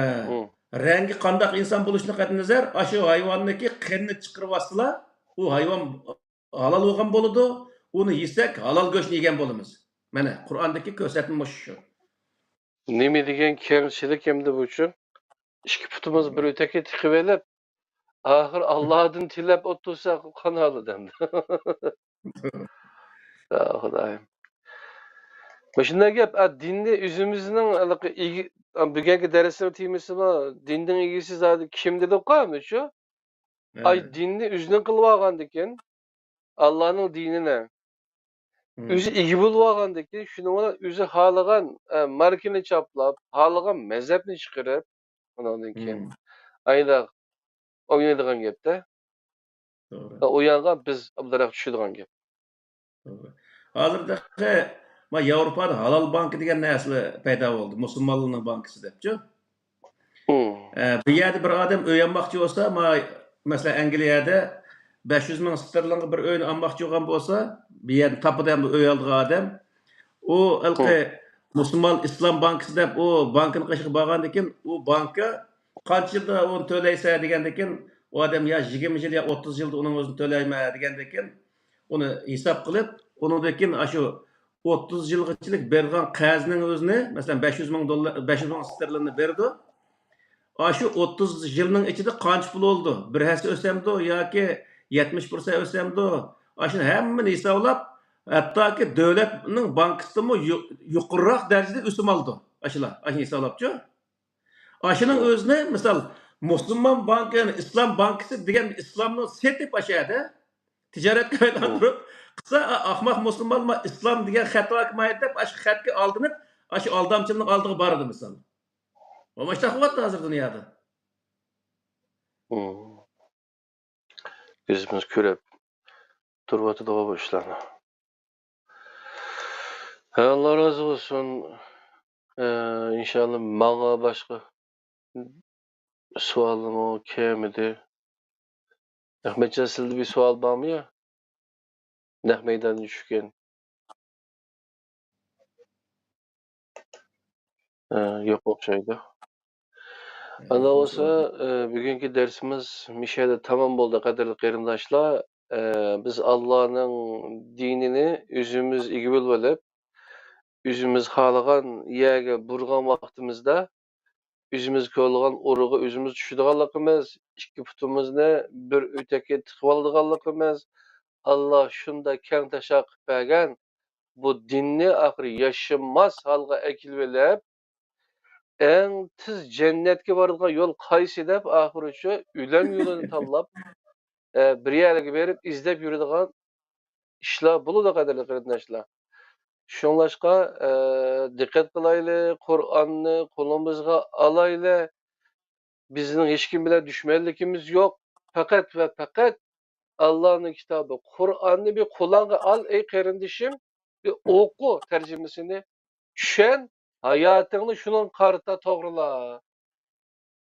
رەڭگى قانداق ئىنسان بولۇشىدىن قەتئىينەزەر، ئاشۇ ھايۋاننىڭكى قېنىنى چىقىرىۋاتسىلا، ئۇ ھايۋان ھالال بولغان بولىدۇ، ئۇنى يېسەك، ھالال گۆشنى يېگەن بولىمىز. مانا، قۇرئاندىكى كۆرسەتمە مۇشۇ شۇ. نېمە دېگەن كەڭچىلىك ئەمدى بۇچۇ؟ ئىككى پۇتىمىز بىر ئۆتەككە تىقىۋېلىپ، ئاخىر ئاللادىن تىلەپ ئولتۇرساق قانالىدۇ ئەمدى. يا خۇدايىم. مۇشۇنداق گەپ، ئا، دىننى ئۆزىمىزنىڭ ھېلىقى ئىگە-، بۈگۈنكى دەرسنىڭ تېمىسىمۇ دىننىڭ ئىگىسى زادى كىم دېدۇققۇ، مۇشۇ؟ ئاي، دىننى ئۆزىنىڭ قىلىۋالغاندىكىن، ئاللانىڭ دىنىنى ئۆزى ئىگە بولۇۋالغاندىكىن، شۇنىڭ بىلەن ئۆزى خالىغان، ئە، ماركىنى چاپلاپ، خالىغان مەزھەپنى چىقىرىپ، ئۇنىڭدىن كېيىن ئايدا ئوينايدىغان گەپتە. توغرا. ئۇ يانغا بىز ئابدۇراق چۈشىدىغان گەپ. توغرا. ھازىر تېخى ما ياۋروپادا ھالال بانكا دېگەن نەرسىلەر پەيدا بولدى. مۇسۇلمانلارنىڭ بانكىسى دەپچۇ. ئە، بىر يەردە بىر ئادەم ئۆي ئالماقچى بولسا، ما-، مەسىلەن، ئەنگلىيەدە بەش يۈز مىڭ ستېرلىنغا بىر ئۆينى ئالماقچى بولغان بولسا، بىر يەردە تاپىدۇ ئەمدى ئۆي ئالىدىغان ئادەم. ئۇ ھېلىقى مۇسۇلمان ئىسلام بانكىسى دەپ ئۇ بانكىنىڭ قېشىغا بارغاندىن كېيىن، ئۇ بانكا قانچە يىلدا ئۇنى تۆلەيسەن دېگەندىن كېيىن، ئۇ ئادەم يا يىگىرمە يىل، يا ئوتتۇز يىلدا ئۇنىڭ ئۆزىنى تۆلەيمەن دېگەندىن كېيىن، ئۇنى ھېساب قىلىپ، ئۇنىڭدىن كېيىن ئاشۇ ئوتتۇز يىلغىچىلىك بېرىدىغان قەرزنىڭ ئۆزىنى، مەسىلەن، بەش يۈز مىڭ دوللار، بەش يۈز مىڭ ستېرلىننى بېرىدۇ. ئاشۇ ئوتتۇز يىلنىڭ ئىچىدە قانچە پۇل بولىدۇ؟ بىر ھەسسە ئۆسەمدۇ ياكى يەتمىش پىرسەنت ئۆسەمدۇ؟ ئاشۇنى ھەممىنى ھېسابلاپ، ھەتتاكى دۆلەتنىڭ بانكىسىدىنمۇ يۇ-، يۇقىرىراق دەرىجىدە ئۆسۈم ئالىدۇ. ئاشۇلار، ئاشۇنى ھېسابلاپچۇ. ئاشۇنىڭ ئۆزىنى، مىسال، مۇسۇلمان بانكا، يەنى ئىسلام بانكىسى دېگەن ئىسلامنى سېتىپ ئاشۇ يەردە تىجارەتكە ئايلاندۇرۇپ قىلسا، ئا-، ئاخماق مۇسۇلمانلار ئىسلام دېگەن خەت ھاكىمىيەت دەپ، ئاشۇ خەتكە ئالدىنىپ، ئاشۇ ئالدامچىلىقنىڭ ئالدىغا بارىدۇ، مىسال. مۇشۇنداق بولۇۋاتىدۇ ھازىر دۇنيادا. كۆزىمىز كۆرۈپ تۇرۇۋاتىدىغۇ بۇ ئىشلارنى. ھە، ئاللا رازى بولسۇن. ئە، ئىنشاللا ماڭا باشقا سوئالمۇ كەلمىدى. ئەخمەتجان، سىلىدە بىر سوئال بارمۇ يا؟ نەق مەيداندىن چۈشكەن. ئە، يوق ئوخشايدۇ. ئانداق بولسا، ئە، بۈگۈنكى دەرسىمىز مۇشۇ يەردە تامام بولدى، قەدىرلىك قېرىنداشلار. ئە، بىز ئاللانىڭ دىنىنى ئۆزىمىز ئىگە بولۇۋېلىپ، ئۆزىمىز خالىغان يەرگە بۇرىغان ۋاقتىمىزدا، ئۆزىمىز كۆرىدىغان ئورۇنغا ئۆزىمىز چۈشىدىغانلىقىمىز، ئىككى پۇتىمىزنى بىر ئۆتەككە تىقىۋالىدىغانلىقىمىز، ئاللا شۇنداق كەڭ تاشا قىلىپ بەرگەن، بۇ دىننى ئاخىرى ياشىماس ھالغا ئەكېلىۋېلىپ، ئەڭ تېز جەننەتكە بارىدىغان يول قايسى دەپ، ئاخىرىچۇ ئۆلۈم يولىنى تاللاپ، ئە، بىر يەرلەرگە بېرىپ ئىزدەپ يۈرىدىغان ئىشلار بولىدۇ، قەدىرلىك قېرىنداشلار. شۇڭلاشقا، ئە، دىققەت قىلايلى، قۇرئاننى قولىمىزغا ئالايلى. بىزنىڭ ھېچكىم بىلەن دۈشمەنلىكىمىز يوق. پەقەت ۋە پەقەت ئاللانىڭ كىتابى، قۇرئاننى بىر قولۇڭغا ئال، ئەي قېرىندىشىم، بىر ئوقۇ تەرجىمىسىنى، چۈشەن، ھاياتىڭنى شۇنىڭغا قارىتا توغرىلا.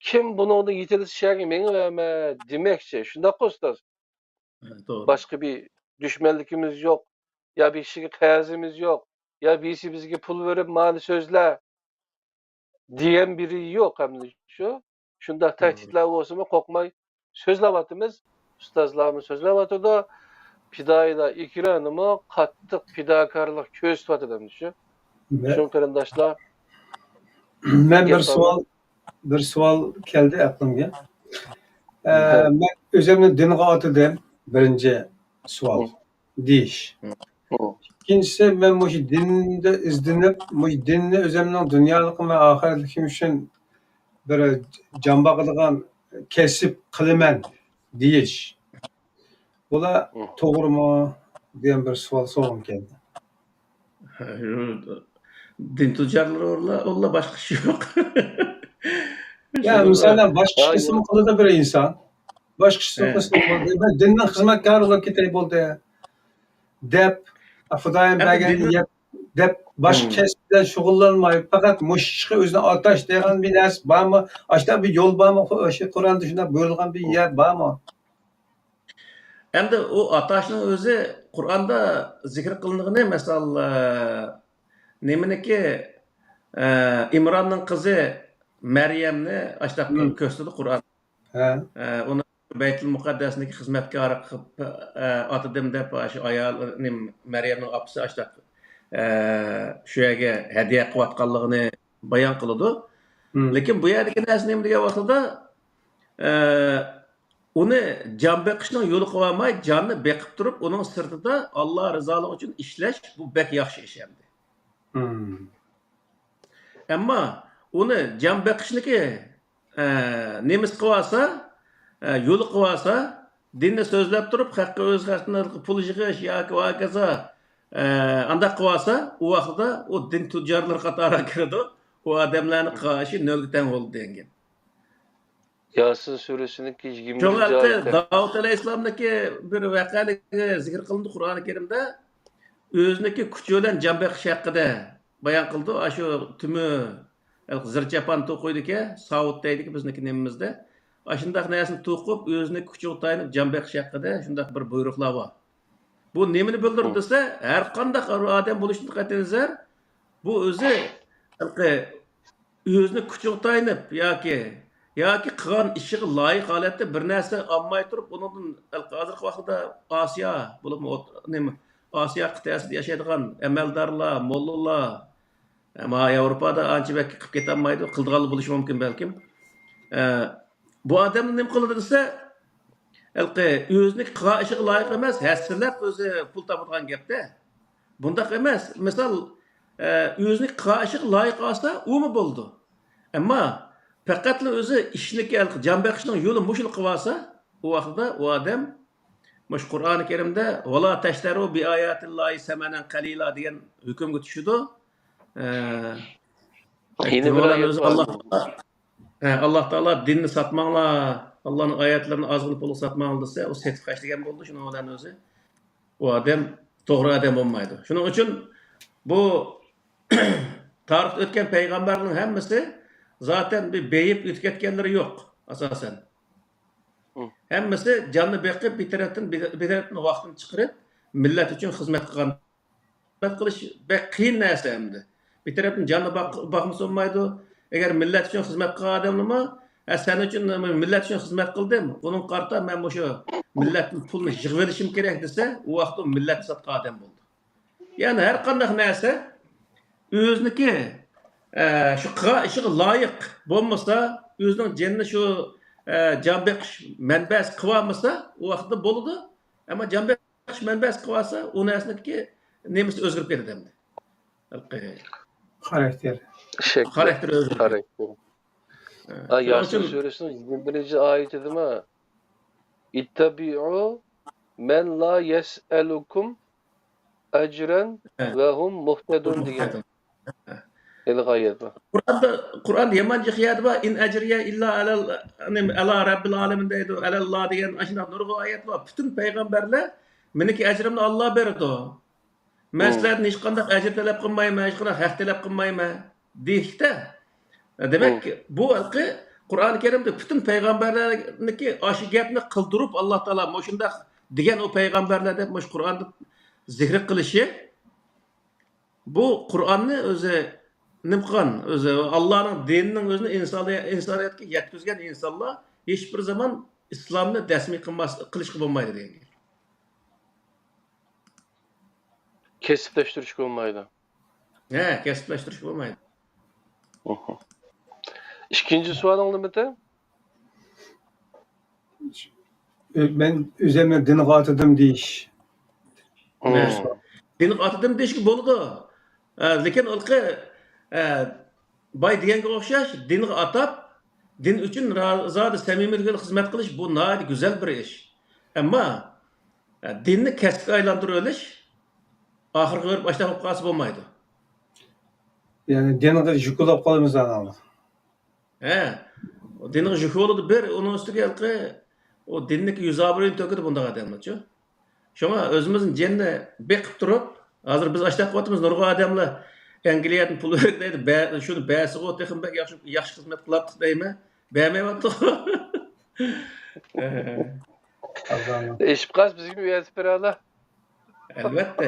كىم بۇنىڭدىن يېتىلسە شەرگە مېڭىۋەرمە دېمەكچى. شۇنداققۇ، ئۇستاز؟ ھە، توغرا. باشقا بىر دۈشمەنلىكىمىز يوق. يا بىر كىشىگە قەرزىمىز يوق. يا بىرسى بىزگە پۇل بېرىپ، مانا سۆزلە دېگەن بىرى يوق ئەمدى شۇ. شۇنداق توغرا. تەھدىتلەر بولسىمۇ قورقماي سۆزلەۋاتىمىز. ئۇستازلارمۇ سۆزلەۋاتىدۇ. پىدائىيلار ئېكرانىمۇ قاتتىق پىداكارلىق كۆرسىتىۋاتىدۇ ئەمدى شۇ. مە-، شۇ قېرىنداشلار، مەن بىر گەپ سوئال، بىر سوئال كەلدى ئەقلىمگە. ئە، مەن ئۆزۈمنى دىنغا ئاتىدىم، بىرىنچى سوئال دېيىش. ئىككىنچىسى، مەن مۇشۇ دىندا ئىزدىنىپ، مۇشۇ دىننى ئۆزۈمنىڭ دۇنيالىقىم ۋە ئاخىرەتلىكىم ئۈچۈن بىر جان باقىدىغان كەسىپ قىلىمەن دېيىش. بۇلار توغرىمۇ دېگەن بىر سوئال سورىغۇم كەلدى. دىن تۇجارلىرى ئۇلار، ئۇلار باشقا ئىش يوق. يا، مىسالەن، باشقا ئىش قىلسىمۇ قىلىدۇ بىر ئىنسان. باشقا ئىش قىلسىمۇ قىلىدۇ. مەن دىننىڭ خىزمەتكارى بولۇپ كېتەي بولدى دەپ، خۇدايىم بەرگەن نىيەت دەپ، باشقا كەسىپ بىلەن شۇغۇللانماي، پەقەت مۇشۇ ئىشقا ئۆزىنى ئاتاش دېگەن بىر نەرسە بارمۇ؟ ئاشۇنداق بىر يول بارمۇ؟ شۇ قۇرئاندا شۇنداق بۇيرۇلغان بىر يەر بارمۇ؟ ئەمدى ئۇ ئاتاشنىڭ ئۆزى قۇرئاندا زىكىر قىلىنغىنى، مىسال، ئە، نېمىنىكى، ئە، ئىمراننىڭ قىزى مەريەمنى ئاشتاق كۆرسىتىدۇ قۇرئان. ھە. ئە، ئۇنى بەيتۇل مۇقەددەسنىڭكى خىزمەتكارى قىلىپ، ئە، ئاتىدىم دەپ، شۇ ئايال، نېمە، مەريەمنىڭ ئاپىسى ئاشتاق، ئە، شۇ يەرگە ھەدىيە قىلىۋاتقانلىقىنى بايان قىلىدۇ. لېكىن بۇ يەردىكى نەرسە نېمە دېگەن ۋاقتىدا، ئە، ئۇنى جان بېقىشنىڭ يولى قىلىۋالماي، جاننى بېقىپ تۇرۇپ، ئۇنىڭ سىرتىدا ئاللا رىزالىقى ئۈچۈن ئىشلەش، بۇ بەك ياخشى ئىش ئەمدى. ئەمما ئۇنى جان بېقىشنىكى، ئە، نېمىسى قىلىۋالسا، ئە، يولى قىلىۋالسا، دىننى سۆزلەپ تۇرۇپ، خەققە ئۆز خەجلىرىدىن پۇل يىغىش ياكى ۋاكازا، ئە، ئانداق قىلىۋالسا، ئۇ ۋاقتىدا ئۇ دىن تۇجارلىرى قاتارىغا كىرىدۇ. ئۇ ئادەملەرنىڭ قىلغان ئىشى نۆلگە تەڭ بولىدۇ دېگەن گەپ. ياسىن سۈرىسىنىڭكى يىگىرمە شۇڭا داۋۇت ئەلەيھىسسالامنىڭكى بىر ۋەقەلىكى زىكىر قىلىنىدۇ قۇرئانى كەرىمدە. ئۆزىنىڭكى كۈچى بىلەن جان بېقىش ھەققىدە بايان قىلىدۇ. ئاشۇ تۈمۈ زىر چاپان توقۇيدىكەن، ساۋۇت دەيدىكەن بىزنىڭكى نېمىمىزدە. ئاشۇنداق نەرسىنى توقۇپ، ئۆزىنىڭكى كۈچىگە تايىنىپ جان بېقىش ھەققىدە شۇنداق بىر بۇيرۇقلار بار. بۇ نېمىنى بىلدۈرىدۇ دېسە، ھەر قانداق ئادەم بولۇشىدىن قەتئىينەزەر، بۇ ئۆزى ھېلىقى ئۆزىنىڭ كۈچىگە تايىنىپ ياكى، ياكى قىلغان ئىشىغا لايىق ھالەتتە بىر نەرسە ئالماي تۇرۇپ، ئۇنىڭدىن ھېلىقى ھازىرقى ۋاقىتتا ئاسىيا، بولۇپمۇ ئوت-، نېمە، ئاسىيا قىتئەسىدە ياشايدىغان ئەمەلدارلار، موللىلار، ئەمما ياۋروپادا ئانچە بەك قىلىپ كېتەلمەيدۇ، قىلىدىغانلا بولۇشى مۇمكىن بەلكىم. ئە، بۇ ئادەمنى نېمە قىلىدۇ دېسە، ھېلىقى ئۆزىنىڭ قىلغان ئىشىغا لايىق ئەمەس، ھەسسىلەپ ئۆزى پۇل تاپىدىغان گەپتە. بۇنداق ئەمەس. مىسال، ئە، ئۆزىنىڭ قىلغان ئىشىغا لايىق ئالسا، ئۇمۇ بولىدۇ. ئەمما پەقەتلا ئۆزى ئىشنىكى، ھېلىقى جان بېقىشنىڭ يولى مۇشۇلا قىلىۋالسا، ئۇ ۋاقتىدا ئۇ ئادەم مۇشۇ قۇرئانى كەرىمدە «ۋەلا تەشتەرۇ بىئاياتىللاھى سەمەنەن قەلىلا» دېگەن ھۆكۈمگە چۈشىدۇ. ئە، يەنە بىر ئايەت بار. ئاللا، ھە، ئاللا تائالا دىننى ساتماڭلار، ئاللانىڭ ئايەتلىرىنى ئازغىنە پۇلغا ساتماڭلار دېسە، ئۇ سېتىپ خەجلىگەن بولىدۇ. شۇنىڭ بىلەن ئۆزى ئۇ ئادەم توغرا ئادەم بولمايدۇ. شۇنىڭ ئۈچۈن بۇ تارىختا ئۆتكەن پەيغەمبەرنىڭ ھەممىسى زاتەن بىر بېيىپ ئۆتۈپ كەتكەنلىرى يوق، ئاساسەن. ھەممىسى جاننى بېقىپ، بىر تەرەپتىن، بىر، بىر تەرەپتىن ۋاقتىنى چىقىرىپ، مىللەت ئۈچۈن خىزمەت قىلغان. خىزمەت قىلىش بەك قىيىن نەرسە ئەمدى. بىر تەرەپتىن جاننى باق-، باقمىسا بولمايدۇ. ئەگەر مىللەت ئۈچۈن خىزمەت قىلغان ئادەملىمۇ ھە، سەن ئۈچۈن، مىللەت ئۈچۈن خىزمەت قىلدىم، بۇنىڭغا قارىتا مەن مۇشۇ مىللەتتىن پۇلنى يىغىۋېلىشىم كېرەك دېسە، ئۇ ۋاقىتتا ئۇ مىللەتنى ساتقان ئادەم بولىدۇ. يەنى ھەر قانداق نەرسە ئۆزىنىڭكى، ئە، شۇ قىلغان ئىشىغا لايىق بولمىسا، ئۆزىنىڭ جېنىنى شۇ، ئە، جان بېقىش مەنبەسى قىلىۋالمىسا، ئۇ ۋاقىتتا بولىدۇ. ئەمما جان بېقىش مەنبەسى قىلىۋالسا، ئۇ نەرسىنىڭكى نېمىسى ئۆزگىرىپ كېتىدۇ ئەمدى. خاراكتېر. شەكلى. خاراكتېر ئۆزگىرىپ كېتىدۇ. خاراكتېر. ھە، ئا، شۇنىڭ ياسىن ئۈچۈن سۈرىسىنىڭ يىگىرمە بىرىنچى ئايىتىدىمۇ، «اتبعوا من لا يسألكم أجرا وهم مهتدون» دېگەن. ھە. ھېلىقى ئايەت بار. قۇرئاندا، قۇرئاندا يامان جىق يەردە بار، «إن أجري إلا على، ئەلا رەببىل ئالەمىن» دەيدۇ، «ئەلەللا» دېگەن ئاشۇنداق نۇرغۇن ئايەت بار. پۈتۈن پەيغەمبەرلەر، «مېنىڭكى ئەجرىمنى ئاللا بېرىدۇ. مەن سىلەردىن ھېچقانداق ئەجىر تەلەپ قىلمايمەن، ھېچقانداق ھەق تەلەپ قىلمايمەن» دېيىشتە، دېمەك، بۇ ھېلىقى قۇرئان كەرىمدە پۈتۈن پەيغەمبەرلەرنىڭكى ئاشۇ گەپنى قىلدۇرۇپ، ئاللا تائالا مۇشۇنداق دېگەن ئۇ پەيغەمبەرلەر دەپ مۇشۇ قۇرئاندا زىكرى قىلىشى، بۇ قۇرئاننى ئۆزى نېمە قىلغان، ئۆزى ئاللانىڭ دىنىنىڭ ئۆزىنى ئىنسانىي-، ئىنسانىيەتكە يەتكۈزگەن ئىنسانلار ھېچبىر زامان ئىسلامنى دەسمىي قىلماس-، قىلىشقا بولمايدۇ دېگەن گەپ. كەسىپلەشتۈرۈشكە بولمايدۇ. ھە، كەسىپلەشتۈرۈشكە بولمايدۇ. ئىككىنچى سوئالىڭ نېمىدى؟ مەن ئۆزۈمنى دىنغا ئاتىدىم دېيىش. ھە. دىنغا ئاتىدىم دېيىشكە بولىدۇ. ھە، لېكىن ھېلىقى، ھە، باي دېگەنگە ئوخشاش، دىنغا ئاتاپ، دىن ئۈچۈن را-، زادى سەمىمىيلىك بىلەن خىزمەت قىلىش، بۇ ناھايىتى گۈزەل بىر ئىش. ئەمما، ھە، دىننى كەسىپكە ئايلاندۇرۇۋېلىش، ئاخىرغا بېرىپ ئاشۇنداق بولۇپ قالسا بولمايدۇ. يەنى دىنغا يۈك بولۇپ قالىمىز ئاناڭلار. ھە، دىنغا يۈك بولىدۇ بىر، ئۇنىڭ ئۈستىگە ھېلىقى ئۇ دىننىڭكى يۈز ئابرۇيىنى تۆكىدۇ بۇنداق ئادەملەرچۇ. شۇڭا ئۆزىمىزنىڭ جېنىنى بېقىپ تۇرۇپ، ھازىر بىز ئاشۇنداق قىلىۋاتىمىز، نۇرغۇن ئادەملەر ئەنگلىيەدىن پۇل بېرىپ دەيدۇ، بە-، شۇنى بەرسىغۇ تېخىمۇ بەك ياخشى، ياخشى خىزمەت قىلاتتۇق دەيمەن، بەرمەيۋاتىدۇ. ئېشىپ قالسا بىزگىمۇ ئېۋەتىپ بېرەلا. ئەلۋەتتە.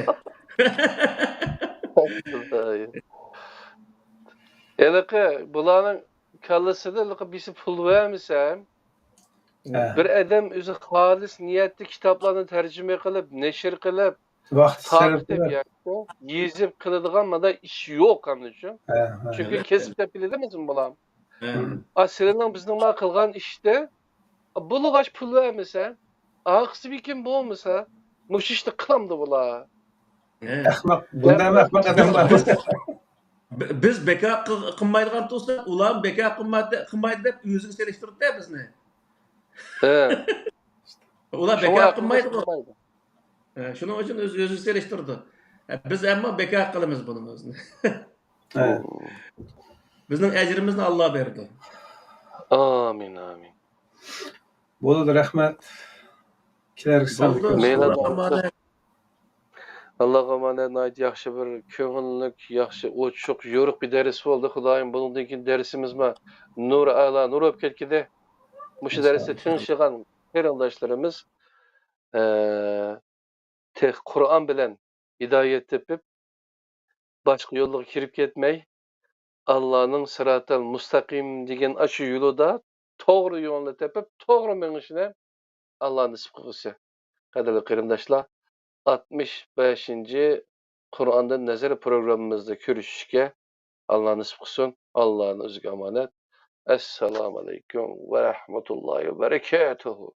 ھېلىقى بۇلارنىڭ كاللىسىدا ھېلىقى بىرسى پۇل بەرمىسە، ھە. بىر ئادەم ئۆزى خالىس نىيەتتە كىتابلارنى تەرجىمە قىلىپ، نەشر قىلىپ، ۋاقىت سەرپ تارقىتىپ قىلىپ. ياكى يېزىپ قىلىدىغان مانداق ئىش يوق ئاندىن شۇ. ھە، ھە. چۈنكى ئەلۋەتتە. كەسىپ دەپ بىلىدۇ بىزمۇ بۇلار. ھە. ئا، سىلىنىڭ بىزنىڭ ما قىلغان ئىشتا بولغاچ پۇل بەرمىسە، ئارقىسى بىكىم بولمىسا، مۇشۇ ئىشنى قىلامدۇ بۇلار؟ ھە. ئەخمەق، بۇنداق ئەخمەق ئادەم بار. بىز، بى-، بىز بىكار قىل-، قىلمايدىغان تۇرساق، ئۇلار بىكار قىلمايدۇ، قىلمايدۇ دەپ ئۆزىگە سېلىشتۇرىدۇ بىزنى. ھە. ئۇلار شۇڭا بىكار قىلمايدىغۇ. ھە، شۇنىڭ ئۈچۈن ئۆز-، ئۆزىگە سېلىشتۇرىدۇ. ھە، بىز ئەمما بىكار قىلىمىز بۇنى ئۆزىنى. ھە. بىزنىڭ ئەجرىمىزنى ئاللا بېرىدۇ. ئامىن، ئامىن. بولىدۇ، رەھمەت. كېلەركى سان. بولىدۇ. مەيلى، ئاللاغا ئامانەت. ئاللاغا ئامانەت. ناھايىتى ياخشى بىر كۆڭۈللۈك، ياخشى ئوچۇق، يورۇق بىر دەرس بولدى. خۇدايىم، بۇنىڭدىن كېيىن دەرسىمىزمۇ نۇر ئالا نۇر بولۇپ كەتكىدى. مۇشۇ دەرسنى تىڭشىغان قېرىنداشلىرىمىز، ئە، تېخى قۇرئان بىلەن ھىدايەت تېپىپ، باشقا يوللارغا كىرىپ كەتمەي، ئاللانىڭ سىراتەل مۇستەقىم دېگەن ئاشۇ يولىدا توغرا يولنى تېپىپ، توغرا مېڭىشىنى ئاللا نېسىپ قىلغۇسى. قەدىرلىك قېرىنداشلار، ئاتمىش بەشىنچى قۇرئاندىن نەزەر پروگراممىمىزدا كۆرۈشۈشكە ئاللا نېسىپ قىلسۇن. ئاللانىڭ ئۆزىگە ئامانەت. ئەسسالامۇ ئەلەيكۇم ۋە رەھمەتۇللاھى ۋە بەرەكاتۇھۇ.